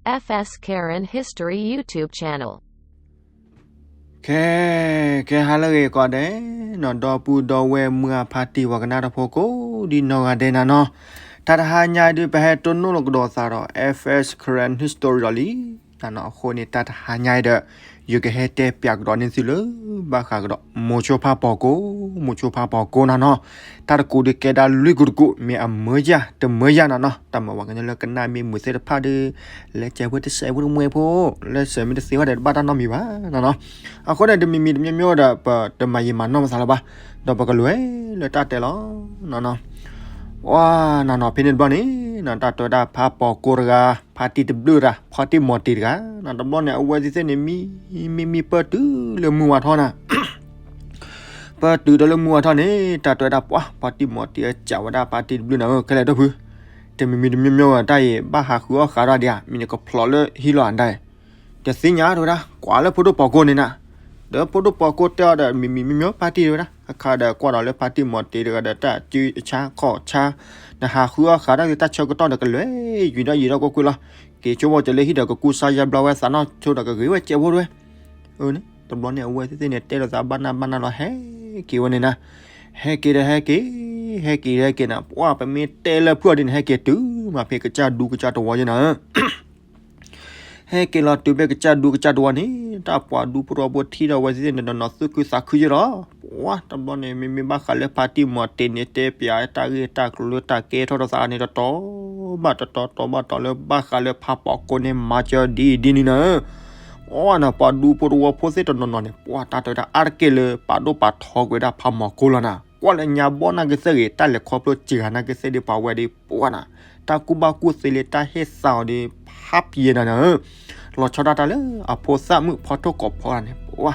F S Karen History YouTube channel. ခဲ ခဲဟါလၢအဂ့ၤကိးဂၤဒဲးနီၤ, ဒီပုၢ်ဒီဝဲၢ်မုၢ်အဖါတံၢ် ပှၤကနၣ်တၢ်ဖိကိးဒံနီၢ်ဂၤဒဲးနၤနီၤ, တၢ်တဟါညါအံၤဒုး ပဟဲတိၢ်နီၣ်လီၤကဒီးသးဒီး F S Karen History ဒီးလံနၤနီၤ. အဃိန့ၣ် တၢ်တဟါညါအံၤဒီး ယကဟဲတဲပၠးကဒီးန့ၢ်သုလၢ ဘၣ်ဃးကဒီး မိၤဆိဖါပီၤကိၢ်, မိၤဆိဖါပီၤကိၢ်နၤနီၤ. တၢ်တကိးဒုးကဲဒၣ်လွံၢ်ကိးတကိး မ့ၢ်အမၢယၢ်တမၢယၢ်နၤနီၤ. တၢ်မၢပှၤကညီလၢကနၣ်မ့ၢ်မုာ်သ့ၣ်တဖၣ်ဒီး လဲၤစဲးဖိတစဲးဖိတမှဲဖိ, လဲၤစဲးမ့ၢ်တသ့ဘၣ်ဒီး တဘၣ်တၢ်နီတမံၤဘၣ်နၤနီၤ. အဃိန့ၣ် တမံၤမံၤတမံၤမံၤဒီး ပတမၤယံာ်မၤနီၢ်ပသးလၢၤဘၣ်, ဒီးပကလဲၤလၢတၢ်တဲလီၤနၤနီၤ. ပှၤနၤနီၤ ဖဲန့ၣ်တဘျီန့ၣ် တၢ်တဲဝဲဒၣ်ဖါပီၤကိၢ်တဂၤ, ဖါတံၢ်တဘျုးတဂၤ, ဖါတံၢ်မီၤတ့ၤတဂၤနၤ. တဘျီန့ၣ် အဝဲသ့ၣ်သ့ၣ်န့ၣ် မံ မံမံပၢၢ်တုၤလၢမုၢ်ဝါထီၣ်နၤ. ပၢၢ်တုၤဒီးလၢမုၢ်ဝါထီၣ်န့ၣ် တၢ်တဲဝဲဒၣ် ပှၤ ဖါတံၢ်မီၤတ့ၤအကးဝဲဒၣ်ဖါတံၢ်တဘျုးနၤဧၢ, ခဲလၢာ်ဒီပုၢ်, တမံၤမံၤတမံၤမံၤဝဲ တၢ်အံၤဘၣ်ဟးဃုအီၣ်ဃာ်တၢ်ဒံးဧါ, မ့ၢ်နကဖျိးလၢဟံၣ်လီၤအဒၣ်, တသ့ၣ်ညါတဲဝဲဒၣ်, ကွၢ်လၢဖိဒိၣ်ပီၤကိၢ်န့ၣ်နၤ. ဒီးဖိဒိၣ်ပီၤကိၢ်တဲအီၤဒီး မံၤမံၤမံၤမံၤ ဖါတံၢ်တဲဝဲဒၣ်, အခါဒီးကွၢ်ဒီးလၢဖါတံၢ်မီၤတ့ၤတဂၤဒီး တၢ်စုဆါခီၣ်ဆါ, နဟးဃုအီၣ်ဃာ်တၢ်ဂ့ၤ တၢ်ဆၢကတီၢ်ဒီးကလဲၤယံာ်ဒီးယံာ်ဒီးကွ့ၢ်ကွ့ၢ်လီၤ. က့ၤဆိကမိၣ်က့ၤလၢဟံၣ်ဒီး ကကူစါယါဘျါဝဲသးနီၣ်ဆိဒီး ကဂ့ၤဝဲကဲးဖိတဝဲ အန့ၣ် တဘျီန့ၣ် အဝဲသ့ၣ်သ့ၣ်န့ၣ် တဲလိာ်သးဘၣ်နၢ်ဘၣ်နၢ်လီၤ ဟဲက့ၤဝဲန့ၣ်နၤ. ဟဲက့ၤဒီးဟဲက့ၤ, ဟဲက့ၤဒီးဟဲက့ၤနၤ, ပှၤ ပမ့ၢ်တဲလၢဖုၣ်အီၤဒ်န့ၣ် ဟဲက့ၤတုၤမးဖဲကစၢ်ဒူကစၢ်တဝီယဲနၤဧၢ. ဟဲက့ၤလီၤတုၤဖဲကစၢ်ဒူကစၢ်တဝီန့ၣ် တၢ်ပှၤဒူဖိတဝီဖိထံၣ်ဒီးအဝဲသ့ၣ်န့ၣ် တနီၤနီၤသူၣ်ခုသးခုယဲလီၤ. ပှၤ တဘျီန့ၣ် မ့မ့ၢ်ဘၣ်ဃးလၢဖါတံၢ်မီၤတ့ၤန့ၣ် တဲပၠးတၢ်ဂ့ၢ်တၢ်ကျိၤလၢတၢ်ကဲထီၣ်ထီၣ်သးန့ၣ် တတီၤဘၣ်တတီၤ တီၤဘၣ်တီၤလၢဘၣ်ဃးလၢဖါပီၤကိၢ်န့ၣ် မၤစၢၤဒ်အံၤဒ်နုၤနၤဧၢ. အီနၤ ပှၤဒူဖိတဝီဖိသ့ၣ်တနီၤနီၤန့ၣ် ပှၤတၢ်တဲဝဲဒၣ်အါတက့ၢ်လၢပာ်ဒိၣ်ပာ်ထီကွံာ်ဝဲဒၣ်ဖါမီၤကိၢ်လီၤနၤ. ကွၢ်လၢညါဘီနၢ်ကစၢ်ဂ့ၤ တၢ်လဲၤခီဖျိစှၤနၢ်ကစၢ်ဒ်ပှၤဝဲဒ်ပှၤနၤ, တၢ်ကူၣ်ဘၣ်ကူၣ်သ့လၢတၢ်ဟ့ၣ်သးအီၤဒ် ဖးပယဲနၤနၤဧၢ. လီၤဆီဒၣ်တၢ်လၢအဖိသၣ်မုၣ်ဖီထိၣ်ကိးဖီတဂၤန့ၣ် ပှၤ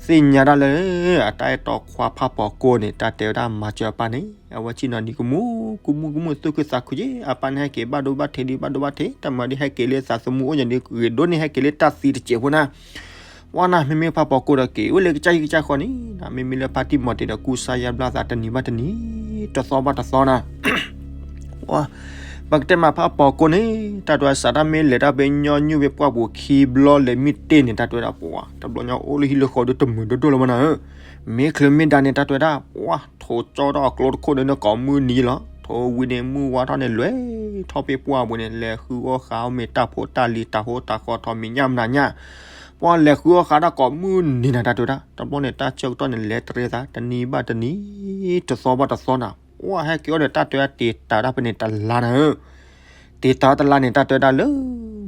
သ့ၣ်ညါတၢ်လၢ အတၢ်အဲၣ်တီခွါဖါပီၤကိၢ်န့ၣ် တၢ်တဲဝဲဒၣ်မၤစၢၤအပၢ်န့ၣ် အဝဲဆ့ၣ်နီၤဒ်ကမူၣ်ကမူၣ်ကမူၣ်သူၣ်ခုသးခုက့ အပၢ်န့ၣ်ဟဲက့ၤဘၣ်ဒိဘၣ်ထံးဒ်ဘၣ်ဒိဘၣ်ထံး တၢ်မၤဒ်ဟဲက့ၤလၢသးသမူအိၣ်ညါဒ်ဂ့ၤဒိၣ်န့ၣ် ဟဲက့ၤလၢတၢ်သံတစဲးဖိနၤ. ပှၤနၤ မ့မ့ၢ်ဖါပီၤကိၢ်ဒီး က့ၤဝဲလၢကစၢ်ဟံၣ်ကစၢ်ဃီန့ၣ် မ့မ့ၢ်လၢဖါတံၢ်မီၤတ့ၤဒီး ကူစါယါဘျါသးတနံၤဘၣ်တနံၤ တသီဘၣ်တသီနၤ. ပကတဲမးဖါပီၤကိၢ်န့ၣ် တၢ်တဲဝဲစးတၢ်မ့ၢ်လဲၤတၢ် ဖဲညီနုၢ်ဖဲပှၢ်ပူၤခံဘျီလဲၤမ့ၢ်တ့ၢ်န့ၣ် တၢ်တဲဝဲဒၣ် ပှၤ တဘျီညါအိၣ်လၢဟံၣ်လၢဃီဒီးတမုာ်ဒိၣ်ဒိၣ်လၢၤမးနၤဧၢ. မ့ၢ်ချုးမ့ၢ်ဒါန့ၣ် တၢ်တဲဝဲဒၣ် ပှၤ ထိးကၠီထီၣ်အကျိတခိၣ်န့ၣ် ကိးမုၢ်နံၤလီၤ. ထိးဝံၤန့ၣ် မုၢ်ဝါထီၣ်န့ၣ် လဲၤထီၣ်ဖဲပှၢ်ပူၤန့ၣ် လဲၤဃုအီၣ်ဃာ်အီၣ်မ့ၢ်တၢ်ဖိတၢ်လံၤ တၢ်ဟိတၢ်ဃီ ထီၣ်မ့ၢ်ညၣ်မနၤညၣ် ပှၤလဲၤဃုအီၣ်ဃာ်တၢ်ကိးမုၢ်နံၤနၤ တၢ်တဲဝဲဒၣ် တဘျီန့ၣ် တၢ်ဆၢကတီၢ်န့ၣ် လဲၤတရံးသး တနံၤဘၣ်တနံၤ တသီဘၣ်တသီနၤ. ပှၤဟဲက့ၤအီၤဒီး တၢ်တဲဝဲဒၣ်တ့ၢ်တၢ်ဒၣ်ဖဲန့ၣ်တလါနၤဧၢ. တ့ၢ်တၢ်တလါန့ၣ် တၢ်တဲဝဲဒၣ်လၢ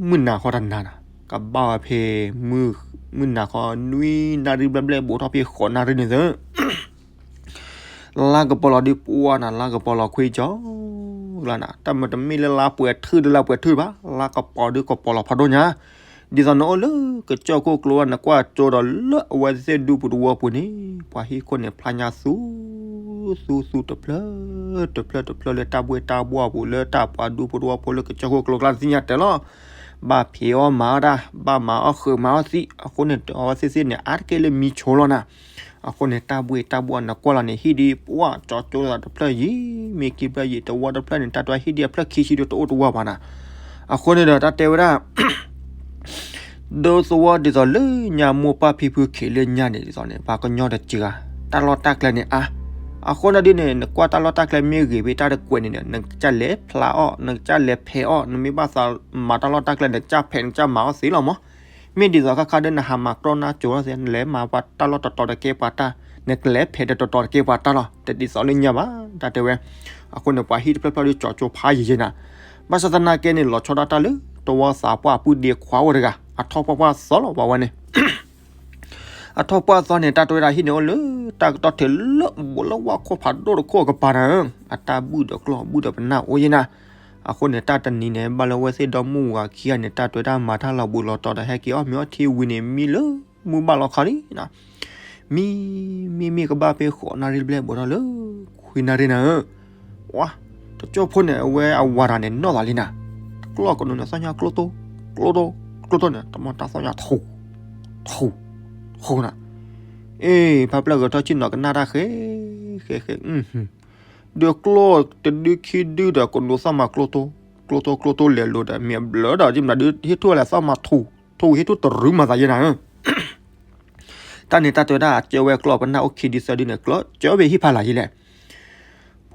မုၢ်နၤဃီတနၤနၤ ကဘၣ်ဝဲဖဲ မုၢ်နၤဃီနွံနၣ်ရံၣ်ဘျဲၣ်ဘျဲၣ် ဘူးထီၣ်ဖဲဃိးနၣ်ရံၣ်န့ၣ်သၢ လါကပီၤလီၤဒုးပှၢ်နၤ လါကပီၤလီၤခွံကၠီလါနၤ တၢ်မ့ၢ်တမ့ၢ်လၢလါပှဲၤထူၣ်ဒီးလါပှဲၤထူၣ်ဘၣ် လါကပီၤဒုးကပီၤလီၤဖးဒိၣ်ညါ ဒ်သိးနအိၣ်လၢကစၢၢ်ခိၣ်ကျိဝဲ နကွၢ်ကၠိဒီးလၢအဝဲသ့ၣ်ဒူပူၤတဝီပူၤန့ၣ် ပှၤဟံၣ်ခိၣ်န့ၣ် ဖျါညါသူ သူသူတဖျၢၣ် တဖျၢၣ်တဖျၢၣ်လၢတၢ်ဘှ့ၣ်တၢ်ဘှီၣ်အပူၤ လၢတၢ်ပှၤဒူဖိတဝီဖိလၢကစၢၢ်ခိၣ်ကျိကျါ နသ့ၣ်ညါတဲလီၤ ဘၣ်ဖံးအီၣ်မၤအီၣ်တၢ် ဘၣ်မၤအီၣ်ဃုာ်မၤအီၣ်သံ အဃိန့ၣ် အဝဲသ့ၣ်သ့ၣ်န့ၣ် အါတက့ၢ်လၢမံဆိလီၤနၤ အဃိန့ၣ် တၢ်ဘှ့ၣ်တၢ်ဘှီၣ်နကွၢ်လီၤန့ၣ် ဟံၣ်ဒ်ပှၢ် ကၠီကၠိသးတဖျၢၣ်ယံၤ မ့ၢ်ခံဖျၢၣ်ယံၤ တဝီတဖျၢၣ်န့ၣ် တၢ်တဲဟံၣ်ဒ်အဖျၢၣ်ခံဆံဒုးတအိၣ်တဝီဘၣ်နၤ အဃိန့ၣ်ဒီး တၢ်တဲဝဲဒၣ် ဒိသဝီဒ်သိးလၢညါမိၢ်ပၢ်ဖံဖုခံးလၢညါန့ၣ် ဒ်သိးန့ၣ် ပှၤကညီတစှၤ တၢ်လီၢ်တၢ်ကျဲန့ၣ်အါ အဃိန့ၣ်ဒ်န့ၣ် နကွၢ်တၢ်လီၢ်တၢ်ကျဲမ့ၢ်ဂ့ၤဖဲတၢ်တကွဲးန့ၣ်ဒီး နကစၢ်လဲၤဖျါအီၣ် နကစၢ်လဲၤဖဲးအီၣ် နမ့ၢ်ဘၣ်သးမၤတၢ်လီၢ်တၢ်ကျဲ နကစၢ်ဖဲး နကစၢ်မၤအီၣ်သ့လီၤမး မ့ၢ်ဒ်သိးခါခါဒီး နဟးမၤကြီနါကၠိၤလီၤသ့ နလဲၤမၤပှၤတၢ်လီၢ်တတီၤတကဲပှၤတၢ် နကလဲၤဖဲးတတီၤတကဲပှၤတၢ်လီၤ တဒ်သိးလၢညါဘၣ် တၢ်တဲဝဲ အဃိန့ၣ် ပှၤဟံၣ်တဖျၢၣ်ဖျၢၣ်ဒ်ကၠီကၠိဖးယံၤယံၤနၤ ဘၣ်ဆၣ်သနာ်က့န့ၣ် လီၤဆီဒၣ်တၢ်လၢ တဝီသးပှၢ်ပုၢ်ဒ့ခွါအိၣ်တဂၤ အထီၣ်ပှၢ်ပှၢ်သီလီၤ ပှၤဝဲန့ၣ် အထီၣ်ပှၢ်သီန့ၣ် တၢ်တဲဝဲဒၣ်ဟံၣ်န့ၣ်အိၣ်လၢ တၢ်ကတီၢ်ထံးလၢဘူးလၢဝါခိၣ်ဖးဒိၣ်တခိၣ်အကပၤနၤဧၢ အတၢ်ဘုၣ်ဒီးကျီၢ်ဘုၣ်ဒီးပနၢ်အိၣ်ယဲနၤ အဃိန့ၣ် တၢ်တနံၤန့ၣ် ဘၣ်လၢဝဲသ့ၣ်ဒီမုၢ်ဝၤခံဂၤန့ၣ် တၢ်တဲဝဲဒၣ်မၤတၢ်လီၤဘူးလီၤတီၤဒီး ဟဲက့ၤအီၣ်မ့ၤအီထံဝံၤန့ၣ် မံလၢမုၢ်ဘၣ်လီၤခီလံနၤ မံ မံမံကဘၣ်ဖဲဃိးနၣ်ရံၣ်ဘျဲၣ်ဘူးထီၣ်လၢ ခွံနၣ်ရံၣ်နၤဧၢ ဝါ တကၠိဖိန့ၣ် အဝဲအဝၤတဂၤန့ၣ် နီၣ်သးလံနၤ ကျီၢ်ကနိးန့ၣ် သီၣ်ညါကျိတိၢ် ကျိတိၢ် ကျိတိၢ်န့ၣ် တမီၢ်တၢ်သီၣ်ညါထူ ထူ ထူနၤ အ့ ဖါပျၢ်ဂဲၤထီၣ်ဆ့ၣ်နီၤကနၣ်တၢ်ဃဲ ဃဲဃဲ ဒုးကျိၣ်တဒုခံဒုဒီး ကနိးသီၣ်မၤကျိတိၢ် ကျိတိကျိတိလဲၤလိၤဒီး မ့ၢ်အဘျၢဒီး မတၤဒုးဟ့ၣ်ထူၣ်ဝဲလဲၣ်သီၣ်မၤထူၣ် ထူၣ်ဟ့ၣ်ထူၣ်တရူးမၤသးယဲနၤဧၢ တၢ်န့ၣ်တၢ်တဲဝဲဒၣ် အကၢဝဲကျီၢ်ပနၢ်အိၣ်ခံဒုသၢဒုန့ၣ် ကျၢကၢဘၣ်ဟံၣ်ဖးလၢ်ယဲလဲၣ်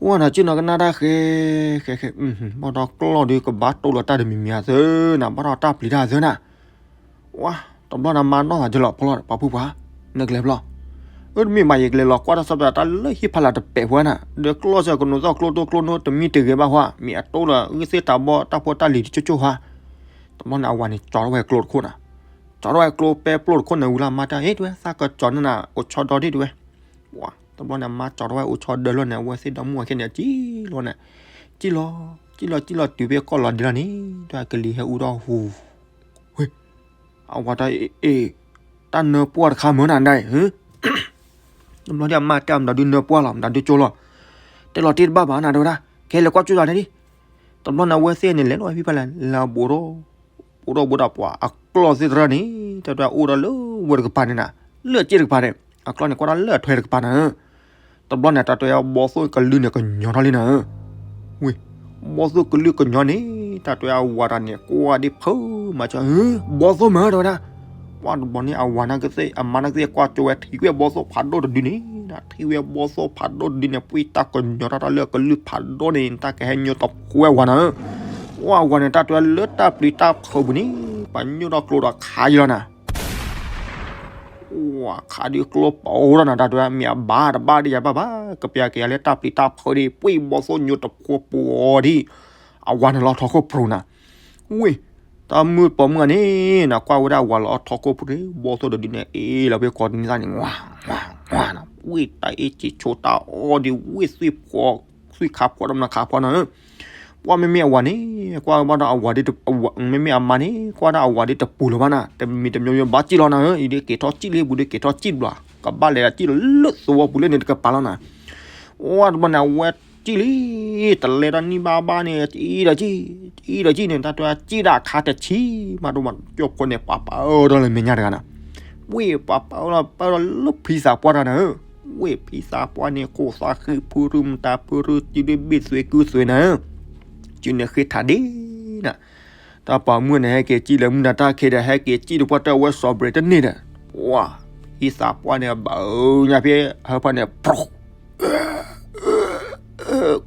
ပှၢ်နီၤ ကၠံၣ်နီၤကနၣ်တၢ်ဃဲ ဃဲဃဲ ဘၣ်ဒီးကျီၢ်ဒုးကဘၣ်တိၢ်လီၤတၢ်တမံၤမံၤအသၢနၤ ဘၣ်ဒီးတၢ်ပျံၤတၢ်အသၢနၤ ဝါ တဘျီန့ၣ်မါနီၢ်သးယလီၤဖီလီၤ ပှၤဖုပှၢ် နကလဲၤဖျီ အၢ တမ့ၢ်မး ယကလဲၤလီၤကွၢ်တၢ်ဆီဖဲတၢ်လၢဟံၣ်ဖးလၢ်တပဲာ်ဖိနၤ ဒီးကျီၢ်စ့ၢ်ကနိးသီၣ်ကျိတိကျိနိတမံတဂ့ၤဘၣ်ဟီ မ့ၢ်အတိၢ်လၢဂံၢ်သ့ၣ်တၢ်ဘီတၢ်ဖိတၢ်လံၤတကၠိၢ်ကၠိၢ်ဟီ တဘျီန့ၣ်အဝၤန့ၣ် ကၠီထီၣ်ဝဲကျိတခိၣ်နၤ ကၠီထီၣ်ဝဲကျိပဲပျိၢ်တခိၣ်န့ၣ် ဝံၤလၢမါတၢ် ဟ့ၣ် တဝဲသးကၠီန့ၣ်နၤ အိၣ်ဆီဒီဒံၣ်တဝဲ တဘျီန့ၣ် မါကၠီထီၣ်ဝဲအိၣ်ဆီဒီလီၤန့ၣ် အဝဲသ့ၣ်ဒီမါဝၤခဲန့ၣ် ကၠံၣ်လီၤန့ၣ် ကၠံၣ်လီၤ ကၠံၣ်လီၤ ကၠံၣ်လီၤတုၤဖဲကီၢ်လီၤဒံးလီၤန့ၣ် တၢ်ကလံၤဟဲအူထီၣ်ဟူ ဝ့ၢ် အဝၤတၢ်အ့ၣ် တၢ်နၢပှၢ်တခါမၢနၤဒၣ်အံၤ တဘျီန့ၣ်အမါတဲအီၤ မတၤဒုးနၢပှၢ်လီၤ မတၤဒုးကၠိလီၤ တဲလီၤတ့ၢ်တဘၣ်ဘၣ်နၤ တဲဝဲဒၣ် ကဟဲလဲၤကွၢ်ကၠိယၤန့ၣ်ဒံး တဘျီန့ၣ် အဝဲသ့ၣ်န့ၣ် လဲၤလီၤဟံၣ်ဖးလၢ် လၢအဘူးဒီး ဘူးဒီးဘူးဒီးပှၤအကျီၢ်သ့ၣ်တရၢန့ၣ် တၢ်တဝဲအိၣ်ဒီးလၢဝဲတကပၤန့ၣ်နၤ လၢအစ့ၣ်တကပၤန့ၣ် အကျီၢ်န့ၣ် ကွၢ်ဒၣ်လၢအထွဲတကပၤနၤ တဘျီန့ၣ် တၢ်တဝဲဘီသိၣ်ကလုၢ်န့ၣ် ကညီထီၣ်လံနၤဧၢ ဝ့ၢ် ဘီသိၣ်ကလုၢ်ကညီန့ၣ် တၢ်တဝဲအဝၤတၢ်န့ၣ် ကွၢ်ဒ်ဖုမၤစၢၤ ဘီသိၣ်မၢ တဲဝဲဒၣ် ပှၢ်တဘျီန့ၣ် အဝၤနာ်ကသ့ၣ် အမါနာ်ကသ့ၣ် ကွၢ်ကၠိဝဲထံၣ်ဝဲဘီသိၣ်ဖးဒိၣ်တဒုန့ၣ် ထံၣ်ဝဲဘီသိၣ်ဖးဒိၣ်တဒုန့ၣ် ပှ့ၢ်တၢ်ကညီတၢ်တၢ်လၢကလုၢ်ဖးဒိၣ်န့ၣ် တၢ်ကဟဲညိတဖိဝဲဝၤနၤဧၢ ပှၢ်ဝၤန့ၣ် တၢ်တဝဲလၢတၢ်ပျံၤတၢ်ဖုးပူၤန့ၣ် ပှၤညိထီၣ်ကျိဒီးခးယံၤလီၤနၤ ဝါ ခးဒုးကျိပိာ်ထီၣ်နၤ တၢ်တဝဲ မ့ၢ်အဘၣ်တဘၣ်ဒ်ယၤဘၣ်ဘၣ် ကပျၢ်က့ၤယၤလၢတၢ်ပျံၤတၢ်ဖုးဒ် ပှ့ၢ်ဘီသိၣ်ညိတဖိပူၤအီၤဒ် အဝၤန့ၣ်လီၤထီခိၣ်ပြူၤနၤ ဝ့ၢ် တၢ်မုၢ်ပိာ်မုၣ်န့ၣ် နကွၢ်ဝဲဒၣ်အဝၤလီၤထီခိၣ်ပြူၤဒ် ဘီသိၣ်တဒုန့ၣ် အ့ၣ်လီၤဖဲကိးနံၤသၣ်န့ၣ် ဝါ ဝါ ဝါနၤ ဝ့ၢ်တၢ်အ့ၣ်က့ၤဆိတၢ်အီၣ်ဒ် ဝ့ၢ်သွံၣ်ဖှီၣ် သွံၣ်ခါဖှီၣ်ဒီးမနုၤခါဖှီၣ်နၤ ပှၢ်မ့မ့ၢ်အဝၤန့ၣ် ကွၢ်ဘၣ်ဒီးအဝၤဒ် မ့မ့ၢ်အမါန့ၣ် ကွၢ်ဒၣ်အဝၤဒ်တပူၤလၢၤဘၣ်နၤ တမံၤတမံၤဘၣ်စံၣ်လီၤနၤဧၢ အံၤဒ်က့ၤထီၣ်စံၣ်လံ ဘူးဒ်က့ၤထီၣ်စံၣ်တဘျီ ကဘၣ်လဲၤဒၣ်စံၣ်လီၤလၢသဝီပူၤလၢန့ၣ်တကပၤလီၤနၤ ဝါတဘျီန့ၣ် အဝဲစံၣ်လံ တလဲၤဒီးနံၣ်ဘၣ်ဘၣ်န့ၣ် အံၤဒီးစံၣ် အံၤဒီးစံၣ်န့ၣ် တၢ်တဝဲစံၣ်ဒၣ်အခါတဆံ မးဒိၣ်မး ကၠိဖိန့ၣ် ပှၤပာ်အၢထီၣ်လၢမဲာ်ညါတဂၤနၤ ဝ့ၢ်ပှၤပာ်အၢထီၣ်ပာ်အၢထီၣ်လၢဖံသးပှၢ်တဂၤနၤဧၢ ဝ့ၢ်ဖံသးပှၢ်န့ၣ် ကိၢ်သးဃံဖုရူမတၤဖုရူ စုဒုဘ့ၣ်သွဲကုသွဲနၤဧၢ စုန့ၣ်ဃ့ထးဒ့နၤ တၢ်ပိာ်မုၣ်န့ၣ် ဟဲက့ၤစံၣ်လၢမုၢ်နၤတၢ်ခံဒီး ဟဲက့ၤစံၣ်တပှၢ်တၢ်ဝဲစီၤဘြဲၤတန့ၢ်ဒီး ဝါ ဖံသးပှၢ်န့ၣ် ဘၣ်ညါဖဲ ဟၢဖၢ်န့ၣ်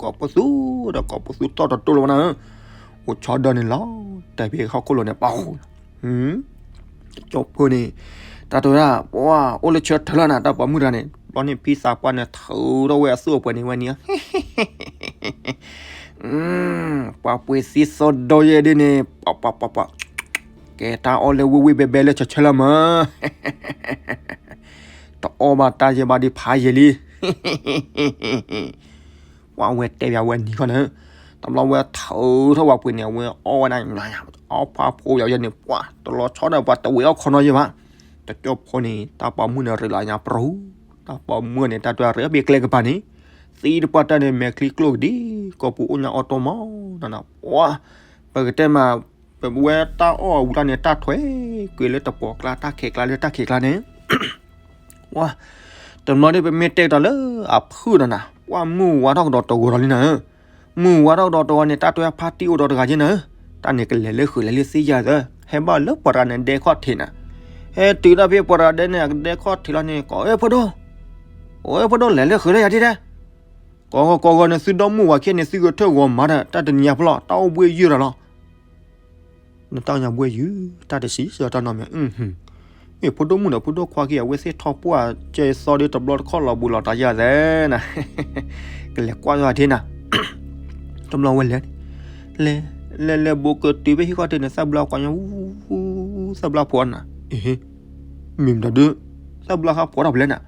ကိးပသူဒီးကိးပသူတီၢ်တတိၢ်လၢၤဘၣ်နၤဧၢ အိၣ်ဆီဒီန့ၣ်လီၤ တဲဖဲဟီၣ်ခိၣ်လိၤန့ၣ် ပှၤ ကၠိဖိန့ၣ် တၢ်တဲဝဲဒၣ် ပှၤအိၣ်လၢဆၢထၢၣ်လီၤနၤ တၢ်ပိာ်မုၣ်တဂၤန့ၣ် ဘျီန့ၣ်ဖံသးပှၢ်န့ၣ် ထုးထီၣ်ဝဲအသူၣ်အပှဲၤန့ၣ်ဝဲန့ၣ် ပှၤပှ့ၤသံသိဒီယဲၢ်ဒ်န့ၣ် ပှၤပှၤပှၤပှၤ ကဲတၢ်အီၣ်လၢဝ့ၢ်ဝ့ၢ်ဘဲဘဲလၢဆၢဆၢလီၤမး တအီၣ်ဘၣ်တၢ်ယဲၢ်ဘၣ်ဒ်ဖးယဲၢ်လံ ပှၤဝဲတဲဘၣ်ဝဲနံၤခီန့ၣ် တဘျီဝဲထုးထီၣ်ဝဲပှ့ၤန့ၣ် အဝဲအီၣ်ဝဲဒၣ် အီၣ်ဖးဖိယၤယဲၢ်န့ၣ် ပှၤတလီၤဆီဒီး ပှၤတဝဲအီၣ်ခီနီယဲၢ်ဘၣ် တကၠိဖိန့ၣ် တၢ်ပိာ်မုၣ်န့ၣ် ရ့လီၤညါပြူၤ တၢ်ပိာ်မုၣ်န့ၣ် တၢ်တရ့ဘၣ်ကျဲကပၤန့ၣ် သံတပှၢ်တၢၢ်န့ၣ် မဲာ်ချံကျိၣ်ကဒံ ကိးပူၤအိၣ်ညါအီၣ်တိၢ်မး နန ပှၤ ပကတဲမး ပဝဲတၢ်အီၣ်အဝံၤတၢ်န့ၣ် တၢ်ထွဲကွံာ်လၢတပှီၤကျါ တၢ်ခဲးကျါလၢတၢ်ခဲးကျါန့ၣ် ဝါ တနီၤဒ်ပမ့ၢ်တဲကဒီးလၢအဖုၣ်ဒီးနၤ ပှၤမုၢ်ဝါထီၣ်ကဒီးတဂီၤဒီးလံနၤဧၢ မုၢ်ဝါထီၣ်ကဒီးတဂီၤန့ၣ် တၢ်တဲဖါတံၢ်အိၣ်ဒီးတဂၤက့နၤဧၢ တၢ်န့ၣ်ကလဲၤလၢဃုာ်လဲၤလၢသ့ၣ်ယၤသၢ ဟဲဘၣ်လၢပှၤတဂၤန့ၣ်ဒဲခီၣ်ထံးနၤ ဟဲတုၤဒၣ်ဖဲပှၤတဂၤဒဲန့ၣ် အကဒဲခီၣ်ထံးလီၤန့ၣ် ကိးအၢဖိဒိၣ် အိၣ်အၢဖိဒိၣ်လဲၤလၢဃုာ်လၢယၤဒ်တဲ ကိးဂီၤကိးဂီၤန့ၣ် သုဒီမုၢ်ဝၤခဲန့ၣ် သုဂဲၤထၢၣ်ဂီၤမၤဒီး တၢ်တနံၤညါဖိလီၤ တၢ်အိၣ်ဘှ့ၣ်ယုၢ်ဒီးလီၤ နတၢ်ညါဘှ့ၣ်ယုၢ် တၢ်တဆံးစၢၤတၢ်နီတမံၤ မ့ၢ်ဖိဒိၣ်မုၣ်ဒီးဖိဒိၣ်ခွါခံ အဝဲသ့ၣ်ထီၣ်ပှၢ်ကဲသီဒီးတဘျီတခီၣ်လီၤဘူးလီၤတၢ်ယၤသဲ ကလဲၤကွၢ်ယွၤဒ်နၤ တဘျီဝဲလဲၤ လဲၤ လဲၤလဲၤဘူးကတုၤဖဲဟံၣ်ခီၣ်ထံးန့ၣ် သၣ်ဘျါကွၢ်ညီ သၣ်ဘျါဖိနၤ မ့ၢ်မတၤဒုး သၣ်ဘျါဟးဖှီၣ်ထီၣ်ဖဲလဲၣ်နၤ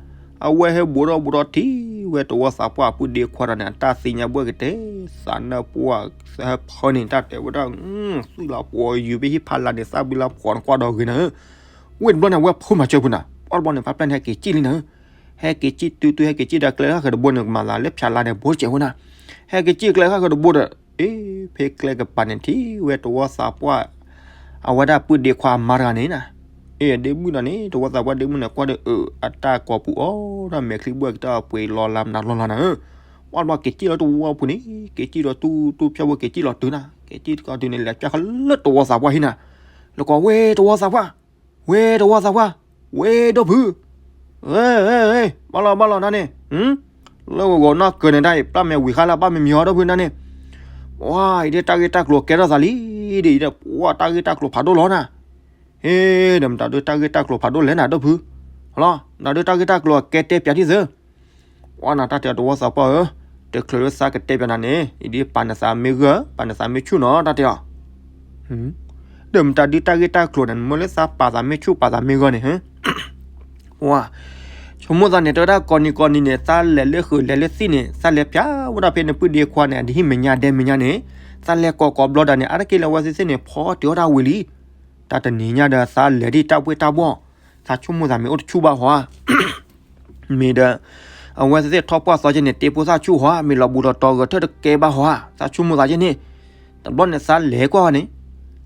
အဝဲဟဲဘူးထီၣ်ဘူးထီၣ်ထံၣ်ဝဲတဝီသးပှၢ်အပုၢ်ဒ့ခွါဒီးန့ၣ် အတၢ်သ့ၣ်ညါဘှဲၣ်ကတဲ သးနၢပှၢ်သးဟဲဖၢန့ၣ် တၢ်တဲဝဲဒၣ် သွံၣ်လၢဖှီၣ်ယုၢ်ဖဲဟံၣ်ဖးလၢ်န့ၣ် သၣ်ဘျါဖှီၣ်နကွၢ်ဒီးဂ့ၤနၤဧၢ ဝ့ၢ်တဘျီန့ၣ် အဝဲဖိမၤစၢၤပူၤနၤ ပှၢ်တဘျီန့ၣ် ဖးဖျဲၣ်န့ၣ် ဟဲက့ၤစံၣ်လံနၤဧၢ ဟဲက့ၤစံၣ်တုၤတုၤ ဟဲက့ၤစံၣ်ဒီးကျဲခါဃၢၤတဘိန့ၣ် ကမၤသးလၢဖၠးလါန့ၣ် ဘိစဲးဝဲနၤ ဟဲက့ၤစံၣ်ကျဲခါဃၢၤတဘိဒီး အ့ ဖဲကျဲကပၤန့ၣ်ထံၣ်ဝဲတဝီသးပှၢ် အဝဲဒၣ်ပုၢ်ဒ့ခွါအမါတဂၤန့ၣ်နၤ အ့ ဒ့မုၣ်ဒီးန့ၣ် တဝီသးပှၢ်ဒ့မုၣ်န့ၣ် ကွၢ်ဒီးအၢ အတၢ်ကိာ်ပူၤအီၣ်ဒီးမဲာ်ချံဘှဲၣ်ကတၢၢ်ပှ့ၤလီၤလၢမနုၤလီၤလၢနၤဧၢ ပှၢ်တဘျီက့ၤစံၣ်လီၤတဝီပူၤန့ၣ် က့ၤစံၣ်ဒီးတူၢ်တူၢ်ဖၠၣ်ဝဲက့ၤစံၣ်လီၤတုၤနၤ ကဲကံၢ်တကီၢ်တုၤန့ၣ် လဲၤပၠၢ်ဃီလၢတဝီသးပှၢ်ဟံၣ်နၤ, လၢကီးဝဲတဝီသးပှၢ်, ဝဲတဝီသးပှၢ်, ဝဲဒိၣ်ဖု, ဝဲ, ဘၣ်လီၤဘၣ်လီၤနၤန့ၣ်, လၢဂီၤနီၢ်ကၢၤန့ၣ်ဒၣ်အံၤ ပျၢ်မဲာ်ဝံၤဃါလၢဘၣ်မ့ၢ်မံၤဟီဒိၣ်ဖုနၤန့ၣ်, ဝါ အံၤဒ်တၢ်ဂ့ၢ်တၢ်ကျိၤကဲထီၣ်သးလံ, ဒ်အံၤဒ်ပှၢ်တၢ်ဂ့ၢ်တၢ်ကျိၤဖးဒိၣ်လီၤနၤ, ဟ့ ဒီးမတၤဒုးတၢ်ဂ့ၢ်တၢ်ကျိၤဖးဒိၣ်လဲၣ်နၤဒိၣ်ဖု, လီၤ မတၤဒုးတၢ်ဂ့ၢ်တၢ်ကျိၤအကဲတဲပၠးဒ်သိး ဝါနၤတၢ်တဲအီၤတဝီသးပှၢ်ဧၢ, တချုးလၢသးကတဲပၠးနၤန့ၣ် အံၤဒ်ပာ်နသးမ့ၢ်ဂၢၢ် ပာ်နသးမ့ၢ်ဆူၣ်နီၤတၢ်တဲအီၤ, ဒီးမတၤဒုးတၢ်ဂ့ၢ်တၢ်ကျိၤန့ၣ် မ့ၢ်လၢသးပာ်သးမ့ၢ်ဆူၣ်ပာ်သးမ့ၢ်ဂၢၢ်န့ၣ်, ဝါ, ဆိကမိၣ်သးန့ၣ် တဲဝဲဒၣ်ကိးနံၤကိးနံၤန့ၣ် သးလဲၤလၢဃုာ်လဲၤလၢသံၣ်န့ၣ် သးလဲၤပၠးဝဲဒၣ်ဖဲနပုၢ်ဒ့ခွါန့ၣ် အဒဟံၣ်မဲာ်ညါဒဲမဲာ်ညါန့ၣ်, သးလဲၤကိးကိးဘျီဒၣ်န့ၣ် အါတက့ၢ်လၢအဝဲသ့ၣ်သ့ၣ်န့ၣ် ဖီတ့ၢ်အီၣ်တၢ်ဝံၤလံ, တၢ်တနံၤညါဒီးသးလဲၤဒ်တၢ်ပှ့ၢ်တၢ်ဘီၣ်, သးဆိကမိၣ်သးမ့ၢ်အိၣ်တဆူၣ်ဘၣ်ဟီဧါ, မ့ၢ်ဒီး အဝဲသ့ၣ်ထီၣ်ပှၢ်သီက့န့ၣ် တ့ဖိသၣ်ဆူၣ်ဟီဧါ, မ့ၢ်လီၤဘူးလီၤတီၤဂဲၤထၢၣ်တကဲဘၣ်ဟီဧါ, သးဆိကမိၣ်သးက့န့ၣ်, တဘျီန့ၣ်သးလဲၤကွၢ်န့ၣ်,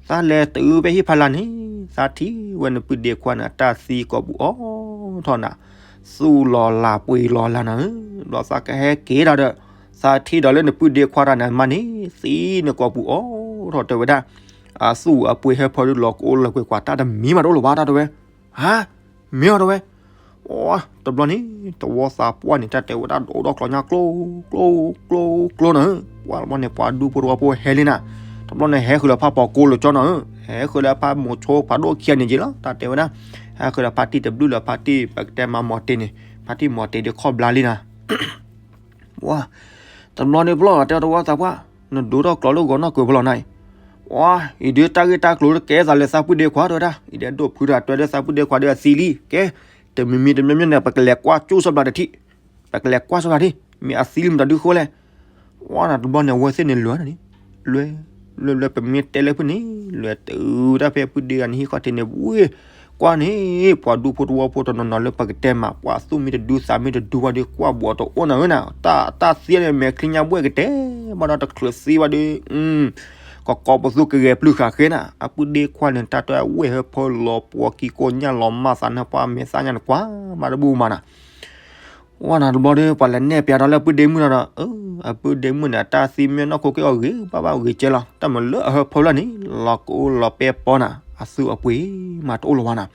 သးလဲၤတုၤဖဲဟံၣ်ဖီလာ်န့ၣ်, သးထံၣ်ဝဲနပုၢ်ဒ့ခွါန့ၣ် တၢ်သံကိးပူၤအိၣ်ထီၣ်နၤ, သူၣ်လီၤလးပှ့ၤလီၤလးနၤဧၢ, ဘျီသးကဟဲက့ၤတၢ်ဒီး, သးထံၣ်ဒီးလၢနပုၢ်ဒ့ခွါတၢ်န့ၣ်မးန့ၣ် သံန့ၣ်ကိးပူၤအိၣ်ထီၣ်တဲဝဲဒၣ်, အသူၣ်အပှ့ၤဟၢဖၢဒုးလီၤကအိၣ်လၢကွဲၤကွာ် တၢ်တမံၤမးတအိၣ်လၢၤဘၣ်တၢ်တဲဝဲ, ဟါ, မ့ၢ်အီၤတဲဝဲ, အိ တဘျီန့ၣ် တဝီသးပှၢ်န့ၣ် တၢ်တဲဝဲဒၣ်ဒိၣ်ထီၣ်ကျီညါကျိ ကျိ ကျိ ကျိနၤဧၢ, ပှၢ်တဘျီန့ၣ် ပှၤဒူဖိတဝီဖိဟဲလံနၤ, တဘျီန့ၣ် ဟဲဃုာ်လၢဖးပိာ်ကိလၢကၠီနၤဧၢ, ဟဲဃုာ်လၢဖးမိၤဆိဖးဒိၣ်ခံဂၤန့ၣ်က့လီၤ, တၢ်တဲဝဲဒၣ်, ဟဲဃုာ်လၢဖးတံၢ်တဘျုးလၢဖးတံၢ် ပကတဲမၤမီၤတ့ၢ်န့ၣ်, ဖးတံၢ်မီၤတ့ၢ်ဒီးခီၣ်ဘျါလံနၤ ဝါ, တဘျီန့ၣ်ဖျီၣ်တဲတဝီသးပှၢ်, နဒိၣ်ထီၣ်ကျီလၢဂီၤနီၢ်ကၢၤဖျီၣ်နၤအံၤ, ဝါ, အံၤဒုးတၢ်ဂ့ၢ်တၢ်ကျိၤတကဲသးလၢသးပုၢ်ဒ့ခွါတဲဝဲဒၣ်, အံၤဒုးဒိၣ်ဖုဒီးတဲလၢသးပုၢ်ဒ့ခွါဒီးအသံလံ, ကဲ, တမံၤမံၤတမံၤမံၤန့ၣ် ပကလဲၤကွၢ်ကၠိၣ်စီဘျးတထံၣ်, ပကလဲၤကွၢ်စီဘျးထံၣ်, မ့ၢ်အသံလံမတၤဒုးဃိလဲၣ် ဝါနၤတဘျီန့ၣ် အဝဲသ့ၣ်န့ၣ်လဲၤနၤန့ၣ်, လဲၤ, လဲၤလဲၤပမ့ၢ်တဲလၢဖုန့ၣ်, လဲၤတုၤတၢ်ဖဲပုၢ်ဒ့ဂၤန့ၣ်ဟံၣ်ခီၣ်ထံးန့ၣ်ဝံၤ, ကွၢ်န့ၣ်, ပှၤဒူဖိတဝီဖိတနီၤနီၤလၢပကတဲမး ပှၤသူၣ်မံတဒုသးမံတဒုဝဲဒီး ကွၢ်ဘှီးတအိၣ်နၤဧၢနၤ, တၢ်သံန့ၣ် မဲာ်ချံညါဘှဲၣ်ကတဲ, ဘၣ်ဒီးတချုးသံဘၣ်ဒီး ကကိးပသူကဂဲၤပျုၢ်ဃာ်ဃဲနၤ, အပုၢ်ဒ့ခွါန့ၣ်တၢ်တဲအဝဲၢ်ဟၢဖၢလီၤပှီၤကံကိးညၣ်လီၤမၢ်သးနၢ်ပှၢ်မဲာ်သၣ်ညါန့ၣ်ကွၢ်မးတဘူၣ်မးနၤ ဝါနၤတဘျီဒီး ပှၤလဲၤနဲၣ်ပၠးဒီးလၢအပုၢ်ဒ့မုၣ်ဒီး, အပုၢ်ဒ့မုၣ်န့ၣ် အတၢ်သံမ့ၢ်နီၢ်ခိက့ၤအီၤဂ့ၤဘၣ်ဘၣ်ဂ့ၤကဲလီၤ, တၢ်မၤလၢအဟၢဖၢလၢ်န့ၣ် လီၤကအိၣ်လီၤပဲပီနၤ, အသူၣ်အပှ့ၤမးတအိၣ်လၢၤဝဲနၤ,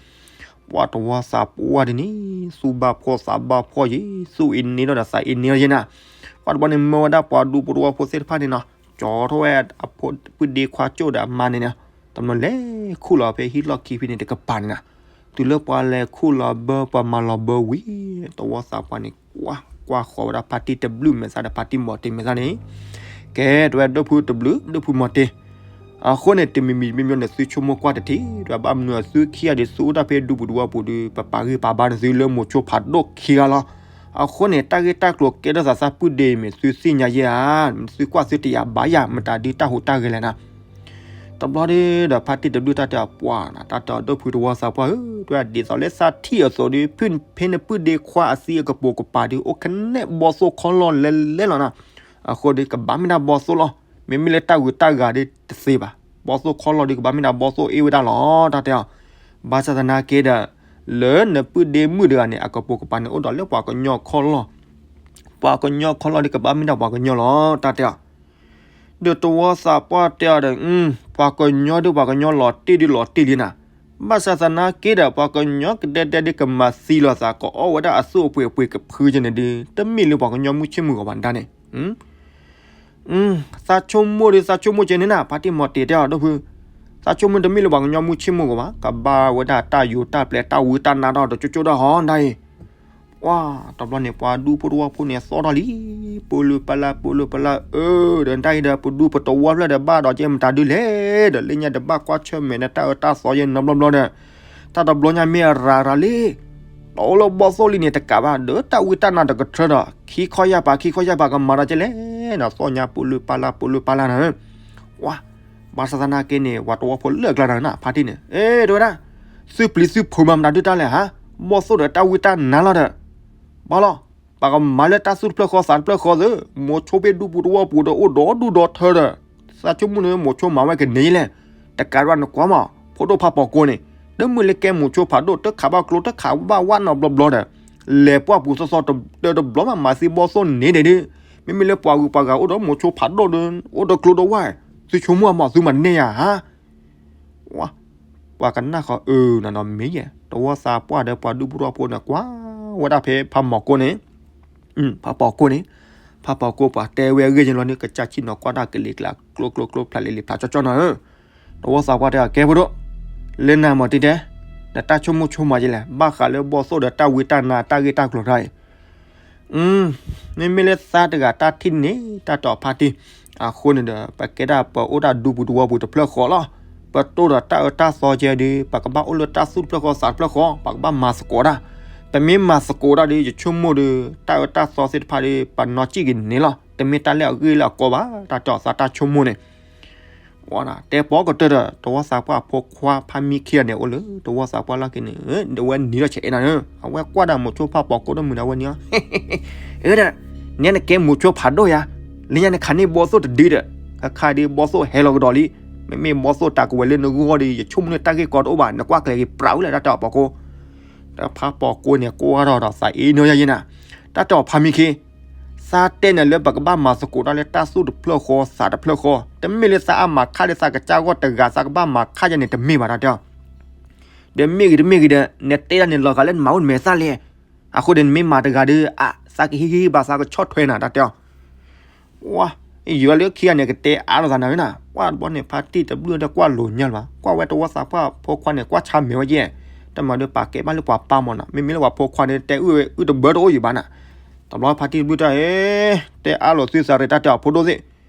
ပှၤတဝီသးပှၢ်ဒ်န့ၣ်, သူၣ်ဘၣ်ဖှီၣ်သးဘၣ်ဖှီၣ်ယံၤ, သူၣ်အ့န့ဒီးသးအ့န့ဒီးယဲနၤ, ပှၤတဘျီန့ၣ်မၢဝဲဒၣ်ပှၤဒူဖိတဝီဖိသ့ၣ်တဖၣ်န့ၣ်နီၤ, ကၠီထီၣ်ဝဲအပုၢ်ဒ့ခွါကၠိၣ်ဒီးအမါန့ၣ်နီၤ, တမၤလဲၤခူၣ်လီၤဖဲဟံၣ်လီၢ်ခံဖဲန့ၣ်တကပၤန့ၣ်နၤ, တုၤလၢပှၤလဲၤခူၣ်လီၤဘၢပှၤမၤလီၤဘၢဝံၤ, တဝီသးပှၢ်န့ၣ် ကွၢ်ဃီၤဝဲဒၣ်ဖါတံၢ်တဘျုးမဲာ်သၣ်ဒီးဖါတံၢ်မီၤတ့ၤမဲာ်သၣ်န့ၣ်, ကဲ တဲဝဲဒိၣ်ဖုတဘျုး ဒိၣ်ဖုမီၤတ့ၤ, အဃိန့ၣ် တမံၤမံၤမ့မ့ၢ်န့ၣ် သုဆိကမိၣ်ကွၢ်တထံၣ်, ဒီးဘၣ်မနုၤအသုခံဂၤဒီးသုအိၣ်တၢ်ဖဲဒူပူၤတဝီပူၤဒီး ပပာ်ဂံၢ်ပာ်ဘါန့ၣ်သုလၢမိၤဆိဖးဒိၣ်ခံဂၤလီၤ, အဃိန့ၣ် တၢ်ဂ့ၢ်တၢ်ကျိၤကဲထီၣ်သးသးပုၢ်ဒ့မ့ၢ်သုသ့ၣ်ညါယဲဧါ, သုကွၢ်သုတယာ်ဘၣ်ယၤ မတၤဒုးတၢ်ဟူးတၢ်ဂဲၤလဲၣ်နၤ တဘျီဒီး ဖါတံၢ်တဘျုးတၢ်တဲအီၤပှၤနၤ တၢ်တဲအီၤဒိၣ်ဖုတဝီသးပှၢ်ဧၢ, တဲဝဲဒၣ်ဒ်သိးလၢသးထံၣ်အသိးဒီး ဖဲနပုၢ်ဒ့ခွါအသံအကပိာ်ကပၤဒီး အိၣ်ကနဲၣ်ဘီသိၣ်ခီလီၢ်လဲၤလဲၤလီၤနၤ, အဃိဒီးကဘၣ်မ့ၢ်ဒၣ်ဘီသိၣ်လီၤ, မ့မ့ၢ်လၢတၢ်ဂုၤတၢ်ဂၤဒီးတသ့ဘၣ်, ဘီသိၣ်ခီလီၢ်ဒီးကဘၣ်မ့ၢ်ဒၣ်ဘီသိၣ်အ့ၣ်ဝဲဒၣ်လီၤ တၢ်တဲအီၤ, ဘၣ်ဆၣ်သနာ်က့ဒီး လၢနပုၢ်ဒ့မုၣ်တဂၤန့ၣ် အကပိာ်ကပၤန့ၣ် အိၣ်ဒီးလၢပှၤကညီခီလီၢ် ပှၤကညီခီလီၢ်ဒီးကဘၣ်မ့ၢ်ဒၣ်ပှၤကညီလီၤ တၢ်တဲအီၤ, ဒီးတဝီသးပှၢ်တဲအီၤဒီး ပှၤကညီဒီးပှၤကညီလီၤတံၢ်ဒီးလီၤတံၢ်လံနၤ, ဘၣ်ဆၣ်သနာ်က့ဒီး ပှၤကညီကဒဲဒဲဒီးကမၤသံလီၤသး ကအီၣ်ဝဲဒၣ်အသူၣ်အပှ့ၤအပှ့ၤကဖုကဲန့ၣ်ဒီး တမ့ၢ်လၢပှၤကညီမုၢ်ဆ့ၣ်မုၢ်ဂီၤဘၣ်ဒၣ်န့ၣ် သးဆိကမိၣ်ဒီးသးဆိကမိၣ်ကဲန့ၣ်နၤ ဖါတံၢ်မီၤတ့ၤတဲအီၤဒိၣ်ဖု, သးဆိကမိၣ်တမ့ၢ်လၢပှၤကညီမုၢ်ဆ့ၣ်မုၢ်ဂီၤဘၣ်, ကဘၣ်ဝဲဒၣ်တၢ်ယိးတၢ်ပျဲတၢ်ဝံတၢ်နါထီၣ်တကၠိကၠိဒၣ်ဟီဒၣ်အံၤ, ပှၤတဘျီန့ၣ် ပှၤဒူဖိတဝီဖိန့ၣ်သီၣ်ထီၣ်လံ, ပူၤလုၢ်ပလၢ်ပူၤလုၢ်ပလၢ်ဧၢ, ဒီးတၢ်အံၤဒီး ပဒူပတဝီဖျၢၣ်ဒီးဘၣ်ဒီးကဲမတၤဒုးလဲၣ်, ဒီးလၢညါဒီးဘၣ်ကွၢ်ဆၢၣ်မဲာ်ဒီးတၢ်အၢတၢ်သီယဲနီတဘျီဘျီဒီး တၢ်တဘျီညါမ့ၢ်အရၤရၤလံ, တအိၣ်လၢဘီၣ်သိၣ်လံန့ၣ်တကးဘၣ် ဒီးတၢ်ဝံတၢ်နါတကထၢဒီး ခံခီယၢ်ပၤ ခံခီယၢ်ပၤကမၤဒီးကဲလဲၣ်, ဒီးသီၣ်ညါပူၤလုၢ်ပလၢ်ပူၤလုၢ်ပလၢ်နၤဧၢ, ပှၤ ဘၣ်ဆၣ်သနာ်က့န့ၣ် ပှၤတဝီဖိလၢအကျါနၤ ဖါတံၢ်န့ၣ် အဲ တဲဝဲဒၣ်, သုပျံၤသုဖုးမၤမတၤဒုးတၢ်လဲၣ်ဧါ, ဘီၣ်သိၣ်ဒီးတၢ်ဝံတၢ်နါလီၤဒီး, ဘၣ်လီၤ, ပှၤကမၤလၢတၢ်သူၣ်တဖျၢၣ်ဃီသးတဖျၢၣ်ဃီသ့, မိၤဆိဖဲဒူပူၤတဝီပူၤဒီးအိၣ်ဒီဒူၣ်ဒီထၢဒီး, သးဆိကမိၣ်န့ၣ် မိၤဆိမၤဝဲကန့ၢ်လဲၣ်, တကးဒၣ်နကွၢ်မး, ဖိဒိၣ်ဖးပိာ်ကိးန့ၣ်, တမုၢ်လၢကဲမိၤဆိဖးဒိၣ် တခးဘၣ်ကျိ တခးဘၣ်ဝၣ်နီတဘျီဘျီဒီး, လဲၤပှၢ်ပူၤသီသီတဘျီဘျီမး မၤသံဘီၣ်သိၣ်န့ၣ်ဒဲးဒီး, မ့မ့ၢ်လၢပှၤဂုၤပှၤဂၤအိၣ်ဒီးမိၤဆိဖးဒိၣ်ဒီး အိၣ်ဒီးကျိဒီးဝၣ် သုဆိကမိၣ်အမး သုမၤတန့ၢ်ယၤဧါ. ဝါ, ပှၤကနၣ်ဃီအၢနီၤနီၤမ့ၢ်ယဲ, တဝီသးပှၢ်ဒီးပှၤဒူဖိတဝီဖိန့ၣ် ကွၢ်ဝဲဒၣ်ဖဲဖးမီၤကိန့ၣ်, ဖးပီၤကိန့ၣ်, ဖးပီၤကိပှၤတဲဝဲအဂ့ၢ်န့ၣ်လီၤန့ၣ် ကစၢ်ဆ့ၣ်နီၤကွၢ်တၢ်ကလံၤကျါ ကျိကျိကျိဖျးလံၤလံၤဖျးကၠီကၠီနီၤဧၢ. တဝီသးပှၢ်တဲအကဲဖိဒိၣ်, လၢနၤမၤတံတဲ, ဒီးတၢ်ဆိကမိၣ်ဆိကမးကလဲၣ် ဘၣ်ဃးလၢဘီၣ်သိၣ်ဒီးတၢ်ဝံတၢ်နါတၢ်ဂ့ၢ်တၢ်ကျိၤတၢ်အံၤ မ့မ့ၢ်လၢသးတဂၤတၢ်ထံၣ်န့ၣ် တၢ်တဲအီၤဖါတံၢ်, အဃိန့ၣ်ဒီး ပကဲဒၣ်ပအိၣ်တၢ်ဒူပူၤတဝီပူၤတဖျၢၣ်ဃီလီၤ. ပတိၢ်ဒီးတၢ်အၢတၢ်သီကဲဒီး ပကဘၣ်အိၣ်လၢတၢ်သူၣ်တဖျၢၣ်ဃီသးတဖျၢၣ်ဃီ, ပကဘၣ်မၤသကိးတၢ်. ပမ့ၢ်မၤသကိးတၢ်ဒီး ယဆိကမိၣ်ဒီး တၢ်အၢတၢ်သီသ့ၣ်တဖၣ်ဒီး ပနီၢ်စံၣ်က့ၤန့ၣ်လီၤ. တမ့ၢ်တၢ်လၢအဂ့ၢ်လၢအကီဘၣ်, တၢ်တဲအီၤသးတၢ်ဆိကမိၣ်န့ၣ် တဲပီကတၢၢ်ဒီး တဝီသးပှၢ်အဖိခွါဖါမံခံဂၤန့ၣ် အိၣ်လၢတဝီသးပှၢ်လီၢ်ခံန့ၣ်, အဝဲနံၤထီၣ်ဆဲးအ့နၤ, အဝဲကွၢ်ဒၣ်မိၤဆိဖးပီၤကိဒိၣ်မုၢ်ဒီး အဝဲနံၤအီၤ, အၢဒီး, နဲနကဲမိၤဆိဖးဒိၣ်ယၤ, လၢညါနခးန့ၢ်ဘီၣ်သိၣ်တဒုဒီး, ခါခါဒီးဘီၣ်သိၣ်ဟဲလီၤကဒီးလံ, မ့မ့ၢ်ဘီၣ်သိၣ်တၢ်ကဝဲၤလၢနဂီၢ်ဒီး ယဆိကမိၣ်န့ၣ်တၢ်ဂ့ၢ်ကီတအိၣ်ဘၣ်, နကွၢ်ကျဲၤက့ၤပြးဝံၤလၢတၢ်တဲအီၤဖးပီၤကိ, ဒီးဖးပီၤကိန့ၣ် ကွၢ်ထီၣ်ဒီးသးအ့နၤယၤယဲနၤ, တၢ်တဲအီၤဖါမံခံ သးတဲနၤလၢပကဘၣ်မၤသကိးတၢ်လၢတၢ်သူၣ်တဖျၢၣ်ဃီသးတဖျၢၣ်ဃီ, တမ့ၢ်လၢသးအမၤခါဒီးသးကစၢ်ဂီၢ်တဂၤ သးကဘၣ်မၤခါယၤန့ၣ် တမ့ၢ်ဘၣ်တၢ်တဲအီၤ, ဒီးမ့ၢ်ဂ့ၤတမ့ၢ်ဂ့ၤဒီး နတဲဒၣ်န့ၣ်လီၤဂာ်လၢနမၤအိၣ်နမဲာ်သၣ်လဲၣ်, အဃိဒီးနမ့ၢ်မၤတဂၤဒီး အသးကဟံးဟံးဘၣ်သးကဆီၣ်ထွဲနၤတၢ်တဲအီၤ ဝါ, ယွၤလၢခံဂၤန့ၣ်ကတဲအါလိာ်သးနၤဝဲနၤ, ကွၢ်တဘျီန့ၣ် ဖါတံၢ်တဘျုးဒီးကွၢ်လိာ်ညါလၢၤဘၣ်, ကွၢ်ဝဲတဝီသးပှၢ်ဖိခွါန့ၣ် ကွၢ်ဆါမဲာ်ဝဲယဲၢ်, တမၤဒီးပာ်ကဲဘၣ်လၢပှၤပၢ်မၢ်နီၤ, မ့မ့ၢ်လၢပှၤဖိခွါန့ၣ် တဲအုၣ်တဘၢတအိၣ်ယံၤဘၣ်နၤ, တဘျီဖါတံၢ်တဘျုးတၢ်အံၤ, တဲအါလိာ်သုသးရ့ၣ်တၢ်တဲအီၤဖိဒိၣ်သ့ၣ်,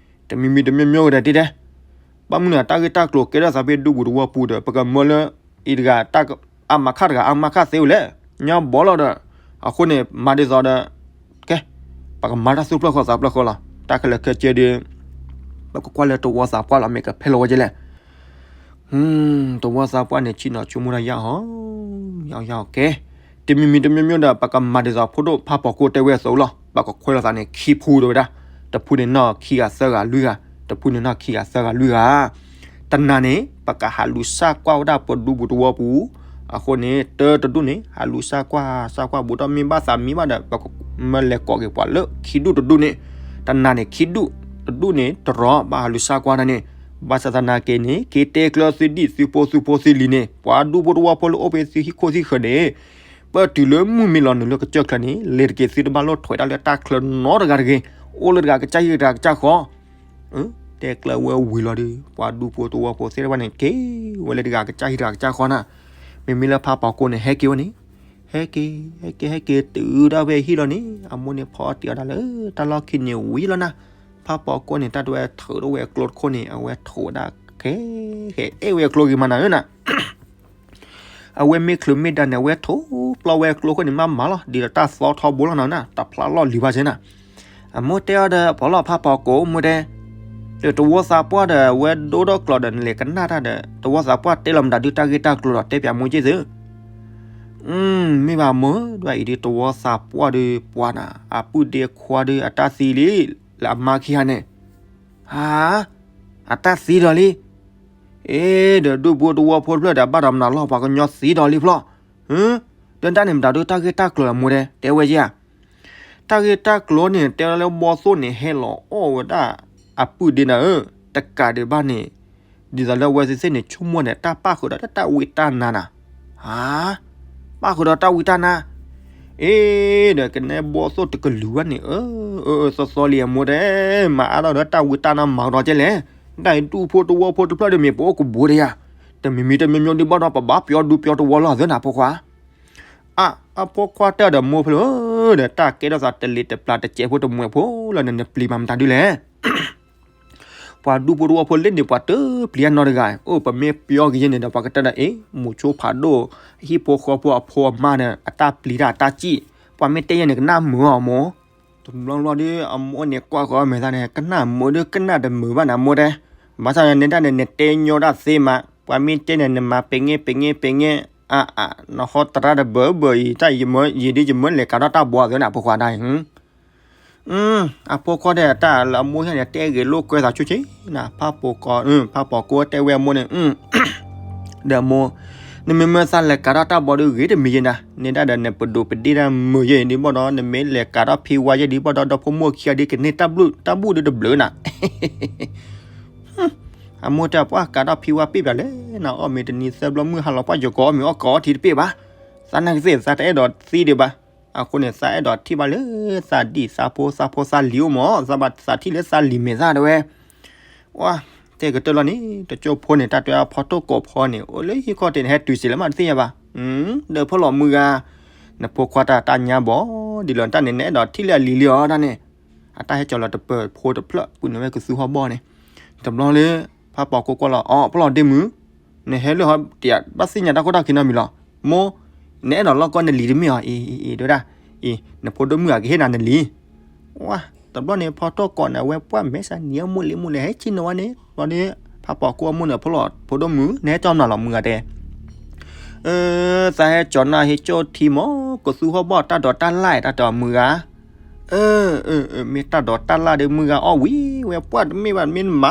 တမံၤမံၤတမံၤမံၤဒီးတတဲ ဘၣ်မနုၤတၢ်ဂ့ၢ်တၢ်ကျိၤကဲထီၣ်သးဖဲဒူပူၤတဝီပူၤဒီး ပကမၢလၢ အံၤတဂၤ အမၤခါတဂၤ အမၤခါသ့ဝဲလဲၣ်, ညီဘီလီၤဒီး, အဃိန့ၣ် မၤဒ်သိးဒီး, ကဲ, ပကမၤတၢ်သူၣ်ဖျၢၣ်ဃီသးဖျၢၣ်ဃီလီၤ, တၢ်ခဲလၢာ်ခဲဆ့ဒီး, ပကကွၢ်လၢတဝီသးပှၢ်လီၤ မ့ၢ်ကဖဲလီၤဝဲကဲလဲၣ် တဝီသးပှၢ်န့ၣ် ဆ့ၣ်နီၤဆိကမိၣ်တၢ်ယါဟီ, ယါယါကဲ, တမံၤမံၤတမံၤမံၤဒီး ပကမၤဒ်သိးဖိဒိၣ်ဖးပီၤကိတဲဝဲအသိးလီၤ, ပကခွဲးလိာ်သးန့ၣ် ခံဖုဒီးဝဲဒၣ်, တဖုန့ၣ်နီၢ်ခံဂၤသၢဂၤလွံၢ်ဂၤ, တဖုန့ၣ်နီၢ်ခံဂၤသၢဂၤလွံၢ်ဂၤ, တနၤန့ၣ် ပကဟးလူၤစၢ်ကွၢ်ဝဲဒၣ်ပဒူပူၤတဝီပူၤ, အဃိန့ၣ် တၢတဒူၣ်န့ၣ် ဟးလူၤစၢ်ကွၢ် စၢ်ကွၢ်ဘူးထီၣ်မ့ၢ်ဘၣ်သးမံဘၣ်ဒီး ပကမၢလဲၤကိးက့ၤပှၤလၢခံဒူၣ်တဒူၣ်န့ၣ်, တနၤန့ၣ် ခံဒူၣ်တဒူၣ်န့ၣ် တရီ ဘၣ်ဟးလူၤစၢ်ကွၢ်တၢ်န့ၣ်, ဘၣ်ဆၣ်သနာ်က့န့ၣ် က့ၤတဲကျၢၤသုဒံၣ်သုဖိသုဖိသုလံၤန့ၣ် ပှၤဒူဖိတဝီဖိလၢအိၣ်ဖဲသုဟံၣ်ခိၣ်ဟံၣ်ဃၢၤန့ၣ်, ပတုၤလၢမုၢ်မ့ၢ်လီၤနုာ်လၢကစၢၢ်ချၢန့ၣ် လဲၤတက့ၤသုတဘၣ်လိၣ်ထွဲးတၢ်လၢတၢ်ချၢနီတဂၤတဂ့ၤ, အိၣ်လၢတဂၤကစၢ်ဟံၣ်တဂၤကစၢ်ဃီ တဲကျၢၤဝဲဝံၤလီၤဒီး ပှၤဒူဖိတဝီဖိသ့ၣ်တဖၣ်န့ၣ် က့ၤဝဲလၢတဂၤကစၢ်ဟံၣ်တဂၤကစၢ်ဃီနၤ, မ့မ့ၢ်လၢဖးပီၤကိန့ၣ် ဟဲက့ၤဝဲန့ၣ်, ဟဲက့ၤ ဟဲက့ၤ ဟဲက့ၤတုၤဒၣ်ဝဲဟံၣ်လီၤန့ၣ် အမိၢ်န့ၣ်ဖီတံၢ်အီၤဒၣ်လၢတၢ်လီၢ်ခံန့ၣ်ဝံၤလီၤနၤ, ဖးပီၤကိန့ၣ် တၢ်တဝဲထုးထီၣ်ဝဲအကျိတခိၣ်န့ၣ် အဝဲထုးဝဲဒၣ် ခဲ ခဲအဲၣ်ဝဲအကျိဂ့ၤမးနၤဧၢနၤ အဝဲမ့ၢ်ချုးမ့ၢ်ဒါန့ၣ် အဝဲထိးပျီဝဲကျိခိၣ်န့ၣ် မ့ၢ်မၤလီၤ ဒ်သိးတၢ်သီထီဘိလီၤနၤန့ၣ် တဖျါလီၢ်လံၤဘၣ်က့နၤ, အမိၢ်တဲအီၤဒီး ဖီလီၤဖးပီၤကိမိၢ်တဲ, ဒီးတဝီသးပှၢ်ဒီး အဝဲဒိၣ်ထီၣ်ကျိာ်ဒီး နလဲၤကနၣ်တၢ်ဒီး တဝီသးပှၢ်တဲလီၤမတၤဒုတၢ်ဂ့ၢ်တၢ်ကျိၤဒီး တဲပၠးမိၢ်က့ၢ်သု, မ့ၢ်ဘၣ်မိၢ် ဒွဲၣ်အံၤဒုတဝီသးပှၢ်ဒုပှၤနၤ အပုၢ်ဒ့ခွါဒုအတၢ်သံလံ, လၢအမါခံဂၤန့ၣ်, ဟါ အတၢ်သံဒီးလံ, အ့ ဒီးဒူဖိတဝီဖိတဖျၢၣ်ဒီး ဘၣ်ဒီးမနုၤလီၢ် ပှၤကညီသံဒီးလံဖျီၣ်, ဒီးတၢ်န့ၣ်မတၤဒုတၢ်ဂ့ၢ်တၢ်ကျိၤအမိၢ်တဲ တဲဝဲယဲၢ်ဧါ, တၢ်ဂ့ၢ်တၢ်ကျိၤန့ၣ် တဲလၢဘီၣ်သိၣ်န့ၣ် ဟဲလီၤအီၣ်ဝဲဒၣ် အပုၢ်ဒ့နၤဧၢ, တကးဒံးဘၣ်န့ၣ်, ဒ်သိးလၢအဝဲသ့ၣ်သ့ၣ်န့ၣ် ဆိကမိၣ်န့ၣ် တၢ်ပၣ်ဃုာ်ဒီးတၢ်ဝံတၢ်နါနၤ, ဟါ ပၣ်ဃုာ်ဒီးတၢ်ဝံတၢ်နါ, အ့ ဒီးကနဲဘီၣ်သိၣ်တကလုာ်ဘၣ်န့ၣ် အၢ အၢ အၢ သီသီလံအမိၢ်တဲ, မၤအါထီၣ်ဒီးတၢ်ဝံတၢ်နါမၤကဒီးကဲလဲၣ်, တၢ်အံၤဒူဖိတဝီဖိတဖျၢၣ်ဒီးမ့ၢ်ပအိၣ်ကဘူးဒီးယၤ, တမံၤမံၤတမံၤမံၤဒုးဘၣ်ဒီး ပဘၣ်ပျီဒူပျီတဝီလီၤသၢနၤဖိခွါ အ အဖိခွါတဲဒီးမိၢ်ဖဲလဲၣ်, ဒီးတၢ်ကဲထီၣ်သးတလ့ၤတပျၢ်တစဲးဖိတမှဲးဖိလၢနနပျံၤမးမတၤဒုလဲၣ်, ပှၤဒူဖိတဝီဖိလၢန့ၣ် ပှၤတပျံၤအနီတဂၤ, အိၣ် ပမ့ၢ်ပျီက့ၤယဲန့ၣ်ဒီး ပှၤကတဲဒီး အ့ မိၤဆိဖးဒိၣ်, ဟံၣ်ဖိဃီဖိအဖိအမါဒီး အတၢ်ပျံၤတၢ်အတၢ်စံၣ်, ပှၤမ့ၢ်တဲယဲန့ၣ် ကနၣ်မုာ်အီၤမိၢ်, တဘျီဘျီဒီး အမိၢ်န့ၣ်ကွၢ်ဃီအမဲာ်သၣ်န့ၣ် ကနၣ်မုာ်ဒီးကနၣ်တမုာ်ဘၣ်နၤမိၢ်တဲ, ဘၣ်ဆၣ်န့ၣ်ဒၣ်န့ၣ် နတဲညီဒၣ်သ့မး, ပှၤမ့ၢ်တဲန့ၣ် နမၤပ့ၤငဲပ့ၤငဲပ့ၤငဲ, အါအါ နဟီတရၣ်တဘၢဘၢအံၤ တၢ်ယမၢယံၤဒ်ယမၢလဲၤကးထီၣ်တၢ်ဘီအသၢနၤဖိခွါဒၣ်အံၤ, အဖိခွါဒီးတၢ်လၢအမိၢ်ဟဲန့ၣ် တဲဂ့ၤလိာ်ကွဲသးဆူၣ်ဆ့နၤ, ဖးပိာ်ကိ, ဖးပိာ်ကိတဲဝဲအမိၢ်န့ၣ်, ဒီးမိၢ်, နမ့မ့ၢ်သးလဲၤကးထီၣ်တၢ်ဘီဒုးဂ့ၤတမံၤယဲနၤ, န့ၣ်ဒၣ်ဒီးနပဒိးပဒ့ၣ်တၢ်မုာ်ယဲအံၤဒ်ဘၣ်ဒီး နမ့ၢ်လဲၤကးထီၣ်ဖံဝါယဲဒ်ဘၣ်ဒီး ဒီဖိမိၢ်ခံဂၤဒ်ကန့ၢ်တၢ်ဘျုးတၢ်ဘျုးဒုးတဘျုးနၤ, အမိၢ်တဲပှၢ်ကးထီၣ်ဖံဝါပ့ၢ်ပၠးလဲၣ်, နအီၣ်မ့ၤတနံၤသၢဘျီမုၢ်ဟါလီၤပှၢ်ယကိးအီၣ်မ့ၤအီၣ်ကိးအီထံတပ့ၢ်ဘၣ်. သးနာ်ကသ့ၣ်သးတအဲၣ်ဒိးသံဒံးဘၣ်. အဃိန့ၣ် သးအဲၣ်ဒိးထံၣ်ဘၣ်လၢသးဒံၣ်သးဖိသးဖိသးလံၤအိၣ်မး, သးဘၣ်သးထံၣ်လၢသးလံၤမဲာ်သၣ်တဲဝဲ. ဝါ, တဲကတၢၢ်လီၤန့ၣ် တကၠိဖိန့ၣ် တၢ်တဲအဖီထိၣ်ကိးဖီန့ၣ် အိၣ်လၢဟံၣ်ခီၣ်ထံးန့ၣ် ဟဲတုၤစ့ၢ်လၢမးတသ့ၣ်ညါဘၣ်. ဒီးဖီလီၤမုၢ်ဂၤ, နဖိခွါတၢ်တၢ်ညါဘီ, ဒ်လီၤတၢ်န့ၣ် နအဲၣ်ဒိးထံၣ်လၢအလံၤလံအီၤတၢ်န့ၣ်, အတၢ်ဟဲကၠီၤလီၤတပၢၤဖိတဖျၢၣ် ပုၢ်နုာ်ဝဲကသူဟီၣ်ဘီၣ်န့ၣ်, တဘျီလၢ ဖးပိာ်ကိးကွၢ်လီၤ, အီ ဖီလီၤဒ့မုၣ်, နဟဲလၢဟီၣ်တယးဘၣ်သ့ၣ်ညါတၢ်ခိၣ်တၢ်ခံနီတမံၤလီၤ. မိၢ်, နအဲၣ်ဒိးလီၢ်ကီနလံၤတမ့ၢ်အီၤ, အ့ အ့ အ့ ဒိဒၣ်, အ့ နဖိဒိၣ်မုၣ်အကဟ့ၣ်နၤနလံၤ. ဝါ, တဘျီန့ၣ် ဖီထိၣ်ကိးန့ၣ် အဝဲပှၢ်မဲာ်ဆါနံၤအမိၢ်လံမိၢ်လံ ဟဲဆ့ၣ်နီၤဝဲန့ၣ်, ဘျီဒီး ဖးပိာ်ကိးအမိၢ်န့ၣ် ဖီလီၤဖိဒိၣ်မုၣ် နဟဲကၠီမနုၤလီၤမုၢ်ဂၤတဲ သးဟဲကၠီၤနၤဟ့ၣ်ကၠီထံမး ကသူဟီၣ်ဘီၣ်တၢ်ဒိးတၢ်လၣ်တၢ်တဲအီၤမုၢ်ဂၤ, မ့ၢ်တၢ်ဒိးတၢ်လၣ်ဒီးမုၢ်ဂၤအီၣ်ဝံၤဝဲပှၢ်တမ့ၢ်ဘၣ်မ့ၢ်နမ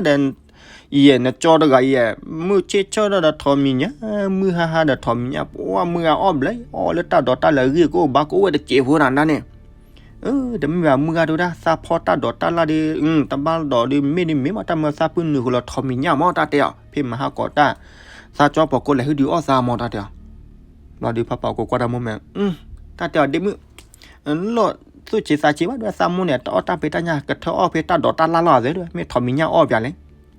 ၤဒီး ယဲၢ်နကၠီတဂၤယဲၢ် မုၢ်ဆ့ၣ်ဆၢထီၣ်ဒီးထိးမံၤညါ, မုၢ်ဟါဟါဒီးထိးမံၤညါ, ပှၢ်မုၢ်ဂၤအီၣ်ဘျဲၣ် အီၣ်လၢတၢ်ဒိးတၢ်လၣ်အဂ့ၢ်ကအိၣ်ဘၣ်ကအိၣ်ဝဲတစဲးဖိနၤန့ၣ် တမ့ၢ်ဘၣ်မုၢ်ဂၤဒိဒၣ် သးဖီတၢ်ဒိးတၢ်လၣ်ဒီး တဘၣ်ဒိးဒီးမ့ၢ်ဒ်မ့ၢ်မး တၢ်မၢသးပုၢ်နုာ်ဃုာ်လီၤထိးမံၤညါမး တၢ်တဲအီၤ ဖဲမဟါကိးတၢ်, သးကၠီပိာ်ကိးလဲၤဟုၣ်ဒုးအီၣ်သးမး တၢ်တဲအီၤ, ဘျီဒုးဖးပိာ်ကိးကွၢ်တၢ်မိၢ်မဲာ်, တၢ်တဲအီၤဒ့မုၣ်, လီၢ်သူၣ်ဆံးသးဆံးဘၣ်ဒုး သးမိၢ်န့ၣ် တအီၣ်တၢ်ဖံးတၢ်ညၣ် ကထၢအီၣ်ဖဲတၢ်ဒိးတၢ်လၣ်လီၤသ့ဒုး မ့ၢ်ထိးမံၤညါအီၣ်ပၠးလဲၣ်,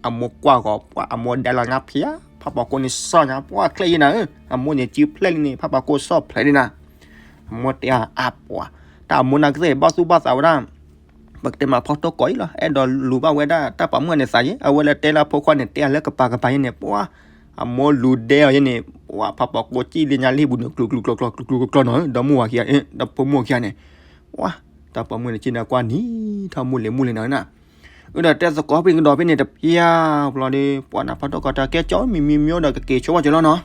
အမိၢ်ကွၢ်ဂီၤပှၢ် အမိၢ်ဒဲလီၤညါဖျါ, ဖးပိာ်ကိးန့ၣ်စီၣ်ညါ ပှၢ်ချဲၣ်ယံနၤ, အမိၢ်န့ၣ်စုဖျဲၣ်လံန့ၣ် ဖးပိာ်ကိးစီၣ်ဖျဲၣ်လံနၤ, အမိၢ်တဲအါပှၢ်, တၢ်အမိၢ်နာ်ကသ့ၣ်ဘီၣ်သူၣ်ဘီၣ်သးဝဲဒၣ် ပကတဲမးဖီထိၣ်ကိးအံၤလီၤ အဲၣ်ဒိးလူၤဘၣ်ဝဲဒၣ်တၢ်ပိာ်မုၣ်န့ၣ်သးယ့ အဝဲလၢတဲလၢအဖိခွါန့ၣ် တဲအလၢကပၤကပၤယ့န့ၣ် ပှၢ်, အမိၢ်လူၤဒဲအီၤယ့န့ၣ် ပှၢ်ဖးပိာ်ကိးစံၣ်လၢညါလံၢ်ပူၤန့ၣ် ကျူကျူကျီကျီကျီကျီကျီနီၤ ဒီမုၢ်ဝၤခံဂၤ ဒီဖိမုၣ်ခံဂၤန့ၣ်, ပှၢ်, တၢ်ပိာ်မုၣ်န့ၣ်စံၣ်န့ၣ်ကွၢ်နံၤထီၣ်မိၢ်လဲၤမိၢ်လဲၤနီၤနၤ, အၢဒီးတဲသကိးပ့ၤကဒီးဖဲန့ၣ်တဖျါ, ဘျီဒီး ပှၢ်နၤဖီထိၣ်ကိးတၢ်ကဲကၠီမံၤမံၤမံၤဒီးကက့ၤဆိဘၣ်ကၠီလီၤနီၤ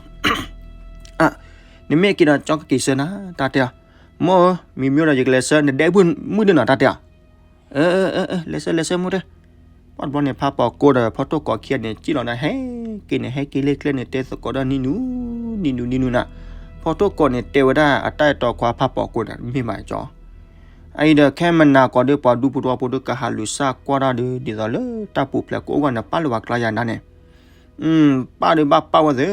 နမ့ၢ်က့ၤဒီးကၠီကက့ၤဆၢနၤ တၢ်တဲအီၤ, မိၢ်ဧၢ, မံၤမံၤဒီးယကလဲၤဆၢ နဒဲမုၢ်ဒုနီၤ တၢ်တဲအီၤ, လဲၤဆၢလဲၤဆၢမိၢ်တဲ, ပှၢ်တဘျီန့ၣ် ဖးပိာ်ကိးဒီးဖီထိၣ်ကိးခံဂၤန့ၣ် စံၣ်လီၤဒီးဟဲက့ၤန့ၣ် ဟဲက့ၤလၢကျဲန့ၣ် တဲသကိးဒီးနံၤနူၤ, နံၤနူၤနံၤနူၤနၤ, ဖီထိၣ်ကိးန့ၣ်တဲဝဲဒၣ်အတၢ်အဲၣ်တီခွါဖးပိာ်ကိးန့ၣ် မ့ၢ်ဘၣ်ကၠီ အအံၤဒီးခဲမနၤကိးဒီးပှၤဒူပူၤတဝီပူၤဒီးကဟးလူၤစၢ်ကွၢ်တၢ်ဒီး ဒ်သိးလၢတၢ်ပူၤဖျဲးကအိၣ်ဂၤန့ၣ် ပာ်လၢပှၤကျါယၤနၤန့ၣ်, ပာ်ဒီးဘၣ်ပာ်ဝဲသ့,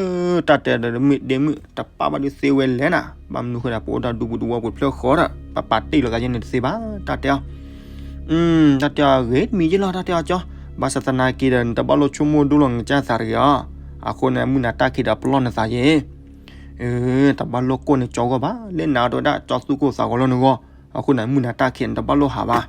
တၢ်တဲဒီးမုၢ်ဒ့မုၢ် တပာ်ဘၣ်ဒုးသ့ဝဲလဲၣ်နၤ, ဘၣ်မနုၤဃိဒီး ပအိၣ်ဒီးဒူပူၤတဝီပူၤတဖျၢၣ်ဃီဒီး ပပာ်တ့ၢ်လိာ်သးယဲန့ၣ်တသ့ဘၣ်, တၢ်တဲအီၤ တၢ်တဲအီၤဂ့ၤတမံၤယ့လီၤ တၢ်တဲအီၤကၠီ, ဘၣ်ဆၣ်သနာ်က့ဒီး နတဘၣ်လိၣ်ဆိကမိၣ်ဒိၣ်လီၤနကစၢ်သးတဂ့ၤအီၤ, အဃိန့ၣ် မုၢ်နၤတၢ်ခံးဒီးပလီၢ်နသးယ့, တဘၣ်လိၣ်ကိၢ်န့ၢ်ကၠီဂီၢ်ဘၣ်, လၢနၤတဝဲဒၣ်ကၠီသူၣ်ကိၢ်သးဂီၤလၢနဂီၢ်, အဃိန့ၣ် မုၢ်နၤတၢ်ခံးန့ၣ် တဘၣ်လိၣ်ဟးဘၣ်,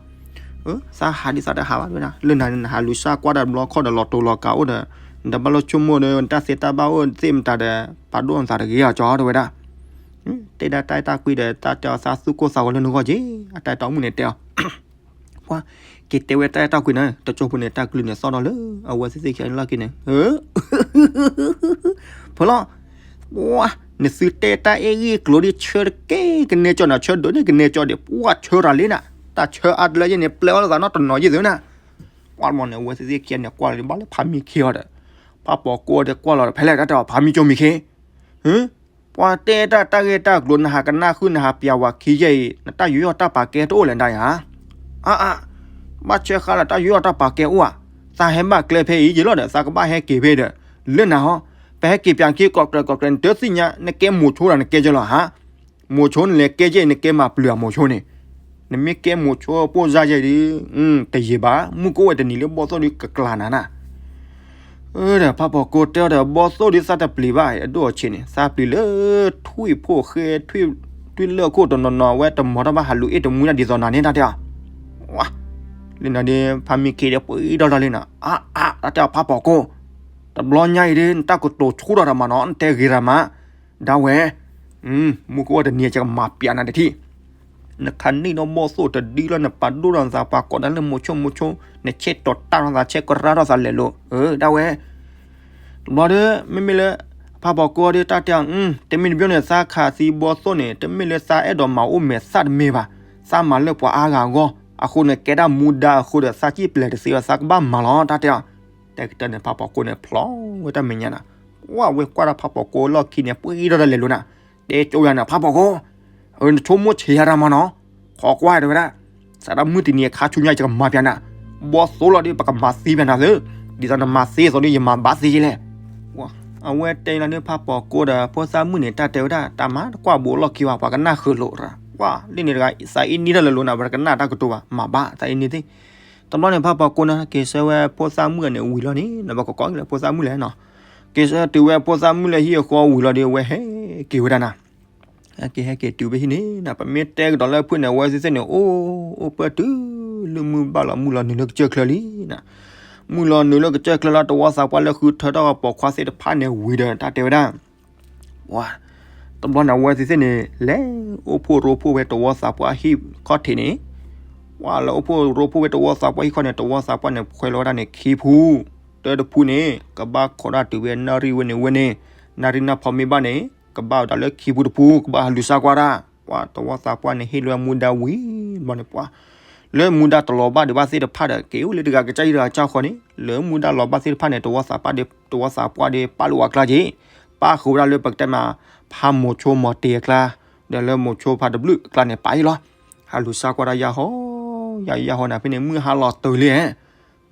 သးဟးဒ်သးတဟးဘၣ်တဝဲဒၣ်, လၢနၤန့ၣ် နဟးလူၤစၢ်ကွၢ်တၢ်တဘျီခီၣ်ဒီးလီၤတိၤလီၤကးအိၣ်ဒီး, နတဘၣ်လိၣ်ဆိကမိၣ်ဒီး နတၢ်သ့တၢ်ဘၣ်အိၣ်သ့ၣ်မတၤဒီး ပာ်ဒိၣ်နသးတဂ့ၤအီၤကၠီတဝဲဒၣ် တဲဒၣ်တၢ်အဲၣ်တၢ်ကွံဒီး တၢ်တဲအီၤသးသူၣ်ကိၢ်သးဂီၤလၢနဂီၢ်က့, အတၢ်အဲၣ်တီမုၣ်န့ၣ်တဲအီၤ, ပှၤ, က့ၤတဲဝဲတၢ်အဲၣ်တၢ်ကွံန့ၣ် တကၠိဖိန့ၣ် တၢ်ကလုၢ်န့ၣ်သီၣ်ထီၣ်လၢ အဝဲသ့ၣ်သ့ၣ်ခံဂၤန့ၣ်လီၢ်ခံန့ၣ်, ဖီလီၤ, ပှၤ, နသုတဲတၢ်အဲၣ်ဂံၢ်ကျိၤဒ်ဆၢတက့ၢ် ကနဲကၠီနၤ ဆၢဒိးန့ၣ် ကနဲကၠီဒံး ပှၤဆၢတၢ်လံနၤ, တၢ်ဆၢအါတလၢယဲန့ၣ် ပျဲအီၤလၢသးနီတနီၤယဲၢ်သုနၤ, ပှၤမီၤန့ၣ် အဝဲသ့ၣ်သ့ၣ်ခံဂၤန့ၣ် ကွၢ်လီၤဒံးဘၣ်လၢဖးမံခ့အီၤဒီး, ဖးပိာ်ကိးဒီးကွၢ်လီၤဒီး ဖဲလဲၣ်တၢ်တဲအီၤ ဖးမံကၠိမံခ့ ပှၤတဲတၢ်တၢ်ဂ့ၢ်တၢ်ကျိၤ နဟးကနၣ်ဃုာ် နဟးပျးဝၤခံယဲၢ်အံၤ နတၢ်ယူးယီၣ်တၢ်ပာ်ကဲတအိၣ်လဲၣ်ဒၣ်ယၤ, အါအါ, ဘၣ်ဆၢဃါလၢတၢ်ယူးယီၣ်တၢ်ပာ်ကဲအိၣ်ဧါ, သးဟဲဘၣ်ကျဲဖဲအံၤယဲၢ်လီၤဒီး သးကဘၣ်ဟဲက့ၤဖဲဒီး, လၢနၤဟီ, ပဟဲက့ၤပၠးက့ၤ ကိးကြၢးကိးကြၢး နတသ့ၣ်ညါ နကဲမိၤဆိဒီးနကဲယဲၢ်လီၤဧါ မိၤဆိန့ၣ်လဲၤကဲယဲၢ် နကဲမၤပျုၤဧါမိၤဆိန့ၣ်, နမ့ၢ်ကဲမိၤဆိပိၢ်စၢ်ယဲၢ်ဒီး, တယံာ်ဘၣ် မုၢ်ကအိၣ်ဝဲတနံၤလၢဘီၣ်သိၣ်ဒုးကကျါနၤနၤ, ဒီးဖးပိာ်ကိးတဲအီၤဒီး ဘီၣ်သိၣ်ဒုးသးတပျံၤဘၣ် အဒိၣ်အဆံးန့ၣ် သးပျံၤလၢ ထွံၣ်ဖိၣ်ဃဲ ထွံၣ်လၢၢ်ခိၣ်တနီၤနီၤ အဝဲတမၤတၢ်ဘၣ် ဟးလူၤအ့ၣ်တမူဒၣ်ဒ်သိးနၤန့ၣ်တၢ်တဲအီၤ, ဝါ, လၢနၤဒီး ဖးမံခ့ဒီးပှ့ၤဒီးတၢ်လံနၤ, အါအါ တၢ်တဲအီၤဖးပိာ်ကိး, တဘျီညါအံၤဒီး နတၢ်ကတိၤဆူၣ်ထီၣ်တၢ်မးနီၤ နတဲဂ့ၤတၢ်မး ဒၣ်ဝဲ, မုၢ်ကအိၣ်တနံၤ ယကမၤပျးနၤတထံၣ်, နခးန့ၢ်ဒီးဘီၣ်သိၣ်တဒုလီၤ နပာ်ဒိၣ်ထီၣ်နသး ပှၤကိးဒၣ်လၢမိၤဆိမိၤဆိ, နဆဲးတီၤတၢ်ထီၣ်သး ဆဲးကရၢ်ထီၣ်သးလဲၤလိၤ, ဒၣ်ဝဲ တဘျီဒီး မ့မ့ၢ်လၢ ဖးပိာ်ကိးဒီးတၢ်တဲအီၤ, တမ့ၢ်တဘျီန့ၣ် သးခးသံဘီၣ်သိၣ်န့ၣ် တမ့ၢ်လၢသးအဲၣ်ဒိးမၤအိၣ်မဲာ်သၣ်တမ့ၢ်ဘၣ်, သးမၤလၢပှၤအါဂၤအဂီၢ်, အဃိန့ၣ် ကဲဒၣ်မူဒါအဃိဒီး သးစံၣ်ပျဲၤတသ့ဘၣ် သးကဘၣ်မၤလီၤ တၢ်တဲအီၤ, တဲကတၢၢ်န့ၣ် ဖးပိာ်ကိးန့ၣ် ဖျီဝဲတၢ်မဲာ်ညါနၤ, ဝဲကွၢ်တၢ်ဖးပိာ်ကိးလီၢ်ခံန့ၣ် ပှ့ၤဒီးတၢ်လဲၤလိၤနၤ, တဲကၠိယၤန့ၣ် ဖးပိာ်ကိး နဆိကမိၣ်ဆံးယၤတၢ်မးနီၤ, ခိးကွၢ်တဲဝဲဒၣ်, စးထီၣ်မုၢ်တနံၤအခါဆူညါ ယကမၤပျးနၤ, ဘီၣ်သိၣ်လီၤဒီး ပကမၤသံပျးနၤသု, ဒ်သိးနမၤသ့သိးဒီး ယမၤဘၣ်သ့ယလဲၣ်. အဝဲတဲလီၤန့ၣ် ဖးပီၤကိဒီးဖိသၣ်မုၣ်န့ၣ် တၢ်တဲဝဲဒၣ် တၢ်မၤတကွၢ်ဘူးအလီၢ်ခံဘၣ် ပှၤကနၣ်ဃုာ်လိာ်ရၣ် ကွၢ်လံန့ၣ်တဂၤ သးအ့န့ၢ်တၢ်လၢလိၤနၤ ပှၤကနၣ်တၢ်ကတိၤဘၣ် မၤဘၣ်သးအ့န့ၢ်သ့. တဘျီန့ၣ် ဖးပီၤကိန့ၣ် က့ၤဆၢဝဲဖိသၣ်မုၣ်န့ၣ်ဝံၤလီၤန့ၣ် နဘၣ်ကကိးက့ၤလၢဖိသၣ်မုၣ်လဲၣ်နီၤ. က့ၤဆၢတုၤဝဲဖိသၣ်မုၣ်လၢဟံၣ်အဃီဝံၤလီၤဒီး အဝဲဟဲက့ၤဝဲဒၣ်နၤ ဟဲက့ၤဟဲက့ၤတုၤဖဲဟံၣ်န့ၣ်နၤ ပမ့ၢ်တဲကဒီးလၢဖုၣ်န့ၣ် အဝဲသ့ၣ်သ့ၣ်န့ၣ် အိၣ်အိၣ်ပၢၢ်တုၤလၢမုၢ်ဘၣ်လီၤ မုၢ်လီၤနုာ်လၢကစၢၢ်ချၢလံနၤ. မုၢ်လီၤနုာ်လၢကစၢၢ်ချၢလီၤ တဝီသးပှၢ်လၢဃုထၢထီၣ်ပိာ်ခွါသ့ၣ်တဖၣ်န့ၣ်ဝံၤဒီး တၢ်တဲဝဲဒၣ် ဝါ တဘျီန့ၣ် အဝဲသ့ၣ်သ့ၣ်န့ၣ် လဲၤအိၣ်ဖှိၣ်ရိဖှိၣ်ဝဲတဝီသးပှၢ်ဟံၣ်ခီၣ်ထံးန့ၣ် ဝါ လဲၤအိၣ်ဖှိၣ်ရိဖှိၣ်ဝဲတဝီသးပှၢ်ဟံၣ်ခီၣ်န့ၣ် တဝီသးပှၢ်န့ၣ် ခွဲးလီၤဝဲဒၣ်န့ၣ် ခံဖု တၢတဖုန့ၣ် ကဘၣ်ခိးဒၣ်တုၤဝဲနၣ်ရံၣ်ဝဲန့ၣ်ဝဲန့ၣ် နၣ်ရံၣ်နၢ်ဖီမ့ၢ်ဘၣ်န့ၣ် ကဘၣ်ဝဲဒၣ်လၢခံဖုတဖု ကဘၣ်ဟးလူၤစၢ်ကွၢ်တၢ် ပှၤတဝီသးပှၢ်န့ၣ် ဟ့ၣ်လီၤဝဲမူဒါဝံၤဘျီန့ၣ် ပှၤ လၢမူဒါတလီၤဘၣ်ဒံးဘၣ်သ့ၣ်တဖၣ်ဒီး က့ၤအိၣ်လၢတဂၤကစၢ်ယံၤတဂၤကစၢ်ဃီန့ၣ် လၢမူဒါလီၤဘၣ်သ့ၣ်တဖၣ်န့ၣ် တဝီသးပှၢ်ဒၣ် တဝီသးပှၢ်ဒၣ်ပာ်လၢဝဲအကျါက့ၤ ပာ်ဃုာ်ဝဲဒၣ်လၢပကတဲမး ဖးမိၤဆိမီၤတ့ၤအကျါ ဒီးလၢမိၤဆိဖးတဘျုးအကျါန့ၣ် ပာ်ယံၤလီၤ ဟးလူၤစၢ်ကွၢ်တၢ်ယၢ်ဟီ ယၢ်ဟီယၢ်ဟီန့ၣ် ဖဲန့ၣ် မုၢ်ဟါလီၤတၢၤလံ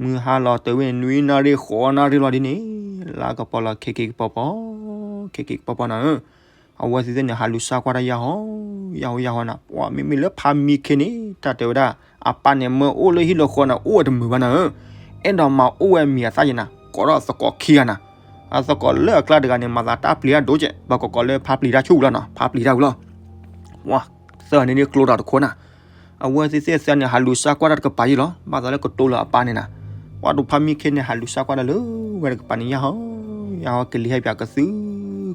မုၢ်ဟါလီၤတၢၤဝဲန့ၣ် နွံနၣ်ရံၣ်ဃိးနၣ်ရံၣ်လီၤဒ်န့ၣ် လါကပီၤလီၤ ခဲက့ၤကပီၤပီၤ ခဲက့ၤကပီၤပီၤနၤဧၢ အဝဲသ့ၣ်သ့ၣ်န့ၣ် ဟးလူၤစၢ်ကွၢ်တၢ်ယၢ်ဟီ ယၢ်ဟီယၢ်ဟီနၤ ပှၤမ့မ့ၢ်လၢဖးမံခ့န့ၣ် တၢ်တဲဝဲဒၣ် အပၢ်န့ၣ်မၢအိၣ်လၢဟံၣ်လၢဃီနၤ အိၣ်ဝဲတမုာ်ဘၣ်နၤဧၢ အဲၣ်ဒိးမၤအိၣ်ဝဲမံၤအသၣ်ယဲနၤ ကိးထီၣ်သကိးခံဂၤနၤ အသကိးလၢအကျါတဂၤန့ၣ် မၤသးတၢ်ပျံၤတၢ်ဒိၣ်ကဲး ပှၤကိးကိးလၢဖးပျံၤတၢ်ဆူၣ်လီၤနီၤ ဖးပျံၤတၢ်ဝံၤလီၤ ပှၤ သၢဂၤန့ၣ်န့ၣ်ကျိတၢ်တခိၣ်နၤ အဝဲသ့ၣ်သ့ၣ်သၢန့ၣ် ဟးလူၤစၢ်ကွၢ်တၢ်တကပၤယံၤလီၤ ဘၣ်သးလၢကတိၤလၢအပၢ်န့ၣ်နၤ ပှၤဒိးဖးမံခ့န့ၣ် ဟးလူၤစၢ်ကွၢ်တၢ်လၢဝဲတကပၤန့ၣ် ယၢ်ဟီ ယၢ်ဟီကလံၤဟဲပၠးကသု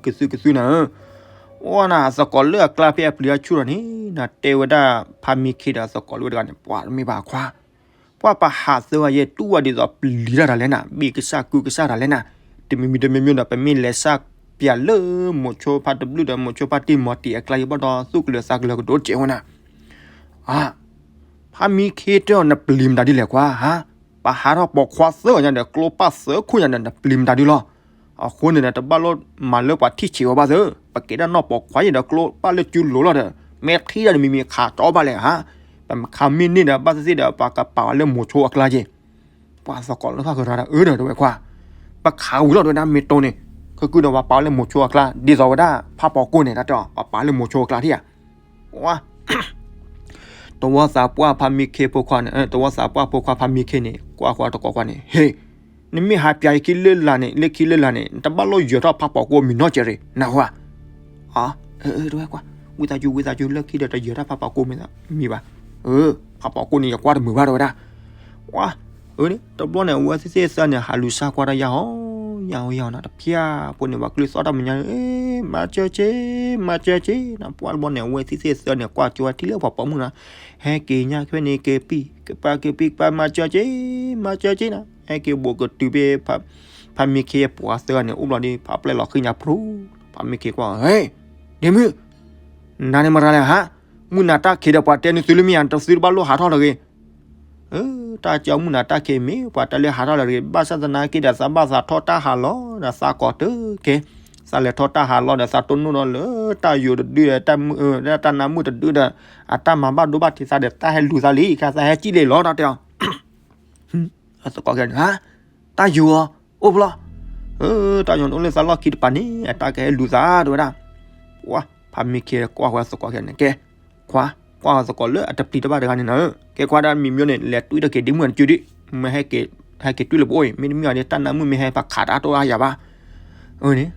ကသုကသုနၤဧၢ အိၣ်နၤ အသကိးလၢအကျါဖဲအပျံၤတၢ်ဆူၣ်လီၤန့ၣ် နတဲဝဲဒၣ်ဖးမံခ့ဒီးအသကိးလၢဝဲတဂၤန့ၣ် ပှၤတမ့ၢ်ဘၣ်ခွါ ပှၤပဟးသၢဂၤယဲၢ်တူၢ်ဝဲဒ်သိး ပျံၤတၢ်တၢ်လဲၣ်နၤ ဘ့ၣ်ကစၢ်ကုကစၢ်တၢ်လဲၣ်နၤ တမံၤမံၤတမံၤမံၤဒီး ပမ့ၢ်လဲၤစၢ်ပၠးလၢမိၤဆိဖးတဘျုးဒီးမိၤဆိဖးတံၢ်မီၤတ့ၤအကျါယံၤဘၣ်ဒီး သူၣ်ကလၢၤသးကလၢၤကဒိၣ်ကဲးဝဲနၤ အ ဖးမံခ့တဲအီၤ နပျံၤမတၤဒ်လဲၣ်ကွၢ် ဟါ, ပဟးထီၣ်ပိာ်ခွါသၢဂၤညါဒီး ကျိပၢ်သၢခိၣ်ညါဒီး နပျံၤမတၤဒ်လီၤ. အဃိန့ၣ်ဒီး တဘၣ်လိၣ်မၤလၢပှၤထံၣ်ဆံးဝဲဘၣ်သၢ, ပကဲဒၣ်နီၢ်ပိာ်ခွါယဲဒီး ကျိပၢ်လၢစုလိၤလီၤဒီး မ့ၢ်ထံၣ်ဒၣ်နမံၤမံၤခးတီဘၣ်လဲၣ်ဟါ, ပခးမ့ၢ်န့ၢ်ဒီး ဘၣ်သ့ၣ်သ့ၣ်ဒီး ပှၤကပာ်ဝဲလၢမိၤဆိအကျါက့ၤ ပှၤသကိးလၢဃၣ်ဃၢၤတၢ်ဒီး အၢဒီးတဝဲခွါ, ပခးဝံၤလီၤတဝဲဒၣ်မ့ၢ်တိၢ်န့ၣ်, ခဲကုဒီးပှၤပာ်ဝဲလၢမိၤဆိအကျါ, ဒ်သိးဝဲဒၣ် ဖးပိာ်ကိၢ်န့ၣ် တၢ်တဲအီၤ ပှၤပာ်လၢမိၤဆိအကျါထံၣ်ဧါ. ဝါ တဝီသးပှၢ်ဖးမံခ့ဖိခွါန့ၣ်, တဝီသးပှၢ်ဖိခွါဖးမံခ့န့ၣ် ကွၢ်ဃီတကိးခွါန့ၣ်, ဟ့ၣ်, နမ့ၢ်ဟးပၠးယခံလၢလာ်န့ၣ်, လၢခံလၢလာ်န့ၣ် နတဘၣ်လိၣ်ယၢၤထီၣ်ဖးပိာ်ကိၢ်မံၤနီတစဲးရ့ၣ်, နၢ်ဟူဧါ. အ တဝဲကွၢ်, ဝံသးစူၤ ဝံသးစူၤ လၢခံဒီးတယၢၤတၢ်ဖးပိာ်ကိၢ်မံၤဘၣ်, ဖးပိာ်ကိၢ်န့ၣ် ယကွၢ်တမုာ်ဘၣ်တဝဲဒၣ်. ဝါ အန့ၣ် တဘျီန့ၣ် အဝဲသ့ၣ်သ့ၣ်သၢန့ၣ် ဟးလူၤစၢ်ကွၢ်တၢ်ယၢ်ဟီ, ယၢ်ဟီယၢ်ဟီနၤ တဖျၢၣ်ဖိန့ၣ် ပှၤကလုၢ်သီၣ်တၢ်မဲာ်ညါ, မၤစၢၤက့ၤ, မၤစၢၤက့ၤနၤ, ပှၤတဘျီန့ၣ် အဝဲသ့ၣ်သ့ၣ်သၢန့ၣ် ကွၢ်ကၠိဝဲထံၣ်လၢပှၤပိာ်မုၣ်နၤ, ဟဲက့ၤညါဖဲန့ၣ် က့ၤပံ, ကပၤက့ၤပံ ကပၤ မၤစၢၤက့ၤ, မၤစၢၤက့ၤနၤ, ဟဲက့ၤဘူးကတုၤဖဲ ဖးမံခ့အပှၤသၢဂၤန့ၣ် အိၣ်ဘျီဒီး ဖးပျဲၢ်လီၤဃံညါဖျိ, ဖးမံခ့ကွၢ်, ဟ့ၣ်, ဒ့မုၣ်, နၤန့ၣ်မတၤလဲၣ်ဟါ, မုၢ်နၤတၢ်ခံးဒီးပှၤတဲနသုလၢမ့ၢ်ယါ တသုတဘၣ်လိၣ်ဟးထီၣ်လၢၤဂ့ၤ တၢ်ကၠီမုၢ်နၤတၢ်ခံးမ့ၢ် ပှၤတဲလၢဟးထီၣ်လၢၤတဂ့ၤ, ဘၣ်ဆၣ်သနာ်က့ဒီး သးဘၣ်သးထီၣ်တၢ်ဟးလီၤဒီး သးကိးတက့ၢ်, သးလဲၤထီၣ်တၢ်ဟးလီၤဒီး သးတိၢ်နီၣ်ဒီးလၢတၢ်ယိာ်တဒုဒီး တၢ်နါမုၣ်တဒုဒီး အတၢ်မၤဘၣ်ဒိဘၣ်ထံးသးဒီး တၢ်ဟဲလူၤသးလံ, ခဲသးဟဲစံၣ်လ့ၣ်လီၤ တၢ်တဲအီၤ အသကိးကဲန့ၣ်, တၢ်ယိာ်အီၤ အိၣ်ဖျီ, တၢ်ယိာ်န့ၣ်အိၣ်လၢသးလီၢ်ခံတပၤန့ၣ် အတၢ်ကဟဲလူၤသးတဝဲဒၣ်. ဝါ ဖးမံခ့ကွၢ်ဃီသကိးကဲန့ၣ် ကဲ, ခွါ, ကွၢ်ဃီသကိးလၢအတပျံၤတၢ်ဘၣ်တဂၤန့ၣ်နၤ, ကဲခွါဒၣ်မံၤမံၤန့ၣ် လဲၤတွံၢ်တက့ၤဒ့မုၣ်အတစုဒု, မ့ၢ်ဟဲက့ၤတွံၢ်လၢပအိၣ်အံၤ, မ့တမ့ၢ်အီၤဒီး တၢ်နါမုၣ်မ့ၢ်ဟဲပှၤခးတၢ်တိၢ်အါယၤဘၣ်. အန့ၣ်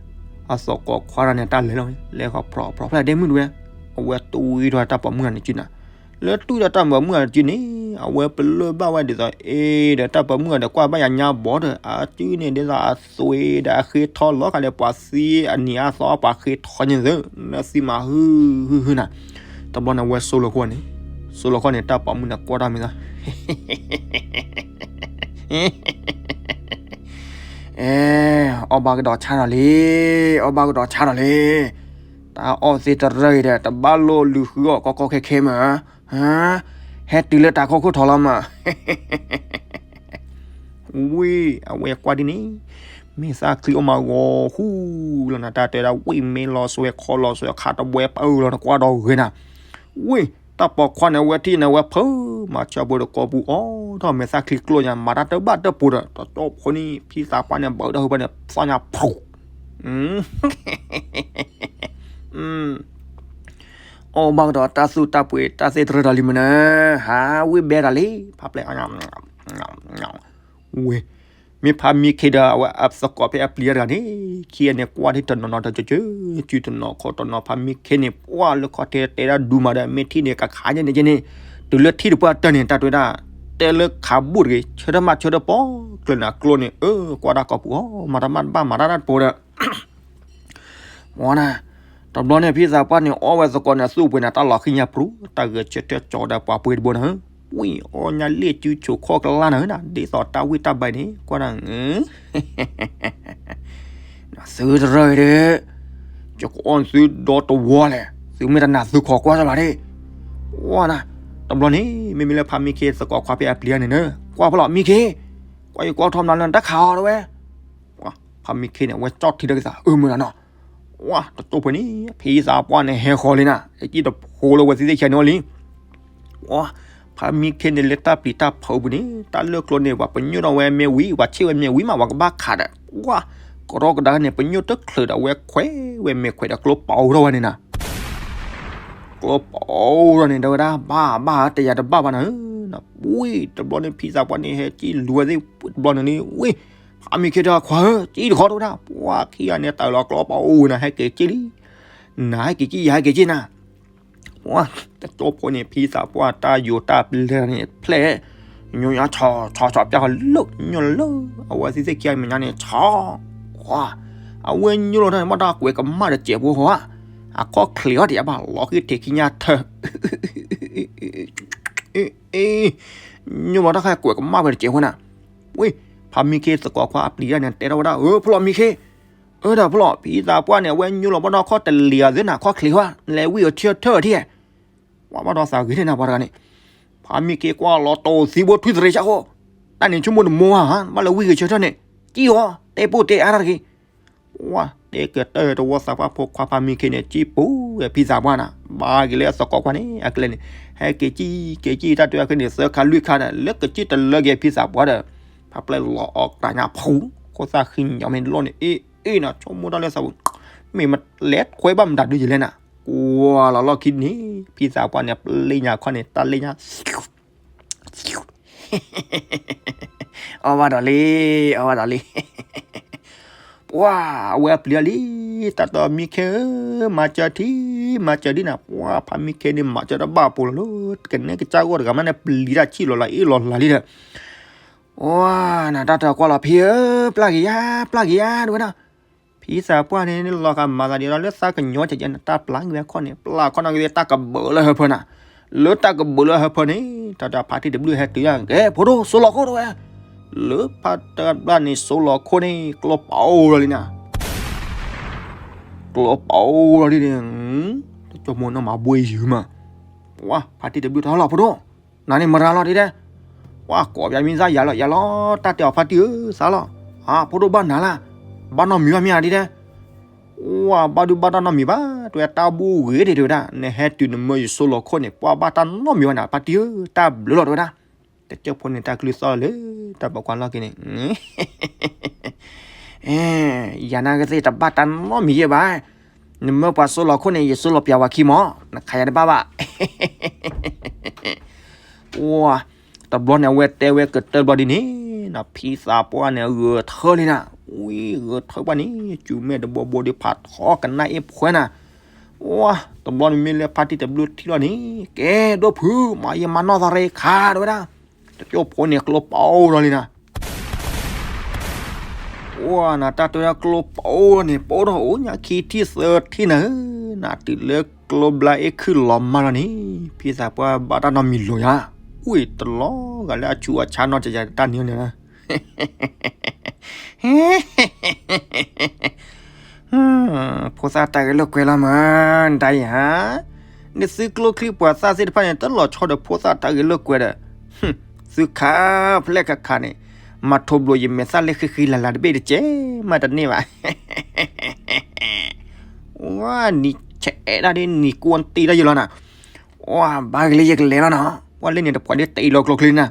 အသကိးခွါဒၣ်န့ၣ် တၢ်လဲၤလီၤ, လဲၤဃီဖျိးဖျိးဖျဲၣ်ဒ့မုၣ်တဝဲ, အဝဲတွံၢ်ထီၣ်တၢ်ပိာ်မုၣ်ဂၤန့ၣ်စုနၤ, လၢတွံၢ်ဒီးတၢ်ပိာ်မုၣ်ဂၤတစုန့ၣ် အဝဲပလၢၢ်ဘၣ်ဝဲဒ်သိး အ့ဒီးတၢ်ပိာ်မုၣ်ဂၤဒီး ကွၢ်ဘၣ်ယၤညါဘီဒီး အစုန့ၣ်ဒ်သိးအသွံၣ်ဒီးအဃ့ထီလီၤခါဒီး ပှၤသံအနံၤအါသီ ပှၤဃ့ထီန့ၣ်သၢ, နသံမးဟုဟုဟုနၤ, တဘျီန့ၣ် အဝဲဆိလီၤဃီန့ၣ်, ဆိလီၤဃီန့ၣ် တၢ်ပိာ်မုၣ်န့ၣ်ကွၢ်တၢ်မ့ၢ်သး အဲ, အီၣ်ဘၣ်ကဒီးဆါဒီးလံ, အီၣ်ဘၣ်ကဒီးဆါဒီးလံ, တၢ်အီၣ်သ့တရၢအံၤဒီး တဘၣ်လိၣ်လုၢ်ဃုအီၣ်ကီကီခဲခဲမး, ဟဲတုၤလၢတၢ်ခိၣ်ခိၣ်ထီၣ်လီၤမး. ဝံၤ အဝဲကွၢ်ဒ်န့ၣ်, မ့ၢ်သၣ်ချံအိၣ်မးဂီၤဃူလီၤနၤ, တၢ်တဲဒၣ် ဝံၤမ့ၢ်လီၤစွဲခီလီၤစွဲခါတဘှဲပၢလီၤနကွၢ်ဒီးဂ့ၤနၤ, ဝံၤ တၢ်ပိာ်ခွါန့ၣ် အဝဲထံၣ်န့ၣ် အဝဲဖုးမၤဆၢဖိဒီးကိာ်ပူၤအီၤထီၣ်မဲာ်သၣ်ချံကျိညါ မၤတၢ်တဘၣ်တပိၤဒီး တကၠိဖိန့ၣ် ဖံသးပှၢ်န့ၣ် ဘၣ်ဒၣ်ဟူဘၣ်န့ၣ် သီၣ်ညါဖူး အီၣ်ဘၣ်ကဒီးတၢ်သူၣ်တၢ်ပှ့ၤတၢ်သ့ၣ်တရၢဒီးလံမနုၤ, ဟးဝံၣ်ဘဲဒီးလံ ဖးပျဲၢ်အီၣ်ညါ ဝဲ မ့ၢ်ဖးမံခ့ဒီး အဝဲအသကိးဖဲအပျံၤတဂၤန့ၣ် ခံဂၤန့ၣ် ကွၢ်ထံၣ်တနီၤနီၤတကၠၢ်ကၠၢ် စုတနီၤခီတနီၤ ဖးမံခ့န့ၣ် ပှၢ်လၢခီၣ်ထံးတဲဒၣ်ဒူမးဒီး မ့ၢ်ထံၣ်န့ၣ် ကခးယဲန့ၣ်ကဲန့ၣ် တုၤလၢထံၣ်တပှၢ်တၢၢ်န့ၣ် တၢ်တဲဝဲဒၣ် တဲလၢခးဘူးတဂ့ၤ ဆၢထၢၣ်မးဆၢထၢၣ်ပီ ကျၢၤနၤကျိန့ၣ် အၢ ကွၢ်တၢ်ကိာ်ပူၤအီၤ မၤတၢ်မးတဘၣ်မၤတၢ်တၢ်တပိၤဒီး ဝဲနၤ, တဘျီန့ၣ် ဖံသးပှၢ်န့ၣ် အီၣ်ဝဲသကိးန့ၣ် သူၣ်ပှ့ၤန့ၣ် တၢ်လီၤဃံညါပြူၤ တၢ်ဂဲၤဆၢထၢၣ်ကၠီဒီးပှၤပှ့ၤတဘိနၤ, ဝံၣ်အီၣ်ညါလ့ၣ်စုဆိးခီၣ်ကလါနၤဧၢနၤ ဒ်သိးတၢ်ဝံၣ်တၢ်ဘါန့ၣ် ကွၢ်နၤ, သုတရၢဒီး ယကအီၣ်သုဒီတဝီလဲၣ် သုမ့ၢ်တနာ်သုခိးကွၢ်စလီၤန့ၣ်, ဝဲနၤ, တဘျီန့ၣ် မ့မ့ၢ်လၢဖးမံခ့သကိးခွါဖဲအပျံၤန့ၣ်နၢ ကွၢ်ဖဲလီၤမံခ့, ကွၢ်ယကွၢ်ထီၣ်မနုၤလၢတၢ်ခးအီၤတဝဲ ဖးမံခ့န့ၣ် အဝဲကၠီၣ်ထံတၢ်ကသး အၢမုၢ်နၤနီၤ, ဝါ တကၠိဖိန့ၣ် ဖံသးပှၢ်န့ၣ် ဟဲဃီၤလံနၤ အကံၣ်တဖိလၢဝဲသ့ၣ်သ့ၣ်ဆဲန့ၣ်အီၤလံ, ဝါ ဖးမံခ့န့ၣ် လၢတၢ်ပျံၤတၢ်ဖုးပူၤန့ၣ် တၢ်လၢကျိန့ၣ် ပှၤပညိၣ်ထီၣ်ဝဲမ့ၢ်ဝံၤ ပှၤဆ့ၣ်ဝဲမ့ၢ်ဝံၤမး ပှၤကဘၣ်ခးဒီး ဝါ ကရီကဒါန့ၣ် ပညိၣ်တချုးဒီး အဝဲခွဲးဝဲမဲာ်ခွဲးဒီးကျိပအိၣ်ထီၣ်ဝဲန့ၣ်နၤ ကျိပအိၣ်ထီၣ်န့ၣ် တဲဝဲဒၣ် ဘၣ်ဘၣ်တယၤတဘၣ်ဘၣ်နၤဧၢ, ဝံၣ်တဘျီန့ၣ် ဖံသးပှၢ်န့ၣ် ဟဲကံၣ်လူၤဝဲသ့ၣ်တဘျီန့ၣ်န့ၣ် ဝံၣ် ဖးမံခ့တၢ်ခွါဧၢ ကံၣ်တခီတဝဲဒၣ် ပှၤခံဂၤန့ၣ် တၢ်လီၤကျိပအိၣ်နၤ ဟဲက့ၤကံၣ်လံ, နဟဲက့ၤကံၣ် ယဟဲက့ၤကံၣ်နၤ, ဝါ တကၠိဖိန့ၣ် ဖံသးပှၢ်တၢ်ယိၤတၢ်ပျဲၢ်န့ၣ် ဖျဲၣ် ညိၣ်ညါဆီဆီဆီ ပျဲၢ်ဃီလၢ ညိၣ်လၢ အဝဲသ့ၣ်သ့ၣ်ခံဂၤမဲာ်ညါန့ၣ် ဆီ ဝါ အဝဲညိၣ်လီၤတၢ်န့ၣ် ဘၣ်တၢ်ကွဲးကမၣ်တစဲးဖိဟီဧါ, အခီၣ်ချ့အီၤတယၤဘၣ် လီၤဃံထံးခံညါထၢၣ် ညိၣ်လီၤတၢ်ခါကွဲးကမၣ်ဝဲတစဲးဖိနၤ, ဝံၣ် ဖးမံခ့သကိးခွါအပျံၤတၢ်န့ၣ် တဲထီၣ်ဝဲဒၣ် အၢ ဖျီၣ်မံခ့ အၢ ဒီးဖျီၣ် ဖံသးပှၢ်န့ၣ် အဝဲညိၣ်လီၤဘၣ်ဒီးခီၣ်တလံၤအီၤသ့နၤ ခီၣ်ချ့ခွါ လဲၤဝံၣ်အီၤထံထၢၣ်ထံၣ်, ဝါဘၣ်ဒီးသးဂ့ၤန့ၢ်နၤပှၤတဂၤန့ၣ်, ဖးမံခ့ကွၢ်လီၤတိၢ်သံဘိထွံၣ်သရ့ဆၣ်ဃိ, တၢ်န့ၣ်ဆိကမိၣ်တမီဧါ ဘၣ်လဲၤဝံၣ်ဂ့ၤဆၢထၢၣ်န့ၣ်, ကံၣ်အီၤ တဲပိၢ်တဲအါတၢ်တဂ့ၤ ဝါ တဲကတၢၢ်တဝီသးပှၢ်ဖိခွါဖးမံခ့န့ၣ် ကံၣ်ပူၤဝဲဖံသးပှၢ်နၤ, ဘၣ်က့ၤလၢအသကိးခွါန့ၣ် အကျဲန့ၣ်, ဟဲက့ၤကံၣ်က့ၤကံၣ်တၢ်တဝဲခဲန့ၣ် သၢခါလွံၢ်ခါဒီး လၢကစံၣ်တလၢက့ၤဖံသးပှၢ်ဒီး, ဖးပျဲၢ်လီၤအီၤတၢ်ညါဖူ, ခိၣ်သၣ်ဃံညါမ့ၢ်လီၢ်န့ၣ် အ့ၣ်အ့ၣ်နၤ ဆိကမိၣ်တၢ်လၢသးပူၤ, မ့ၢ်မလဲၤထွဲဘၣ်မတၤဒုယလဲၣ်နၤ, ကွၢ်လီၤလီၢ်ခံန့ၣ် ဖံသးပှၢ်န့ၣ် ပလ့ၣ်ညါခီန့ၣ် တၢ်လ့ၣ်ညါ အီၣ်ဘၣ်ဒီးလံ, အီၣ်ဘၣ်ဒီးလံ, ပှၤ အဝဲအပျံၤလံ, တၢ်တမံခ့ဧၢ, မၤစၢၤထံ, မၤစၢၤဒ်နၤ, ပှၤ ဖးမံခ့န့ၣ် မၤစၢၤတဘၣ်ပူၤလီၤလၢ ကနဲကစၢ်ဂီၢ်တဂၤမးန့ၣ် ပျံၤတၢ်ဆံၣ်လီၤလၢအ့ၣ်လီၤလၢ်လံဒီး, ပှၤ နတၢ်တကွၢ်လီၤဖံဧၢ, ပျၢ်က့ၤယၤ, ပျၢ်က့ၤယၤ တဝဲဒၣ် ဖံသးပှၢ်န့ၣ် လီၤဂာ်မၤသးဒ်လီၤလၢသးကညီၤကဲးနတၢ်ပျၢ်က့ၤဝဲခီန့ၣ် ပျၢ်ခီနီၣ်က့ၤတၢ်ကဘၢးလၢဟၢဖၢနၤ, လၢတၢ်ကဘၢးလၢဟၢဖၢန့ၣ် တၢ်တဖါတံၢ်တဘျုးဟဲတုၤယၤ ကဲ ဖိဒိၣ် စိလီၤခိၣ်တဝဲ, လၢဖါတၢ်ဘျၣ်န့ၣ် စိလီၤခိၣ်န့ၣ် ကျိပအိၣ်လီၤလံနၤ, ကျိပအိၣ်လီၤလံန့ၣ်, တကၠိမိၢ်နီၢ်မၤဘှ့ယုၤမး, ဝါ ဖါတံၢ်တဘျုးထီၣ်လီၤ ဖိဒိၣ် နၤန့ၣ်မရၤလီၤဒ်တဲ, ဝါ ကိးပယၤမ့ၢ်သၣ်ယၤလီၤ ယၤလီၤ တၢ်တဲအီၤဖါတံၢ်ဧၢ သးလီၤ, ဖိဒိၣ်ဘၣ်နၤလၢ, ဘၣ်နီတမံၤဘၣ်မ့ၢ်ဧါဒ်တဲ, ဝါ ဘၣ်ဒုးဘၣ်တၢ်နီတမံၤဘၣ် တဝဲတၢ်ဘူၣ်ဂ့ၤဒံးတဝဲဒၣ် နဟဲတုၤနမၢယစိလီၤခိၣ်န့ၣ် ပှၤဘၣ်တၢ်နီတမံၤဘၣ်နၤ ဖါတံၢ်ဧၢ တၢ်ဘျုးလီၤတဝဲဒၣ်, တကၠိဖိန့ၣ်တၢ်ကလုၢ်သီၣ်လၢ တၢ်ပိာ်ခွါလီၢ်ခံန့ၣ် ယၤနာ်က့သ့ၣ်တဘၣ်တၢ်နီတမံၤယဲၢ်ဘၣ်, နမၢပှၤစိလီၤခိၣ်န့ၣ် ယစိလီၤပျၢၤဝဲခံမီၤ နခးယၤတဘၣ်ဘၣ်, ဝါ တဘျီန့ၣ် အဝဲတဲဝဲကတၢၢ်ဘျီဒ်န့ၣ်, ဖံသးပှၢ်န့ၣ် ဂဲၤထၢလံနၤ, ဝံၤ ဂဲၤထၢပှၢ်န့ၣ် စူၤမဲာ်တဘိဘိဒီးဖးထီကနၣ်အ့ၣ်ဖှဲနၤ, ဝါ တဘျီန့ၣ်မ့ၢ်လၢဖါတံၢ်တဘျုးထံၣ်လီၤန့ၣ် ကဲ ဒိၣ်ဖုး မၤယမၤနီၢ်သးရ့ခါတဝဲဒၣ်, တကၠိဖိန့ၣ် ကျိပအိၣ်လီၤလံနၤ ဝါ နတၢ်တဲဝဲဒၣ်ကျိပအိၣ်န့ၣ် ပအိၣ်ထီၣ်အိၣ်ညါခံထံၣ်သၢထံၣ်နၤဧၢ, နတုၤလၢကျိဘျါအ့ၣ်ခုၣ်လီၤမၢ်လီၤန့ၣ်, ဖံသးပှၢ်ဘၣ်တၢ်နီတမံၤလိာ်ယၤ, ဝံၤတလီၤဂာ်လၢအဆူးအဆါနီတယၤတၢ်န့ၣ်န့ၣ်လီၤ ဖိသၣ်တၢ်ဂဲၤလိာ်ကွဲလီၤမး နတၢ်အံၤဧါ, နသုကျိချံပှၤသၣ်သ့ၣ်တဖၣ်န့ၣ် တလီၤဆီဒီးဖိသၣ်တၢ်ဂဲၤလိာ်ကွဲဒီး, သုခါဖျဲၣ်ခါခါန့ၣ်, မၤထိးဘျိးယမဲာ်သၣ်လၢဃံဃံလၤလၤတဘ့ၣ်တကဲးမးတန့ၢ်ဘၣ်, ဝါ နံၤဆဲးအဲၣ်ဒၣ်ဒ်နံၤကွၢ်တံၢ်တၢ်ယလီၤနၤ, ပှၤဘၣ်ဂ့ၤလၢယကလဲၤလီၤနီၤ. ပှၤလၢန့ၣ်တပှၤဒ်တအံၤလီၤကျိချံနၤ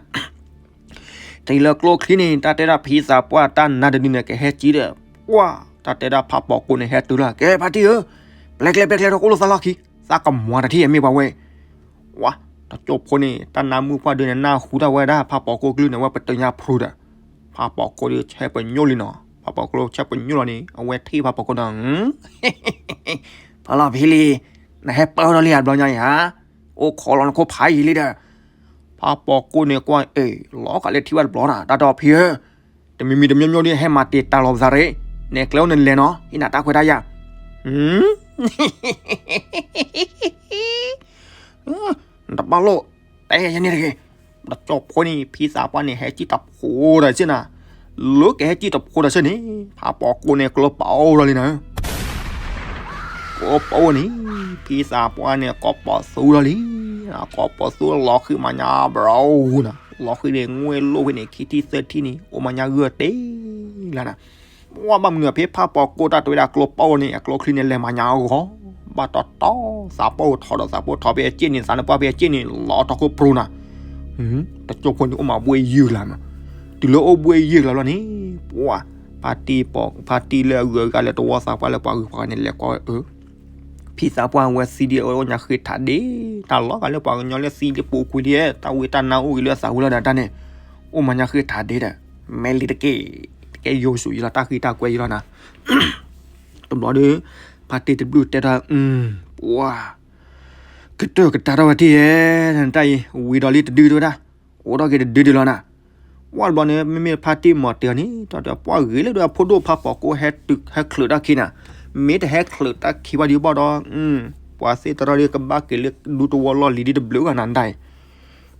တအံၤလီၤကျိချံန့ၣ် တၢ်တဲဒၣ်ဖံသးပှၢ်တၢ်နါတဒုန့ၣ် ကဟဲကံဒီး ပှၤ တၢ်တဲဒၣ်ဖးပိာ်ကိန့ၣ် ဟဲတုၤလီၤ ကဲဖါတံၢ်ဧၢ, ပျဲကျဲ ပျဲကျဲ ထီၣ်ကိၣ်လိာ်သးလီၢ်ခံ, သးကမွၤတထံၣ်အမ့ၢ်ပှၤဝဲ, ဝါ, တကၠိဖိန့ၣ် တၢ်နါမုၣ်ပှၢ်ဒုန့ၣ် နၢ်ဟူတၢ်ဝဲဒၣ် ဖးပိာ်ကိကလုၢ်န့ၣ် အဝဲပတုာ်ညါဖျိဒီး, ဖးပိာ်ကိဒီးဆဲးပညိၣ်လံနီၤ, ဖးပိာ်ကိဆဲးပညိၣ်လီၤန့ၣ် အဝဲထံၣ်ဖးပိာ်ကိဒီး ဖးလီၤဖံလံ, နဟဲပၢဝဲဒီးလံဧါဘျီညါအံၤဧါ, အိၣ်ခိးလီၤနခိၣ်ဖးယံာ်လံဒီး, ဖးပိာ်ကိန့ၣ်ကွၢ်အ့ၣ် လီၤကးလၢထံၣ်ဘၣ်တဘျီနၤ တၢ်တီဖံဧၢ, တမံၤမံၤတမံၤမံၤဒီး ဟဲမၤတ့ၢ်တၢ်လီၤပသးရ့, နဲၣ်ကျဲအိၣ်နလဲၤနီၤ ဟံးနၤတၢ်ခွဲးတၢ်ယာ် နတဘၣ်လိၣ်, တဲယဲန့ၣ်တဂ့ၤ, တကၠိဖိန့ၣ် ဖံသးပှၢ်န့ၣ် ဟဲကံၣ်တဖိဒီးစ့ၢ်နၤ, လၢကဟဲကံၣ်တဖိဒီးစ့ၢ်န့ၣ် ဖးပိာ်ကိန့ၣ် ကျိပိဒီးလံနၤ, ကျိပိန့ၣ် ဖံသးပှၢ်န့ၣ် ကိးပိာ်သူဒီးလံ, ကိးပိာ်သူလီၤဃံမၤညါဘြီနၤ, လီၤဃံန့ၣ် ငွေလိၣ်ဖဲန့ၣ် ခံထံၣ်သၢထံၣ်န့ၣ် အိၣ်မၤညါဂၢၢ်တ့ၢ်လၢနၤ ပှၤဘၣ်မနုၤဖဲဖးပိာ်ကိတၢ်တဝဲဒၣ်ကျိပိန့ၣ် အကျိချံန့ၣ် လဲၤမၤညါအဂီၢ်, ဘၣ်တီတီ သးပိာ်ထီၣ်ဒီးသးပိာ်ထီၣ်ဖဲအစ့ၢ်န့ၣ် သးနပှၢ်ဖဲအစ့ၢ်န့ၣ် လီၤထီၣ်ခိၣ်ပြူနၤ, တကၠိဖိန့ၣ်အိၣ်မၤဘှ့ၣ်ယုၢ်လၢနၤ, တုၤလၢအိၣ်ဘှ့ၣ်ယုၢ်လၢလီၤန့ၣ်, ပှၤ, ဖါတံၢ်ပိာ်, ဖါတံၢ်လၢအဂုၤအဂၤလၢတဝီသးပှၢ်လၢပှၤဂုၤပှၤဂၤန့ၣ် လဲၤကွၢ်အၢ ဖံသးပှၢ်ဝဲသံဒ်အိၣ်ညါဃ့ထးဒ့, တၢ်လီၤဂာ်လၢပှၤကညီလၢသံလၢပူၤကွံာ်ဒ်, တၢ်ဝံတၢ်နါအိၣ်ဂ့ၤလၢအသးဝံၤလီၤဒီးတၢ်န့ၣ်, အိၣ်မၤညါဃ့ထးဒ့ဒီး, မဲာ်လံတက့ၢ်, တကဲယိၤစူၤယံလီၤ တၢ်ဃံတၢ်ကွဲယံလီၤနၤ, တဘျီဒီး, ဖါတံၢ်တဘျုးတဲတၢ်, ပှၤ ကတၢၢ်ကတၢၢ်ထီၣ်ဝဲထံၣ်ဧဲ, တၢ်အံၤ ဝံၤဒီးလံတဒုတဲဝဲဒၣ်, အိၣ်ထီၣ်က့ၤတဒုဒုလီၤနၤ, ဝံၤတဘျီန့ၣ် မ့မ့ၢ်ဖါတံၢ်မၤတ့ၢ်အီၤန့ၣ် တၢ်တဲပှၤဂ့ၤလၢဒီးအဖိဒိၣ်ဖးပိာ်ကိဟဲတုၤဟဲချုးတၢ်ခံနၤ, မ့ၢ်တဟဲချုးတၢ်ခံဘၣ်ဒံးဘၣ်ဒီး, ပှၤသ့ၣ်တရၢ်ဒီးကဘၣ်က့ၤလၢဒူတဝီလီၢ်လံၤဒ်တဘျုးဂၤနၤဒၣ်အံၤ,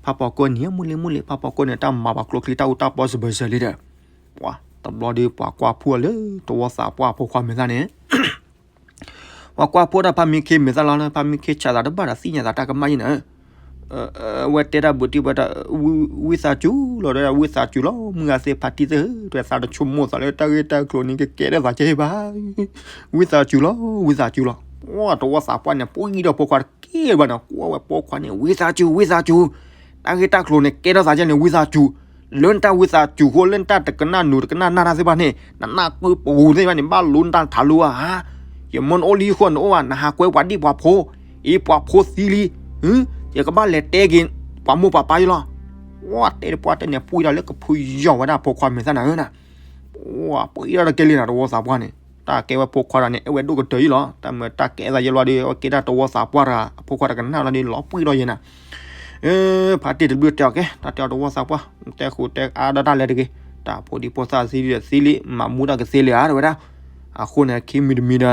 ဖးပိာ်ကိန့ၣ် မုၢ်လ့မုၢ်လ့ ဖးပိာ်ကိန့ၣ် တၢ်မၤပှၤကျိချံတၢ်အူတၢ်ပီစၢၤဘၢစၢၤလံဒီး, ပှၤတဘျီဒီး ပှၤကွၢ်ဖှိၣ်အီၤလၢတဝီသးပှၢ်ဖိခွါမဲာ်သၣ်န့ၣ် ပှၤကွၢ်ဖှိၣ်တၢ်ဖါမံခ့မဲာ်သၣ်လီၤ, ဖါမံခ့ဆးသးတဘၣ်ဒီးသ့ၣ်ညါသးတၢ်ကမၣ်ယံနၤ, ဝဲတဲတၢ်ဘူးတံၢ်ဝဲတၢ်, ဝံသးစူၤလီၤဒီး ဝံသးစူၤလီၤ, မုၢ်ဂၤသ့ၣ်ဖါတံၢ်သ့ၣ်ဧၢ, တဝဲသးတဆိကမိၣ်သးလၢတၢ်ဂ့ၢ်တၢ်ကျိၤန့ၣ် ကကဲထီၣ်သးကဲဘၣ်, ဝံသးစူၤလီၤ ဝံသးစူၤလီၤ, ပှၤတဝီသးပှၢ်န့ၣ် ပှံၢ်ဒီးဖိခွါတကဲဘၣ်န့ၣ် ကွၢ်ဝဲဖိခွါန့ၣ် ဝံသးစူၤ ဝံသးစူၤ, တၢ်ဂ့ၢ်တၢ်ကျိၤန့ၣ် ကဲထီၣ်သးကဲန့ၣ် ဝံသးစူၤ လၢနတၢ်ဝံသးစူၤဃိ လၢနတၢ်တကနၣ်နူၤတကနၣ်နၢ်တၢ်သ့ၣ်တဖၣ်န့ၣ် နနၢ်ပၢၢ်ပူၤသ့ၣ်တဖၣ်န့ၣ် ဘၣ်လိနတၢ်ထးလိဧါ, ယမ့ၢ်နအိၣ်လံအဃိနအိၣ်ဘၣ် နဟးကွဲပှၤဒံၣ်ပှၤဖိ, အံၤပှၤဖိသံလံ, ယကဘၣ်လဲၤတဲက့ၤ ပှၤမိၢ်ပှၤပၢ်ယလီၤ, ဝဲတဲတပှၢ်တဲန့ၣ်ပှံၢ်ဒီးလၢကဖုယီၤဝဲဒၣ်ဖိခွါမဲာ်သၣ်နၤဧၢနၤ, ပှံၢ်ဒီးတကဲလံနၤ တဝီသးပှၢ်န့ၣ် တၢ်ကဲဝဲဖိခွါဒီးန့ၣ် အဲၣ်ဝဲဒိၣ်ကတၢၢ်ယလီၤ, တၢ်မ့ၢ်တၢ်ကဲအသးယလီၤဒီး အဝဲကဲတၢ်တဝီသးပှၢ်တဂၤ အဖိခွါတကနၣ်လီၤဒီး လီၤပှံၢ်ဒီးယဲနၤ ဖါတံၢ်တဘျုးတဲအီၤကဲ တၢ်တဲအီၤတဝီသးပှၢ် တဲဃိတဲအါဒီးတၢ်လဲၤတဂ့ၤ, တၢ်ဖိဒံဖိသၣ်သံဒီးသံလံ မၤမူတၢ်ကသ့လံဧါ တဝဲဒၣ်, အဃိန့ၣ် ခံမံၤတမံၤဒီး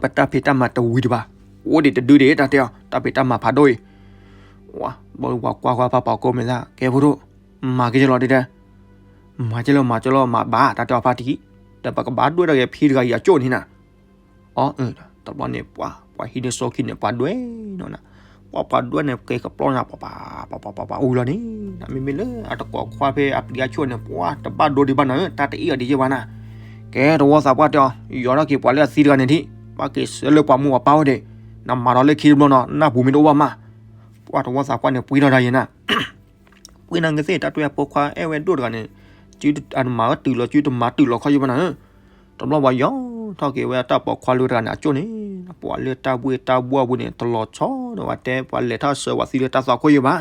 ပတၢ်ဖံးတၢ်မၤတဝံၤတဘၣ်, အိၣ်ဒံးတဒုဒံး တၢ်တဲအီၤ တၢ်ဖံးတၢ်မၤဖးဒိၣ်အံၤ, ဝါ, ဘီပှၤကွၢ်ကွၢ်ဖးပိာ်ကိမဲာ်သၣ် ကဲဖိဒိၣ်, မၤကဲလီၤဒ်တဲ, မၤကဲလီၤ မၤကဲလီၤ မၤဘၣ် တၢ်တဲအီၤဖါတံၢ်, ဒီးပကဘၣ်ဒွဲၣ်ထီၣ်က့ၤဖံတဂၤအံၤအကၠိၣ်န့ၣ်နၤ အီ, တဘျီန့ၣ် ပှၤ ပှၤဟံးန့ၢ်စိခံန့ၣ် ပှၤဒွဲၣ်နီၤနၤ, ပှၤ ပှၤဒွဲၣ်န့ၣ် ကဲကပျီနၤ ပှၤ ပှၤ ပှၤ ပှၤ ပှၤ အူလီၤန့ၣ်, မ့မ့ၢ်လၢအတကိးခွါဖဲအပျံၤအဆူၣ်န့ၣ် ပှၤတဘၣ်ဒိဒံးဘၣ်နၤဧၢ, တၢ်တအံၣ်အီၤဒံးယဲဘၣ်နၤ, ကဲတဝီသးပှၢ်တဲအီၤ, ယီၤထီၣ်က့ၤပှၤလၢအသံတဂၤန့ၣ်ထံၣ်, ဘၣ်က့ၤဆှၢလၢပှၤမိၢ်ပှၤပၢ်ဝဲဒၣ်, နမၤဒီးလၢခံတဘျီနီၤ နၢ်ပူၤမ့ၢ်တအိၣ်ဘၣ်မး, ပှၤတဝီသးပှၢ်န့ၣ် ပှံၢ်ထီၣ်ဒၣ်ယဲနၤ ပှံၢ်နၤကသ့ၣ် တၢ်တွဲအဖိခွါအဲၣ်ဝဲဒိၣ်တဂၤန့ၣ်, အမၤဝဲတုၤလီၤစုတမၤတုၤလီၤခီယဘၣ်နၤဧၢ, တဘျီပှၤယီၤထီၣ်က့ၤဝဲတၢ်ပိာ်ခွါလၢတဂၤန့ၣ် အကၠိၣ်န့ၣ်, ပှၤလၢတၢ်ဘှ့ၣ်တၢ်ဘှီၣ်ပူၤန့ၣ် တလီၤဆီဒီး ပှၤတဲပှၤလဲၤထီၣ်ဆှၢပှၤသံလၢတၢ်သွၣ်ခိၣ်ယဘၣ်,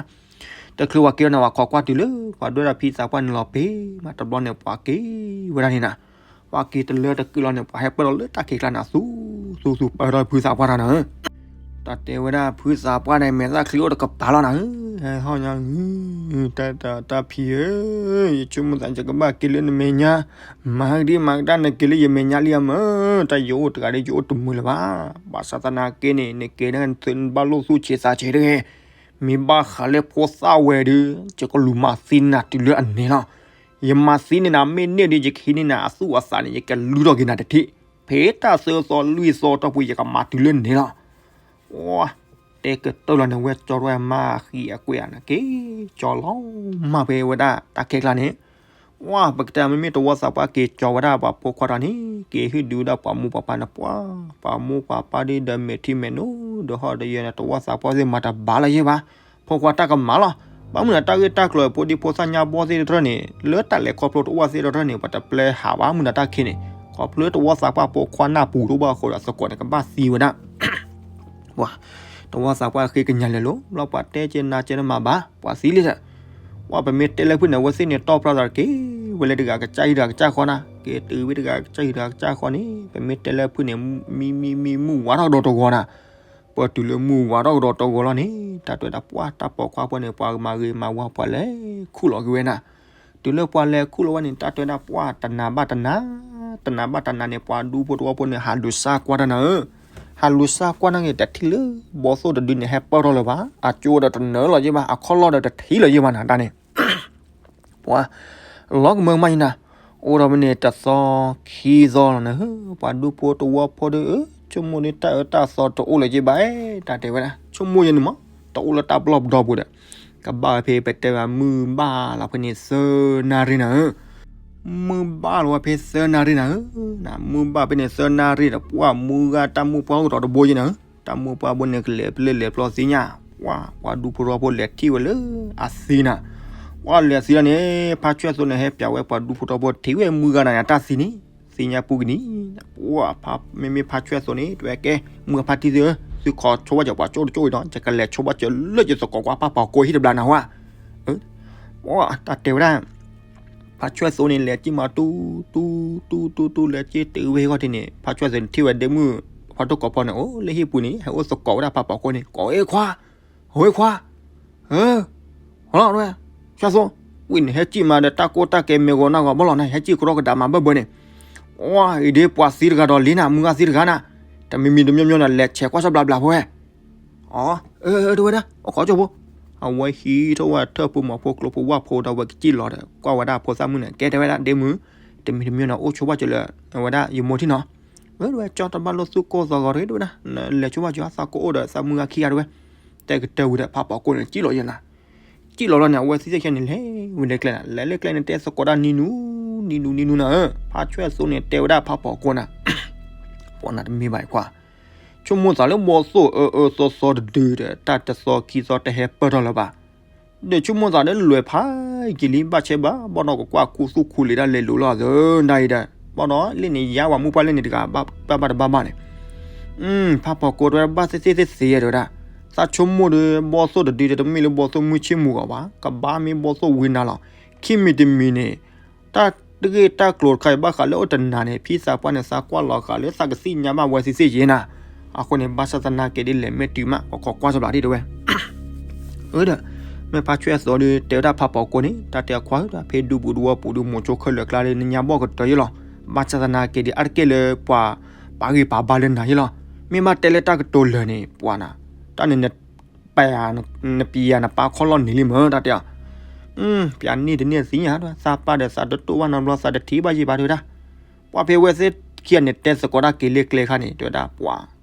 တချုးပှၤက့ၤဝဲန့ၣ် ပှၤခိးကွၢ်တုၤလၢ ပှၤဒွဲၣ်ဒီးဖံသးပှၢ်န့ၣ်လီၤပ့ၤမး တဘျီန့ၣ် ပှၤက့ၤဝဲဒၣ်န့ၣ်နၤ, ပှၤက့ၤတလၢတက့ၢ်လီၤန့ၣ် ပှၤဟဲပၢၢ်လီၤလၢတၢ်ခံးကျါန့ၣ် အသူသူသူပၢၢ်ထီၣ်ဖုသးပှၢ်တဂၤန့ၣ်ဧၢ တၢ်တဲဝဲဒၣ်ဖုသးပှၢ်န့ၣ် မဲာ်သၣ်ချံအိၣ်တကပၤလီၤနၤဧၢ, ဟဲဟီၣ်ညါ, တၢ်ဖံဧၢ, ယဆိကမိၣ်သးယကဘၣ်က့ၤလၢနမဲာ်ညါ, မၤဒ်မၤကတၢ်နက့ၤလၢယမဲာ်ညါလံဧါမၢ, တၢ်ယအိၣ်တဂၤဒီးယအိၣ်တမုာ်လၢၤဘၣ်, ဘၣ်ဆၣ်သနာ်က့န့ၣ် နက့ၤန့ၣ် နဘၣ်လိၣ်သူၣ်ဆံးသးဆံးတဂ့ၤ, မ့ၢ်ဘၣ်ဃးလၢဖိသၣ်ဝဲဒီး ယကလူၤမၤသံနၤတုၤလၢအန့ၣ်လီၤ. ယမၤသံန့ၢ်နၤမ့ၢ်န့ၢ်ဒီး ယကဟံးန့ၢ်နၤအသူၣ်အသးန့ၣ် ယကလူထီၣ်က့ၤနၤတထံၣ်, ဖဲတၢ်သၢသီလွံၢ်သီတီၢ်ပူၤ ယကမၤတုၤလၢန့ၣ်လီၤ. တဲကတၢၢ်လီၤန့ၣ် ဝဲကၠီတဝဲမါဃံအကွဲးဧါန့ၣ် က့ၤကၠီလီၤမၢ်ဖဲဝဲဒၣ်တၢ်ခဲကျါန့ၣ်, ဝါ ပကတဲမ့မ့ၢ်တဝီသးပှၢ်က့ၤကၠီဝဲဒၣ်ပှၤဖိခွါတဂၤန့ၣ် က့ၤဟံၣ်ဒုးဝဲဒၣ်ပှၤမိၢ်ပှၤပၢ်န့ၣ် ပှၤ ပှၤမိၢ်ပှၤပၢ်ဒ်ဒီးမဲာ်ထံမဲာ်နိ ဒီးဟီၣ်ဒီးယဲၢ်န့ၣ် တဝီသးပှၢ်သ့ၣ်မၤတဘၣ်လၢၤယဲၢ်ဘၣ်. ဖိခွါတၢ်ကမၣ်လီၤ. ဘၣ်မုၢ်နၤတၢ်ဂ့ၢ်တၢ်ကျိၤဖိဒံဖိသၣ်ညါဘီသ့ၣ်တဖၣ်န့ၣ် လၢတၢ်လဲၤခီဖျိတအိၣ်ဘၣ်သ့ၣ်တဖၣ်န့ၣ် ပှၤတပျဲဟးဘၣ်မုၢ်နၤတၢ်ခံးန့ၣ် ခီဖျိတဝီသးပှၢ်ဖိခွါနၢ်ပူၤတအိၣ်ဘၣ်အဃိဒီး သကိးန့ၣ်ကဘၣ်သံဝဲဒၣ် ပှၤ တဝီသးပှၢ်ဃ့ကညးလဲၤလိၤ ဘျီပှၤတဲက့ၤနၤက့ၤနမၤဘၣ် ပှၤသံလံဒီး ပှၤပမ့ၢ်တဲလၢဖုၣ်န့ၣ် အဝဲသ့ၣ်န့ၣ်တီၢ်ဖျါသးတက့ၢ် ဝဲလၢတဂၤကစၢ်ဟံၣ်တဂၤကစၢ်ဃီနၤ က့ၤတုၤဝဲတဂၤကစၢ်ဟံၣ်တဂၤကစၢ်ဃီန့ၣ် ပမ့ၢ်တဲလၢဖုၣ်န့ၣ် မံမံမံမုၢ်ဝါထီၣ်ကဒီးတဂီၤနၤ ပှၤတုၤလၢမုၢ်ဝါထီၣ်ကဒီးတဂီၤလီၤန့ၣ် တၢ်တဲဝဲဒၣ်ပှၤတၢ်ပိာ်ခွါဖိန့ၣ် ပှၤမၤဂ့ၤမၤဝါပှၤလဲၤခူၣ်လီၤက့ၤဝဲနၤ တုၤလၢပှၤလဲၤခူၣ်လီၤဝဲန့ၣ် တၢ်တဲဝဲဒၣ်ပှၤတနၤဘၣ်တနၤ တနၤဘၣ်တနၤန့ၣ် ပှၤဒူဖိတဝီဖိန့ၣ် ဟးလူၤစၢ်ကွၢ်တၢ်နၤဧၢ ဟးလူၤစၢ်ကွၢ်နၤဂ့ၤ တထံၣ်လၢဘီသိၣ်တဒုန့ၣ် ဟဲပၢၢ်ထီၣ်လၢၤဘၣ် အကၠိဒီးတနၢၤလီၤယဲၢ်ဘၣ် အခီၣ်လီၢ်ဒီးတထံၣ်လီၤယဲၢ်ဘၣ်နၤတၢ်န့ၣ် ပှၤ လီၤကမၢကမၣ်ယနၤ အိၣ်ဒီးမ့ၢ်န့ၣ်တသီခံသီလီၤနၤ ပှၤဒူဖိတဝီဖိဒီး ဆိကမိၣ်ဒ်တၢ်အၢတၢ်သီတအိၣ်လၢၤက့ဘၣ် တၢ်တဲဝဲဒၣ် ဆိကမိၣ်ယဲန့ၣ်မး တအိၣ်လၢတၢ်ပလီၢ်ပဒီပူၤဒီး ကဘၣ်ဝဲဖဲပတဲဝဲမုၢ်ဘၣ်လီၤဖဲန့ၣ်သၢနၣ်ရံၣ်နၤဧၢ မုၢ်ဘၣ်လီၤဝဲဖဲသၢနၣ်ရံၣ်နၤဧၢ မုၢ်ဘၣ်ဖဲန့ၣ်သၢနၣ်ရံၣ်ဒီး ပှၤမုၢ်ဂၤတၢ်မုၢ်ပှၢ်အိၣ်ကတီၤတဘိယဲနၤဧၢ တၢ်မုၢ်ပှၢ်ဘိန့ၣ်ကလဲၤပျဲလဲၤပျီသ့ၣ်ညါ ပှၤပှၤဒူဖိတဝီဖိလဲၤထံၣ်ဝဲလၢအသံနၤ ပှၤလဲၤသံလီၤန့ၣ် ဖါဆွဲၣ်သိန့ၣ် ဟဲပျးဝဲပှၤဒူဖိတဝီဖိထံၣ်ဝဲမုၢ်ဂၤနၤန့ၣ် တၢ်သံန့ၣ် သ့ၣ်ညါပူၤကနံၤ ပှၤဖါမ့မ့ၢ်ဖါဆွဲၣ်သိန့ၣ် တဲဝဲကဲ မုၢ်ဂၤဖါတံၢ်သ့ၣ်ဧၢ သုခိးဆိဘၣ်စၢၤပှၤကၠိတကၠိအံၤဒီး ယကလဲၤဆိဘၣ်စၢၤလၢယသကိးကွၢ်ဖးပီၤကိးဟံၣ်တဘျီနၤဟါ တၢ်တဲဝဲဒၣ် ဖါဆွဲၣ်သိန့ၣ် လဲၤကံၣ်မးတူ တူ တူ တူ တူ လဲၤကံၣ်တုၤဝဲဟ့ၣ်ခီၣ်ထံးန့ၣ် ဖါဆွဲၣ်သိန့ၣ်ထံၣ်ဝဲဒ့မုၣ် ဖါဒိၣ်ကိးဖီန့ၣ် အိၣ်လၢဟံၣ်ပူၤန့ၣ် ဟဲအိၣ်သကိးဝဲဒၣ်ဖးပီၤကိးန့ၣ် ကိးဝဲခွါ ဟိခွါ ဟၢ ဟီလီၤဝဲ ဆွဲၣ်သိ ဝံၤန့ၣ် ဟဲကံၣ်မးဒီးတၢ်ကိၢ်တၢ်ကဲမ့ၢ်ဂီၤနၢ်ဂီၤဘၣ်လီၤနၤ ဟဲကံၣ်ကရီကဒါမးဘၢၣ်ဘၢၣ်န့ၣ် အံၤဒ်ပှၤသံတဂၤဒီးလံနၤ မုၢ်ဂၤသံတဂၤနၤ တမံၤမံၤတမံၤမံၤနၤ လဲၤဆဲးကွၢ်စၢ်ဘျးဘျးဖိဝဲ အ တဲဝဲဒၣ် အိၣ်ခိးကၠိဖိ အဝဲဟံးထီၣ်ဝဲထၢၣ်ဖိမီၤဖိကျိဖိဝၣ်ဖိဒီးဝဲကစံၣ်လီၤဒီး ကွၢ်ဝဲဒၣ်ဖိသၣ်မုၣ်န့ၣ် ကဲတဲဝဲဒၣ် ဒ့မုၣ် တမံၤတမံၤနၤ အိၣ်ဆိဘၣ်စၢၤလၢ အဝဲဒၣ်ယမိၢ်ထံၣ်နီၤ ဝဲဒၣ်ကၠီတဘၣ်လိာ်သူၣ်ကိၢ်သီဂီၤတဂ့ၤ တဲဝဲဒၣ် လဲၤဆိဘၣ်စၢၤသးကိၢ်အိၣ်ဒီးသးမုၢ်ဂၤခံဂၤတဝဲ တဲကတၢၢ်ဝံၤဒီး ဖးပီၤကိၢ်န့ၣ် ကံၣ်လီၤယဲနၤ ကံၣ်လီၤလီၤန့ၣ် အဝဲသ့ၣ်ဆဲၣ်ဆဲၣ်န့ၣ် လဲၤဝံၤလၢကျဲနၤ လဲၤလၢကျဲန့ၣ် တဲသကိးတၢ်နံၤနူ နံၤနူ နံၤနူနၤဧၢ ဖါဆွဲၣ်သိန့ၣ် တဲဝဲဒၣ်ဖးပီၤကိၢ်နၤ ပှၤနၤတမ့ၢ်ဘၣ်အံၤခွါ ဆိကမိၣ်သးလၢဘီသိၣ်အၢအၢသီသီတဒုဒီး တၢ်တသီခံသီတဟဲပၢၢ်ထီၣ်လၢၤဘၣ် ဒီးဆိကမိၣ်သးလၢလွဲၢ်ဖးယံာ်လံ ဘၣ်ဆဲဘၣ် ဘၣ်ဒီးကကွၢ်ခူသူၣ်ခူလံၤဒၣ်လဲာ်လိၤလီၤသၢဒၣ်အံၤဒီး ဘၣ်ဒီးလၢန့ၣ်ယါဝဲမုၢ်ပှၢ်လၢန့ၣ်တဂၤ ဘၣ်ဘၣ်တဘၣ်ဘၣ်န့ၣ် ဖးပီၤကိးတဲဝဲဒၣ်ဘၣ်သ့ၣ်သ့ၣ်သ့ၣ်သ့ၣ်ယဲတဲဝဲဒၣ် သးဆိကမိၣ်ဒီး ဘီသိၣ်တဒုဒီးတမ့ၢ်လၢဘီသိၣ်မုၢ်ဆ့ၣ်မုၢ်ဂီၤဘၣ် ကဘၣ်မ့ၢ်ဘီသိၣ်ဝံနၤလီၤ ခံမံၤတမံၤန့ၣ် တၢ်တဂ့ၢ်တၢ်ကျိၤတခါအံၤဘၣ်ဃးလၢအိၣ်တနၤန့ၣ် ဖံသးပှၢ်န့ၣ် သးကွၢ်လီၤဃာ်လၢသးကသ့ၣ်ညါဘၣ်ဝဲသ့ၣ်သ့ၣ်ယဲနၤ အဃိန့ၣ် ဘၣ်ဆၣ်သနာ်က့ဒ်လဲၣ်မ့ၢ်တုၤမး ကခီကွၢ်စၢ်ဘျးဒ်တဲဝဲ အၢဒီး မ့ၢ်ဖါဆွဲၣ်သိဒီး တဲဝဲဒၣ်ဖးပီၤကိၢ်န့ၣ် တၢ်တဲအခွါဧၢ ဖဲဒူပူၤဒူဝီပူၤဒုး မိၤဆိခဲလၢာ်ကျါလၢနညါဘီၣ်ကတၢၢ်ယဲလီၤ ဘၣ်ဆၣ်သနာ်က့ဒ်အါတက့ၢ်လၢပှၤ ပာ်ဂံၢ်ပာ်ဘါလၢနၤယဲလီၤ မ့ၢ်ဘၣ်တဲလၢတၢ်ကတိၤလၢာ်န့ၣ် ပှၤနၤ တၢ်န့ၣ် နပယၤနပာ်ခီၣ်လီၢ်နံၤလံမ့ၢ် တၢ်တဲအီၤ ပျးန့ၢ်တန့ၢ်သ့ၣ်ညါ သးပၢ်ဒီးသးတတိၢ်ဘၣ်နီတဘျီ သးတထံၣ်ဘၣ်ယံာ်ဘၣ်တဲဝဲဒၣ် ပှၤဖဲအဝဲသ့ၣ်ခံဂၤန့ၣ် တဲသကိးတၢ်က့ၤလၢကျဲခါန့ၣ် တဲဝဲဒၣ်ပှၤ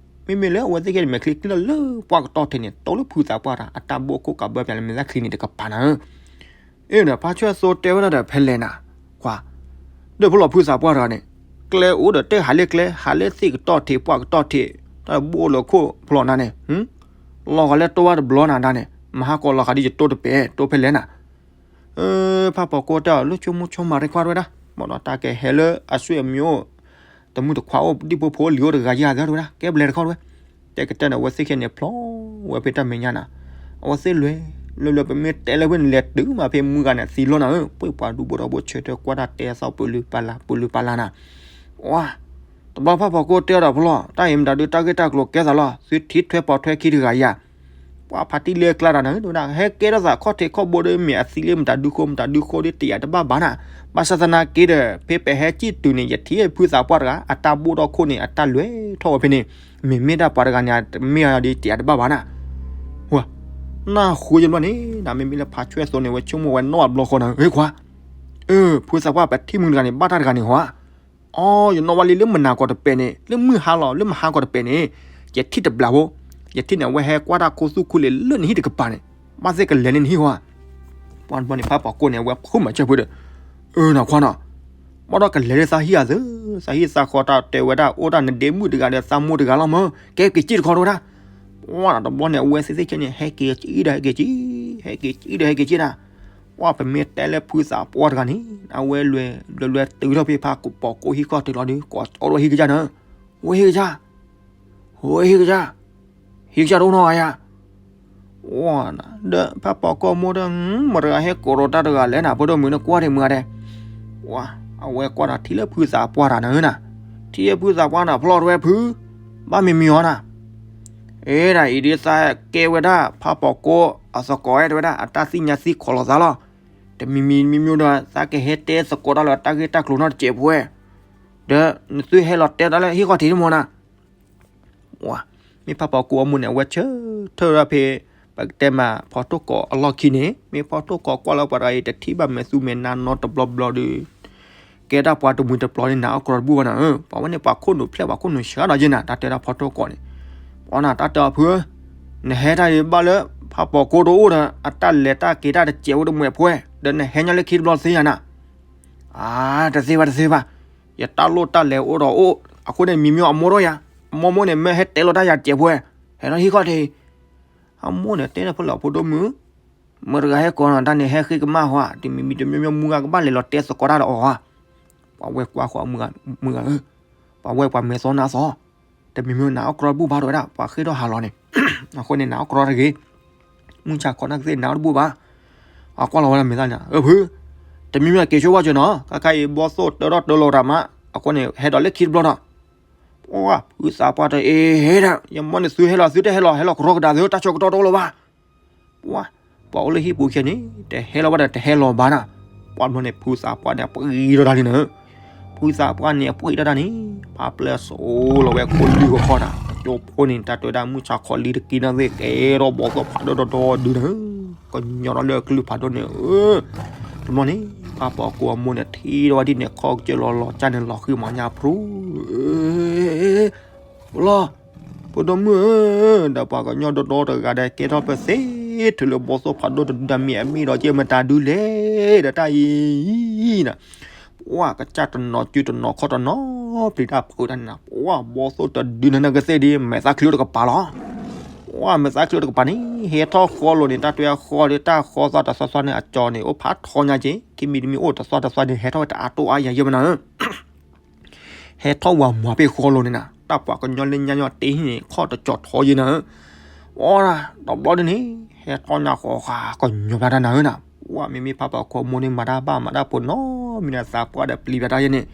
မ့မ့ၢ်လၢအဝဲသ့ၣ်ခံဂၤန့ၣ် မဲာ်ချံကလၢာ်လၢပှၢ်ကတီၢ်ထံးန့ၣ် တိလၢဖုသးပှၢ်တဂၤ အတၢ်ဘိၣ်ခိၣ်ကးဘၢပျးလၢမဲာ်ချံန့ၣ်တကပၤနၤဧၢ အ့ဒီး ဖါဆွဲၣ်သိတဲဝဲဒၣ်ဒီး ဖဲလဲၣ်နၤ ကွၢ် ဒီးဖဲလီၤဖုသးပှၢ်တဂၤန့ၣ် ကျဲအိၣ်ဒီးတဲဟးလၢကျဲ ဟးလၢသ့ၣ်ကတီၢ်ထံး ပှၢ်ကတီၢ်ထံး တၢ်ဘိၣ်လၢခိၣ်ဖျီနၤန့ၣ် လီၤဂာ်လၢတိဝဲတဘျီနၤဒၣ်န့ၣ် မဟါကီးလီၤဂာ်ဒ်ယတိတပဲာ် တိဖဲလဲၣ်နၤ ဖးပီၤကိးတဲအီၤ လၢဆိကမိၣ်ဆိကမးရ့ခွါတဝဲဒၣ် ဘၣ်ဒီးတၢ်ကဟဲလၢအဆွေအမျိုး တမုၢ်တခွါအိၣ် ဒံၣ်ဖိဖိလံၤအိၣ်တဂၤယၤသၢတဝဲဒၣ် ကဲဘျဲတခီတဝဲ တဲကတၢၢ်န့ၣ် အဝဲသ့ၣ်ခဲန့ၣ် ဖျီဝဲဖဲတၢ်မဲာ်ညါနၤ အဝဲသ့ၣ်လွဲၢ် လွဲၢ်လွဲၢ် ပမ့ၢ်တဲလၢဝဲန့ၣ် လဲၤတုၤမးဖဲမုၢ်ဂၤန့ၣ် သံလီၤနၤဧၢ ပှ့ၤပှၤဒူဖိထီဘိဆၢထၢၣ်ကွၢ်တၢ်တဲသီပူၤလုၢ်ပာ်လၢ် ပူၤလုၢ်ပာ်လၢ်နၤ ပှၤ တဘျီဖးပီၤကိးတဲအီၤဒီးဖျီ တၢ်အံၤမတၤဒုးတၢ်ဂ့ၢ်တၢ်ကျိၤကဲသးလီၤ သုထံၣ်ထွဲပိာ်ထွဲခံတဂၤယၤ ပှၤဖးတံၢ်လၢကျါတဂၤန့ၣ် တဲဝဲဒၣ် ဟဲကဲထီၣ်သးခီၣ်ထံးခီၣ်ဘိဒီး မ့ၢ်အသံလၢမတၤဒုဃိ မတၤဒုဃိဒီးတယာ်တဘၣ်ဘၣ်နၤ ဘၣ်ဆၣ်သနာ်က့ဒီး ဖဲပဟဲကံၣ်တုၤန့ၣ် ယထံၣ်ဖုသးပှၢ်တဂၤ အတၢ်ဘိၣ်ထီၣ်ခိၣ်န့ၣ် အတၢ်လွဲၢ်ထီၣ်ဝဲဖဲန့ၣ် မ့မ့ၢ်ဒၣ်ပှၤတဂၤန့ၣ် တမ့ၢ်အီၤဒီးတယာ်တဘၣ်ဘၣ်နၤ ဝဲ နၢ်ဟူယဘျီန့ၣ် နမ့မ့ၢ်လၢဖးဆွဲၣ်သိန့ၣ် ဝဲဆိကမိၣ်ဝဲနီၢ်အဘျီဃီနၤ ဟ့ခွါ အၢ ဖုသးပှၢ်ပထံၣ်မုၢ်တဂၤန့ၣ် ဘၣ်တၢ်တဂၤန့ၣ်ဟီဧါ အီ ယနီၣ်ဘၣ်လံလၢမုၢ်နၤကီၢ်တပဲာ်န့ၣ် လၢမုၢ်ဟါလီၤ လၢမဟါကီၢ်တပဲာ်န့ၣ် ယထံၣ်တဘျီဖိ ယထံၣ်န့ၣ် အဝဲဟဲကွၢ်တၢ်ခူသူၣ်ခူလံၤလၢနဟံၣ်တကပၤန့ၣ် ဘၣ်သ့ၣ်ကလဲၤလၢနဟံၣ်ဟီဧါ ပှၤတဘျီန့ၣ် ဖးပီၤကိးန့ၣ် အဝဲဖိမၤစၢၤဖုဒီး အၢ နခွါနီၤ ဘၣ်ဒီးကလဲၤလၢသးဟံၣ်အသး သးဟံၣ်သးဃီတၢ်တဲဝဲဒၣ် အိၣ်ဒၣ်နဒ့မုၣ်တဂၤဒီးသးမိၢ်တဂၤလီၤမၢ် ကဲက့ၤက့ၣ်တခီတဝဲဒၣ် ပှၢ်တဘျီန့ၣ် အဝဲသ့ၣ်သ့ၣ်ခံန့ၣ် ဟဲက့ၤကံဒီးဟဲက့ၤကံ, ဟဲက့ၤကံဒီးဟဲက့ၤကံနၤ. ပှၢ်ပမ့ၢ်တဲလၢဖုသးပှၢ်တဂၤန့ၣ် အဝဲလဲၤလဲၤလဲၤတုၤထီၣ်ဖဲဖးပိာ်ကိၢ်ဟံၣ်ခီၣ်ထံးလီၤဒီး ကိးအီၣ်ဝဲဟံၣ်ကစၢ်န့ၣ်, ဝဲဟံၣ်ကစၢ်, ဝဲဟံၣ်ကစၢ်, ဟံၣ်ကစၢ်တအိၣ်နီတဂၤယၤ ဒီးဖးပိာ်ကိၢ်အမိၢ်ဒီး မတၤတဂၤဟဲကိးဒီးတၢ်တဂၤလဲၣ်နၤ ဖိဒိၣ်မုၣ်န့ၣ်ကွၢ်ဒံးမုၢ်ဂၤဒဲး. အဝဲကွၢ်ဒီးထံၣ်လၢဖုသးပှၢ်တဂၤန့ၣ်နၤ, ထံၣ်လၢဖုသးပှၢ်န့ၣ် ဖျီၣ်တဝဲဖု, ဘၣ်မံမံအီၤနၤ. အ့ဒၣ်အံၤဒ်သးကဲဝဲဒၣ်ဖးပိာ်ကိၢ်အသကိးဝဲတဝဲဒၣ် အတၢ်သ့ၣ်ညါသ့ၣ်ခိးလီၤသးလီၤ. တမံၤမံၤမံၤမံၤဒီး သးကဟဲတဲသကိးတၢ်လၢတၢ်ဂ့ၢ်တၢ်ကျိၤနီတစဲးဖိဝဲ, ဒီးနသုဟဲလီၤတဲတၢ်လၢဟံၣ်ခီၣ်ထံးတမီၤနၤ. မ့ၢ်ဖးပိာ်ကိၢ်အမိၢ်န့ၣ် အဝဲဆၢထၢၣ်ဒၣ်ဖဲ ပကတဲမးဖီထိၣ်ကိးအလီၢ်ခံန့ၣ် မ့ၢ်ဖီထိၣ်ကိးကွၢ်လၢပှၤတဂၤအံၤ တထံၣ်ဘၣ်မဲာ်သူမဲာ်နါနီတဘျီဘျီဒီး ကဲတၢ်ပှၤတမှံၤတပျီၤန့ၣ် နၤအီၣ်ကြီတဘူၣ်ဘၣ်နၤ, ပှၤဝဲန့ၣ်ပှၤခိၣ်နူာ်ဖျဲၣ်ပှၤခိၣ်နူာ်ဆှးဒီးယဲနၤ တၢ်တဲဒၣ်ဖီထိၣ်ကိးန့ၣ်. ပှၤနၤတၢ်တဲအီၤဖု, နဟဲတၢ်အံၤဘၣ်လၢ ဖးပိာ်ကိၢ်တအိၣ်ဒီး အတၢ်လဲၤတၢ်က့ၤတၢ်တစဲးဖိတမှဲးဖိ, ဒီးနဟဲညီလၢခံတဘျီတသ့ယၤနၤ. အါ တသ့ဘၣ်တသ့ဘၣ်, ယတၢ်လိၣ်တၢ်လဲၤအိၣ်ဒီးအိၣ်, အဃိန့ၣ်မံမံအီၤအမိၢ်ဒီးယၤ, အမိၢ်မိၢ်န့ၣ် မ့ၢ်ဟဲတဲလီၤတၢ်ယၤတစဲးဖိ, ဟဲလီၤဟံၣ်ခီၣ်ထံး အမိၢ်န့ၣ်တဲဒီးဖဲလၢဖိဒိၣ်မုၣ်, မတၤတဂၤဟဲကိးနၤတၢ်န့ၣ် ဟဲဃ့ကမၣ်ဟီဧါ, တမံၤမံၤတမံၤမံၤမုၢ်ဂၤကဘၣ်လဲၤလီၤတဲသကိးတၢ်ဒီးအီၤဧါ. ပှၤဝဲကွၢ်ဃီမုၢ်ဂၤဧၢ, ပှၤဝဲပှၤမဲာ်သီနါသီ, တမံၤမံၤနၤအီၣ်ကြီတဘူၣ်ဘၣ်တဝဲဒၣ် ပှၤဃ့ထီၣ်ဟးလီၤန့ၣ်, အဃိန့ၣ်နၤအီၣ်ကြီတဂ့ၤ, မုၢ်ဆါခီနၢ်ကသ့ၣ်နၤအီၣ်တဘူၣ်ဘၣ်. အကွၢ်လီၤဝဲဒၣ်မဲာ်သၣ်န့ၣ် အၢဖု, တမံၤမံၤက့ၤဆိဘၣ်စၢၤနီၤ, ခါခါအံၤဘီသိၣ်တၢထီၣ်တၢလီၤတၢ်မး, အဃိန့ၣ် ဟဲဒီးလၢခံတဘျီဒီး ပှၢ်ဖုသးပှၢ်တအ့ၣ်ဒၣ် ယမီၢ်န့ၣ်သုဟဲလီၤသုတဟဲလီၤ ဟဲလီၤကရီကဒါသု တၢ်ဆၢကတီၢ်တအိၣ်လၢၤဘၣ်. ပှၢ်, ပှၤအိၣ်လၢဟံၣ်ပူၤခဲန့ၣ် တဟဲလီၤဘၣ်ဒီးတဟဲလီၤဘၣ်နၤ. ပှၢ်တဘျီန့ၣ် ဖုသးပှၢ်န့ၣ် အပှ့ၤထီၣ်တၢ်လံနၤ. ဖုသးပှၢ်န့ၣ် အပှ့ၤထီၣ်တၢ်န့ၣ် ဖးပျဲၢ်စိလီၤဝဲခိၣ်လံၢ်ဂီၤခီနၤ, ကၠိဖိန့ၣ် တၢ်တဲဝဲဒၣ်မုၢ်ဆါခီလံတက့ၢ်နီၣ်သ့ၣ် ကဲထီၣ်ဘီသိၣ်ဖးဒိၣ်ဒီဒူၣ်နၤ, ကညီထီၣ်လၢအကလုၢ်ဖးဒိၣ်န့ၣ် တဘျီန့ၣ် ဖးပိာ်ကိၢ်အမိၢ်န့ၣ် ထံၣ်ထီၣ်ဝဲဒ်န့ၣ် ခီၣ်ကစၢၢ်လီၤလီၤကၢ်န့ၣ် လီၤဃံၤမၤညၣ်ဖျိ ပလီၢ်, ဖိဒိၣ်မုၣ်ဧၢ, ဒီးပှၤကညီဒီဒီတဂၤဒီး ကဲထီၣ်ပသ့ ထုးလၢဘီသိၣ်ဖးဒိၣ်တဒူၣ်ဒီးမ့ၢ်အမ့ၢ်ဒီးက့ၢ်မတၤဒုလဲၣ် ဒီးတၢ်အံၤနၤ, ပှၢ်ကစၢ်တနီၤစုတနီၤခီၣ်တနီၤ ပျံၤတၢ်ဖုးတၢ်န့ၣ်နၤ, ပှၢ်ဘီသိၣ်တဒုနၤနကသ့ၣ်ဒီး မဲာ်သၣ်ချံတကပၤလီၤ. ပှၢ်မဲာ်သၣ်ချံတကပၤန့ၣ် ဟဲထီၣ်ဃီလိာ်န့ၣ် တၢ်တွဲဃီဒီး တၢ်ဃီသီတသီသီန့ၣ် အကၠီန့ၣ် အိၣ်ဖးထီညါက့ၤ ခံမံၤတမံၤအိၣ်တသီတသီန့ၣ် ဟဲထီၣ်ဝဲတအါတိၢ်အါယၤယဲၢ်မနၤဧၢ ဟဲထီၣ်ဝၤမွၤဖဲဃီလိာ်န့ၣ်နၤ, တၢ်ပှၤကညီလၢညါညီတ့ဟံၣ်န့ၣ် ခီၣ်တကၠီၤထီယဲၢ်နၤဧၢ, အိၣ်ဒၣ်တဘျီဒ်န့ၣ် ဟဲထီၣ်ညါဃီဃာ်ကညီၤဖျါတၢ်နၤဧၢနၤ, ပှၢ်မ့မ့ၢ်ဖးပိာ်ကိၢ်အမိၢ်န့ၣ် မၤတၢ်ဘၣ်မၤတၢ်ဖိနီတမံၤနၤ သးပှၢ်ဒီးပျံၤဖျါတၢ်ယဲၢ်န့ၣ်,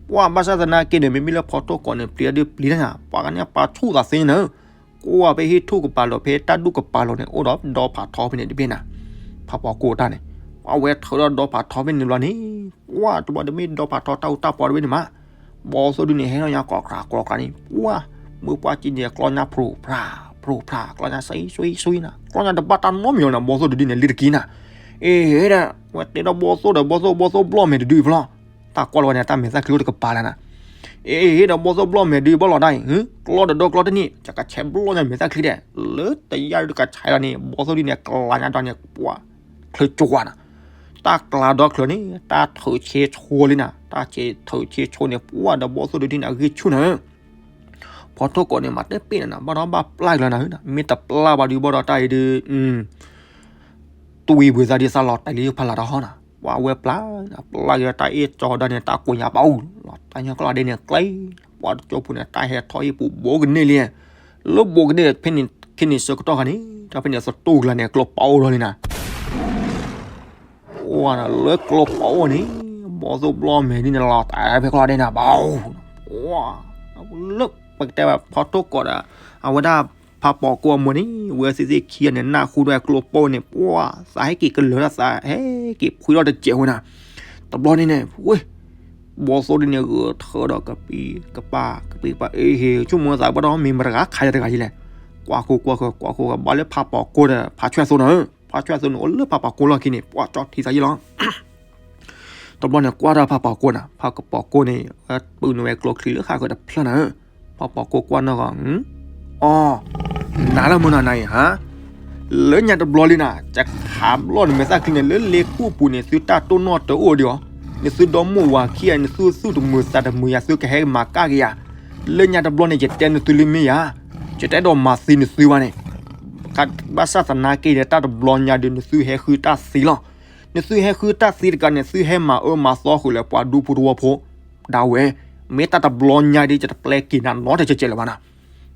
ပှၢ်ဘၣ်ဆၣ်သနာ်က့န့ၣ် မ့မ့ၢ်လၢဖီထိၣ်ကိးန့ၣ် ပျံၤတၢ်ဒုးပျံၤတၢ်နၤ ပှၤကန့ၣ်ပာ်ဆူၣ်သးသ့နၤဧၢ ကိးဝဲဖဲဟံၣ်ထူၣ်ကပၤလိာ် ဖဲတၢ်ဒူၣ်ကပၤလိာ်န့ၣ် အိၣ်ဒီးဒီဖးထီဖဲန့ၣ်တဘ့ၣ်နၤ, ဖးပိာ်ကိၢ်တၢ်န့ၣ်, ပှၢ်ဝဲထုးဒီးဒီဖးထီဖဲန့ၣ်ဘျီန့ၣ်, ပှၢ်တဘျီတမ့ၢ်ဒီဖးထီတၢ်အူတၢ်ပီတဘ့ၣ်န့ၣ်မး, ဘီသိၣ်ဒုန့ၣ် ဟဲထီၣ်ညါကျီကျါကျီကျါန့ၣ် ပှၢ်, မုၢ်ပှၢ်ကံန့ၣ် ကျီညါဖျိဖျါ, ဖျိဖျါ, ကျီညါစွံစွံစွံနၤ, ကျီညါတဘၣ်တၢ်နီတမံၤလီၤနၤ ဘီသိၣ်ဒုဒုန့ၣ် လံတက့ၢ်နၤ, အ့ၣ်ဒၣ်, ဝဲတဲဒီးဘီသိၣ်ဒီး ဘီသိၣ် ဘီသိၣ်ဘျီၣ်မဲာ်တဒုအံၤဖျီ တၢ်ကွၢ်လီၤဝဲန့ၣ် တၢ်မဲာ်သၣ်ချံအိၣ်တကပၤလၢနၤ, အ့ၣ်ဒီးဘီသိၣ်ဘျီၣ်မဲာ်ဒုဘီၣ်လီၤတၢ်အံၤ, ကျီတဒီကျီတန့ၢ် ကဆဲးဘျီၣ်ညါမဲာ်သၣ်ချံဒဲး လၢတယၢ်ဒုကဆဲးလီၤန့ၣ် ဘီသိၣ်ဒုန့ၣ် ကျါညါဒီးန့ၣ် ပှၢ်, ချၢကၠီနၤ, တၢ်ကျါဒီချၢန့ၣ် တၢ်ထုးဆ့ဆိလံနၤ, တၢ်ထုးဆ့ဆိန့ၣ် ပှၢ်ဒီးဘီသိၣ်ဒုဒုန့ၣ် အဂံၢ်ဆူၣ်နၤဧၢ, ဖီထိၣ်ကိးန့ၣ် မၤတပ့ၢ်နၤနၤ ဘၣ်ဒီးဘၣ်ပျၢ်ကလီၤနၤဧၢ, မ့ၢ်တပျၢ်ဘၣ်ဒုဘီၣ်ဒီးတၢ်အံၤဒု တွံၢ်ဝံၤသးဒ်သးလီၤတဲာ်လံဖးလၢ်တဟီနၤ, ပှၢ်ဝဲပျၢ်, ပျၢ်က့ၤဒီးတၢ်အ့ၣ်ကၠီဒီးန့ၣ် တၢ်ကိးညါပာ်အူလီၤ တၢ်ညါကျီဒ်န့ၣ်ကျဲ, ပှၢ်တကၠိဖိန့ၣ် တၢ်ဟဲထီၣ်ဟံၣ်ပူၤဘိကန့ၢ်လံ, လၢဘိကန့ၢ် ဖဲန့ၣ်ဆၢကတီၢ်ခါန့ၣ် တၢ်ဖဲန့ၣ်သတူၢ်ကလာ်န့ၣ် ကျိပာ်အိၣ်လီၤန့ၣ်နၤ ပှၢ်နၤ လၢကျိပာ်အိၣ်န့ၣ် ဘီသိၣ်ဘျီၣ်မဲာ်ဒ်န့ၣ်လီၤတဲာ်ဖဲကျီဒ်န့ၣ် ဘီ, ပှၢ်, လၢပကတဲဘၣ်ဖီထိၣ်ကိးဒီး အဝဲဒၣ်ဖးပိာ်ကိၢ်အမိၢ်န့ၣ် ဝဲသ့ၣ်သ့ၣ်ခံဂၤန့ၣ် နၢ်ဟူဒီးကျိပာ်အိၣ်န့ၣ် ပှၢ် သးဟဲက့ၤကလၢာ်ဒီးသးဟဲက့ၤဖှံထီၣ်တစဲးဝဲနၤ, တဘျီန့ၣ်န့ၣ် ဝ့ၢ် ဘီသိၣ်ဒ်န့ၣ် ဂၢၢ်ထၢဒီးကပံၤကပၤ ကပံၤကပၤ အ့ဟ့ၣ် ဆိကမိၣ်သးဘၣ်ဒီး မ့ၢ်မတဂၤခးယၤတဂၤယလဲၣ်, ကွၢ်ဃိကွၢ်ဃိကွၢ်ဃိ ဘၣ်လၢဖးပိာ်ကိၢ်ဒီး ဖးဆွဲၣ်သိန့ၣ် ဖးဆွဲၣ်သိန့ၣ် အိၣ်လၢဖးပိာ်ကိၢ်လီၢ်ခံန့ၣ် ပှၢ်ကၠီထံသးယံလီၤ တဘျီန့ၣ် ကွၢ်တၢ်ဖးပိာ်ကိၢ်နၤ ဖးပိာ်ကိၢ်န့ၣ် ပုၢ်နုာ်ဝဲကျိချံလၢဃၣ်ဃၢၤတဖျၢၣ်နၤဧၢ, ဖးပိာ်ကိၢ်ကွၢ်နီၢ်ဂီၤ အီ, နၤလၢမုၢ်နၤနၤအံၤဟါ, လၢညါတဘျီလံနၤ ကခးဘျီၣ်နမဲာ်သၣ်ချံန့ၣ် လၢလ့ကူၣ်ပူၤန့ၣ် သုတၢ်တိၢ်နီၣ်တအိၣ်ဒံးအီၤ, နသုဒီမိၢ်ဝၤခံဂၤ နသုသူၣ်တမုာ်သးတမုာ်ယၤ သုကဟဲမၤကၣ်က့ၤယၤ, လၢညါတဘျီန့ၣ် ယတဲနသုလၢမ့ၢ်ယၤ, ယတအဲၣ်ဒိးမၤသံနသုဘၣ်န့ၣ်, ဘၣ်ဆၣ်သနာ်က့ဒီး တၢ်တဘျီညါဒီး နသုဟဲဃုတၢ်သံလီၤ. နသုဟဲဃုတၢ်သံတကးန့ၣ် သုဟဲမၤအၢမၤသီဃုာ်လၢပှၤဒူဖိတဝီဖိဒၣ်ဝဲ, မ့ၢ်တၢ်တဘျီညါဒီး ယတပျဲက့ၤနၤနီတစဲးစဲးလၢၤဘၣ်နၤ.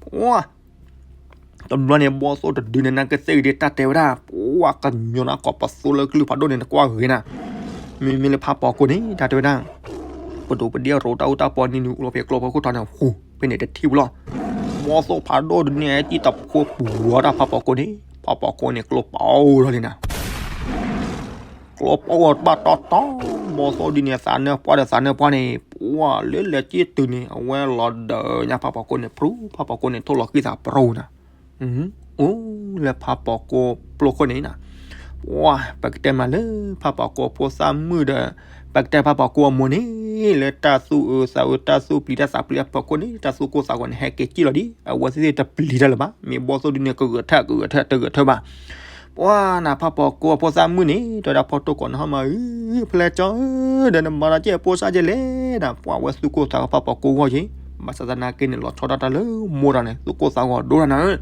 ပှၤ တဘျီန့ၣ် ဘီၣ်သိၣ်တဒုန့ၣ် နကသ့ၣ်ဂ့ၤဒ်တၢ်တဲဝဲဒၣ်, ပှၤကညီနၤကိးပသူလၢကလုၢ်ဖးဒိၣ်န့ၣ် နကွၢ်ဂ့ၤနၤ. မ့မ့ၢ်လၢဖးပီၤကိန့ၣ် တၢ်တဲဝဲဒၣ် ပဒိၣ်ပဒ့အရိတၢ်အူတၢ်ပီနံၤနုၤ အိၣ်လီၤဖဲကျိဖးခိၣ်ထီန့ၣ် ဟူး ဖဲန့ၣ်တထံၣ်ဝဲလီၤ. ဘီၣ်သိၣ်ဖးဒိၣ်တဒုန့ၣ် ဟဲစံၣ်တဖိပူၤဝဲဒၣ်ဖးပီၤကိန့ၣ်, ဖးပီၤကိန့ၣ် ကျိပီၤလီၤလံနၤ. ကျိပီၤဝဲဘၣ်တီတီ, ဘီၣ်သိၣ်ဒုန့ၣ် သးနၢပှၢ်ဒီးသးနၢပှၢ်န့ၣ် ပှၤလၢလဲၤက့ၤတုၤန့ၣ် အဝဲလီၤဒၢးညါဖးပီၤကိန့ၣ် ဖြူ ဖးပီၤကိန့ၣ် ထိၣ်လီၤဃံသးပရိနၤ. အိၣ်လၢဖးပီၤကိပျိခိၣ်န့ၣ်နၤ, ပှၤ ပကတဲမးလၢဖးပီၤကိဖိသၣ်မုၣ်ဒီး ပကတဲဖးပီၤကိအမိၢ်န့ၣ် လၢတၢ်သူၣ်အၢသးအၢ တၢ်သူၣ်ပျံၤတၢ်သးပျံၤအဖီခိၣ်န့ၣ် တၢ်သူၣ်ကိၢ်သးဂီၤန့ၣ် ဟဲက့ၤစံၣ်လီၤဒံး အဝဲသ့ၣ်တပျံၤတၢ်လၢၤဘၣ်. မ့ၢ်ဘီၣ်သိၣ်ဒုန့ၣ် ကဂၢၢ်ထၢၣ် ကဂၢၢ်ထၢၣ် တဂၢၢ်ထၢၣ်ဘၣ်. ပှၤနၤဖးပီၤကိအဖိသၣ်မုၣ်န့ၣ် တဲဝဲဒၣ်ဖီတိၢ်ကိးနဟီၣ်မးဧၢ, ဖဲလဲၣ်ကၠီဧၢ, ဒီးနမၤတၢ်ကဲအဖိစၢ်ကဲလဲၣ်နၤ, ပှၤဝဲသူၣ်ကိၢ်သးဂီၤဖးပီၤကိဂီၢ်က့ၤ, ဘၣ်ဆၣ်သနာ်က့န့ၣ် လီၤဆီဒၣ်တၢ်လၢမိၢ်တၢ်န့ၣ် သူၣ်ကိၢ်သးဂီၤဒိၣ်တၢ်နၤဧၢ.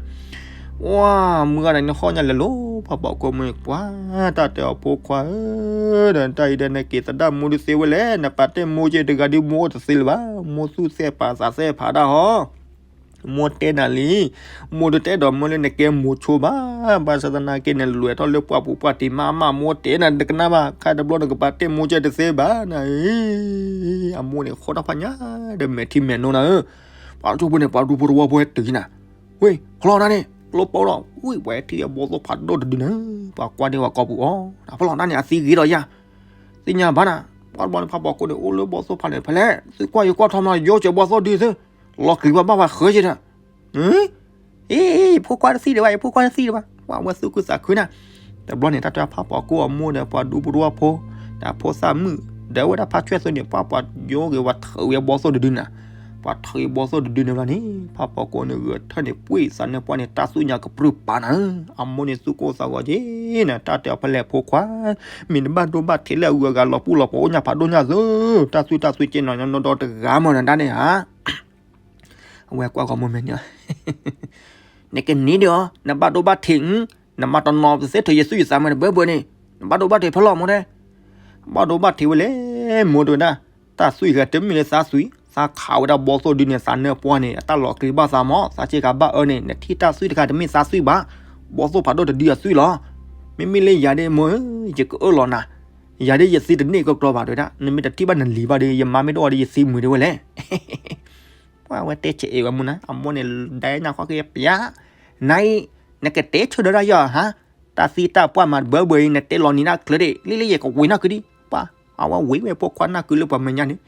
ပှၤမုၢ်ဂၤဒၣ်န့ၣ်ဟီၣ်ညါလဲၤလိၤ ဖးပီၤကိမိၢ်န့ၣ် ပှၤတၢ်တဲအီၤဖိခွါဧၢ, ဒီးတၢ်အံၤဒီးနက့ၤသဒၣ်မိၢ်ဒုးသ့ဝဲလဲၣ်, နပာ်တ့ၢ်မိၢ်က့ၤတဂၤဒုး မိၢ်အိၣ်တသ့လၢၤဘၣ်, မိၢ်သူၣ်သဲးပာ်သးသဲးဖးဒၣ်ဟီ မိၢ်တဲနၤလံ, မိၢ်တတဲဒီးမၢလၢနကဲမိၤဆိဘၣ်, ဘၣ်ဆၣ်သနာ်က့န့ၣ် လဲၤထီၣ်လၢပှၢ်ပူၤပှၢ်တံၤမးမး မိၢ်တဲနၤတကနၣ်ဘၣ်, ခါတဘျီနကပာ်တ့ၢ်မိၢ်ကဲတသ့ဘၣ်နၤ, အမိၢ်န့ၣ်ဃီတၢ်ဖးညါ ဒီးမဲာ်ထံမဲာ်နိနၤဧၢ, ပှၤထူဖိန့ၣ် ပှၤဒူဖိတဝီဖိဟဲတုၤနၤ, ဝ့ၢ် ဖျီတၢ်န့ၣ် ကျိပိလီၤ, ဝ့ၢ် ပှၤဟဲထံၣ်အဘီၣ်သိၣ်ဖးဒိၣ်တဒုနၤ, ပှၤကွၢ်န့ၢ်ပှၤကိာ်ပူၤအီၤ, ဖျီတၢ်န့ၣ် အသံဂ့ၤဒီးယၤ သ့ၣ်ညါဘၣ်နၤ, ပှၤတဘျီန့ၣ် ဖးပီၤကိန့ၣ် အိၣ်လၢဘီၣ်သိၣ်ဖးန့ၣ် ဖဲလဲၣ် သုကွၢ်ယကွၢ်ထီၣ်မး ယိကၠီဘီၣ်သိၣ်ဒုသ့, လီၤကံၤဘၣ်ဘၣ်ပှၤဃၢက့ၤဒီး, အ့ ဖိခွါတသံဒံးဘၣ်, ယဖိခွါတသံဒံးဘၣ်, ပှၤဝဲသူၣ်ခုသးခုနၤ, တဘျီန့ၣ် တၢ်တဲဖးပီၤကိအမိၢ်ဒီး ပှၤဒူဖိတဝီဖိ, ဒီးဖိသၣ်မုၣ်, ဒီးဝဲဒၣ်ဖးဆွဲၣ်သိန့ၣ် ပှၤပှၤယိက့ၤပှၤထုးဝဲဘီၣ်သိၣ်တဒုနၤ, ပှၤထုးဘီၣ်သိၣ်တဒုန့ၣ်ဘျီန့ၣ် ဖးပီၤကိန့ၣ် ဂဲၤထၢၣ်န့ၣ် ပှ့ၢ်သးနၢပှၢ်န့ၣ် တၢ်သူၣ်ညါကပြုၢ်ပာ်နၤဧၢ, အမိၢ်န့ၣ်သူၣ်ကိၢ်သးဂီၤက့ၤနၤ, တၢ်တဲအီၤဖဲလဲၣ်ဖိခွါ, မ့ၢ်နဘၣ်ဒိဘၣ်ထံးလၢအဂုၤအဂၤလီၤပူၤလီၤပှီၤအိၣ်ညါဖးဒိၣ်ညါသု, တၢ်သူၣ်တၢ်သွံက့နီၤ ညါနီဒီတဂၤမးနၤဒၣ်န့ၣ်ဧါ အဝဲကွၢ်ဂီၤမူမဲာ်န့ၣ်, နကနံၤဒံးအီၤ နဘၣ်ဒိဘၣ်ထံး, နမၤတနီၤပသ့ထုးယသူၣ်ယသးမးတဘၢဘၢန့ၣ်, နဘၣ်ဒိဘၣ်ထံးဖဲလဲၣ်မိၢ်တဲ, ဘၣ်ဒိဘၣ်ထံးဝဲလဲၣ်မိၢ်တဲဝဲဒၣ်, တၢ်သွံၣ်ဂၤတမ့ၢ်လၢသးသွံၣ်, သးခးဝဲဒၣ်ဘီၣ်သိၣ်ဒုန့ၣ် သးနၢပှၢ်န့ၣ် အတၢ်လီၤက့ၤဘၣ်သးမး, သးစ့ကၤဘၣ်အၢန့ၣ် နထံၣ်တၢ်သွံၣ်တခါတမ့ၢ်သးသွံၣ်ဘၣ်, ဘီၣ်သိၣ်ဖးဒိၣ်တဒုအသွံၣ်လီၤ. မ့မ့ၢ်လၢယၤဒ်မိၢ်ဧၢ, ယကအၢၣ်လီၤနၤ, ယၤဒ်ယသံတန့ၢ်ကကျီဘၣ်တဲဝဲဒၣ်, နမ့ၢ်တထံၣ်ဘၣ်နလံၤဘၣ်ဒီး ယမါမ့ၢ်တအိၣ်ဒီးယသံမုာ်ဒံးဝဲလဲၣ် ပှၤဝဲတဲဆဲးအဲၣ်ဝဲမူနၤ, အမိၢ်န့ၣ် ဒဲညါခီက့ၤပျး, နအံၤ, နကတဲဆၢဒီးတၢ်ယီၤဟါ, တၢ်သံတၢ်ပှၢ်မးတဘၢဘၢအံၤ နတဲလီၤနံၤနၢ်ချၢဒံး, လံလံယကဝံၤနၢ်ခုဒံး, ပှၤ, အဝဲဝံၤဝဲဖိခွါနၢ်ခုလၢပှၤမဲာ်ညါန့ၣ်,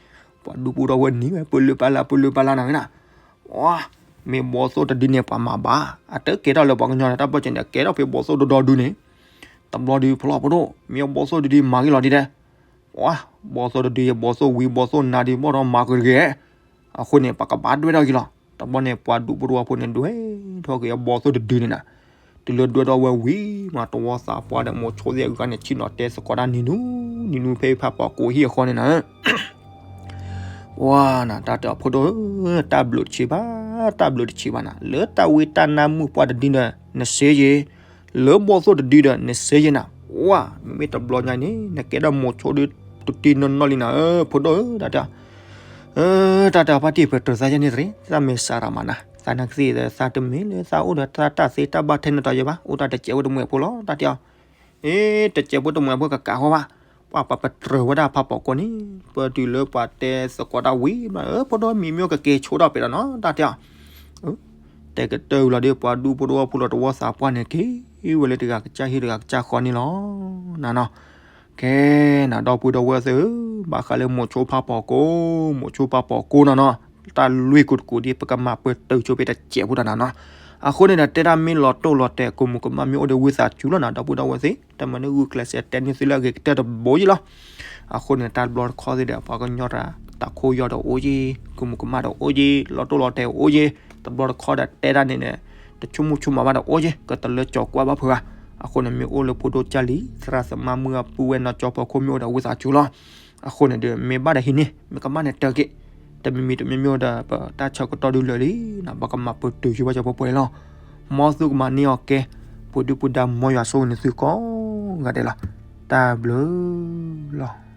ပှၤဒူပူၤဒီးဝဲနံၤဝဲ ပလၢပလၢ ပလၢပလၢနၤဝဲနၤ, ပှၤ, မ့ၢ်ဘီၣ်သိၣ်တဒုန့ၣ် ပှၤမၤဘၣ်, အတကဲထီၣ်လၢပှၤကညီန့ၣ် တၢ်ပၢၢ်စၢၤန့ၣ် ကဲထီၣ်ဖဲဘီၣ်သိၣ်ဒိၣ်ဒီဒုန့ၣ်, တဘျီဒုးဖျီၣ်ဖိဒိၣ် မ့ၢ်ဘီၣ်သိၣ်တဒုမၤဂ့ၤလီၤဒ်လဲၣ် ပှၤ, ဘီၣ်သိၣ်တဒုယဘီၣ်သိၣ်ဝံၤဘီၣ်သိၣ်နါဒုးဘီၣ်ဒီးမၤကတဂ့ၤ, အဃိန့ၣ် ပကဘၣ်ဒွဲၣ်ထီၣ်က့ၤလီၤ. တဘျီန့ၣ် ပှၤဒူဖိတဝီဖိန့ၣ်ဒွဲၣ်ထီၣ်က့ၤအဘီၣ်သိၣ်တဒုန့ၣ်နၤ, တုၤလၢဒွဲၣ်ထီၣ်ဝဲဝံၤမး တဝီသးပှၢ်ဒီးမိၤဆိသ့ၣ်အဂၤန့ၣ် ဆ့ၣ်နီၤတဲသကိးတၢ်နံၤနူ, နံၤနူဖဲဖးပီၤကိးဟံၣ်အဃီန့ၣ်နၤ ပှၤနၤ တၢ်တဲအီၤဖိဒိၣ်ဧၢ, တၢ်ဘျုးတဆံးဘၣ်, တၢ်ဘျုးတဆံးဘၣ်နၤ, လၢတၢ်ဝံတၢ်နါမုၣ်ပှၢ်တဒုဒီး နစ့ယ့ၤ, လၢဘီၣ်သိၣ်တဒုဒီး နစ့ယ့ၤနၤ, ပှၤ, မ့မ့ၢ်တဘျီညါန့ၣ် နကဲဒီးမိၤဆိဒုတတံၤနီၢ်နီၢ်လံနၤဧၢ, ဖိဒိၣ်ဧၢ, တၢ်တဲအီၤ တၢ်တဲအီၤဖါတံၢ် ပတြၢၤသးယဲန့ၣ်တရံး, သးမ့ၢ်စးရၤမးနၤ, သးနကသ့ၣ် သးတမ့ၢ်လၢသးအိၣ်ဒီးတၢ်သ့တၢ်ဘၣ်ထဲန့ၣ်တီၤယဲဘၣ်, အိၣ်တၢ်တစဲးဖိတမှဲးဖိလီၤ, တၢ်တဲအီၤ အ့ တစဲးဖိတမှဲးဖိကကးဃီဘၣ်, ပှၤပပတြၢၤဝဲဒၣ်ဖးပီၤကိန့ၣ်, ပတုၤလၢပှၤတဲသကိးတၢ်ဝံၤဘျီ ဖိဒိၣ်မံၤမ့ၢ်အိၣ်ကက့ၤဆိဒၣ်ပဲာ်ဒီးနီၤ, တၢ်တဲအီၤ တဲကတၢၢ်ဝံၤလီၤဒီး ပှၤဒူဖိတဝီဖိလီၤတဝီသးပှၢ်န့ၣ်က့ၤဝဲလၢတဂၤကစၢ်ဟံၣ်တဂၤကစၢ်ဃီန့ၣ်လီၤ, နနီၤ ကဲနၤ ဒီပုၢ်ဒီဝဲၢ်သ့ၣ်ဧၢ, ဘၣ်ဃးလၢမိၤဆိဖးပီၤကိ, မိၤဆိဖးပီၤကိနီၤနီၤ, တၢ်လွံၢ်ကိတကိးဒ် ပကမၤပၢၤတုာ်ဆိဖဲတစဲးဖိတၢ်နၤနီၤ, အဃိန့ၣ်ဒီး တဲတၢ်မ့ၢ်လီၤတိၢ်လီၤတဲာ် ကိးမုၢ်ကမၣ်မ့ၢ်အိၣ်ဒီးဝံသးစူၤလီၤနၤ ဒီပုၢ်ဒီဝဲၢ်သ့ၣ်, တမ့ၢ်န့ၣ်ဂုာ်ကျဲးစၢးတဲန့ၢ်သုလၢအဂ့ၤကတၢၢ်တဘိယံလီၤ. အဃိန့ၣ် တၢ်တဘျီတခီၣ်သ့ၣ်ဒီး ပှၤကညီတၢ် တၢ်ခိၣ်ယီၢ်ဒီးအိၣ်ယံၤ, ကိးမုၢ်ကမၣ်ဒီးအိၣ်ယံၤ, လီၤတိၢ်လီၤတဲာ်အိၣ်ယံၤ, တဘျီတခီၣ်ဒီးတဲတၢ်န့ၣ်န့ၣ် တဆိကမိၣ်ဆိကမးဘၣ်ဒီးအိၣ်ယံၤ, ကတလၢကၠီၤကွၢ်ဘၣ်ဖုးဘၣ်. အဃိန့ၣ် မ့ၢ်အိၣ်လၢဖိဒိၣ်ကၢ်လံၤ သရၣ်သမါမုၢ်အပုၢ်ဝဲၢ်နီၢ်ကၠီဖီခိၣ်မ့ၢ်အိၣ်ဒီးဝံသးစူၤလီၤ. အဃိန့ၣ်ဒီး မ့ၢ်ဘၣ်ဒီးဟံးန့ၢ်, မ့ၢ်ကမၣ်န့ၣ်တၢ်က့ၤ တမံၤမံၤတမံၤမံၤဒီး ပတၢ်ဆၢကတီၢ်ဒုးလၢာ်လံနီၤ, ပကမၤပတုာ်ဆူဘၣ်စီၤပီပှဲၤလီၤ. မ်သုကမၤန့ၢ်အီၤကဲ, ပှၤဒုၣ်ပှၤဒါမ်ယွၤဆိၣ်ဂ့ၤန့ၢ်သုကိးဂၤဒဲးလီၤ. တၢ်ဘျုးလီၤ.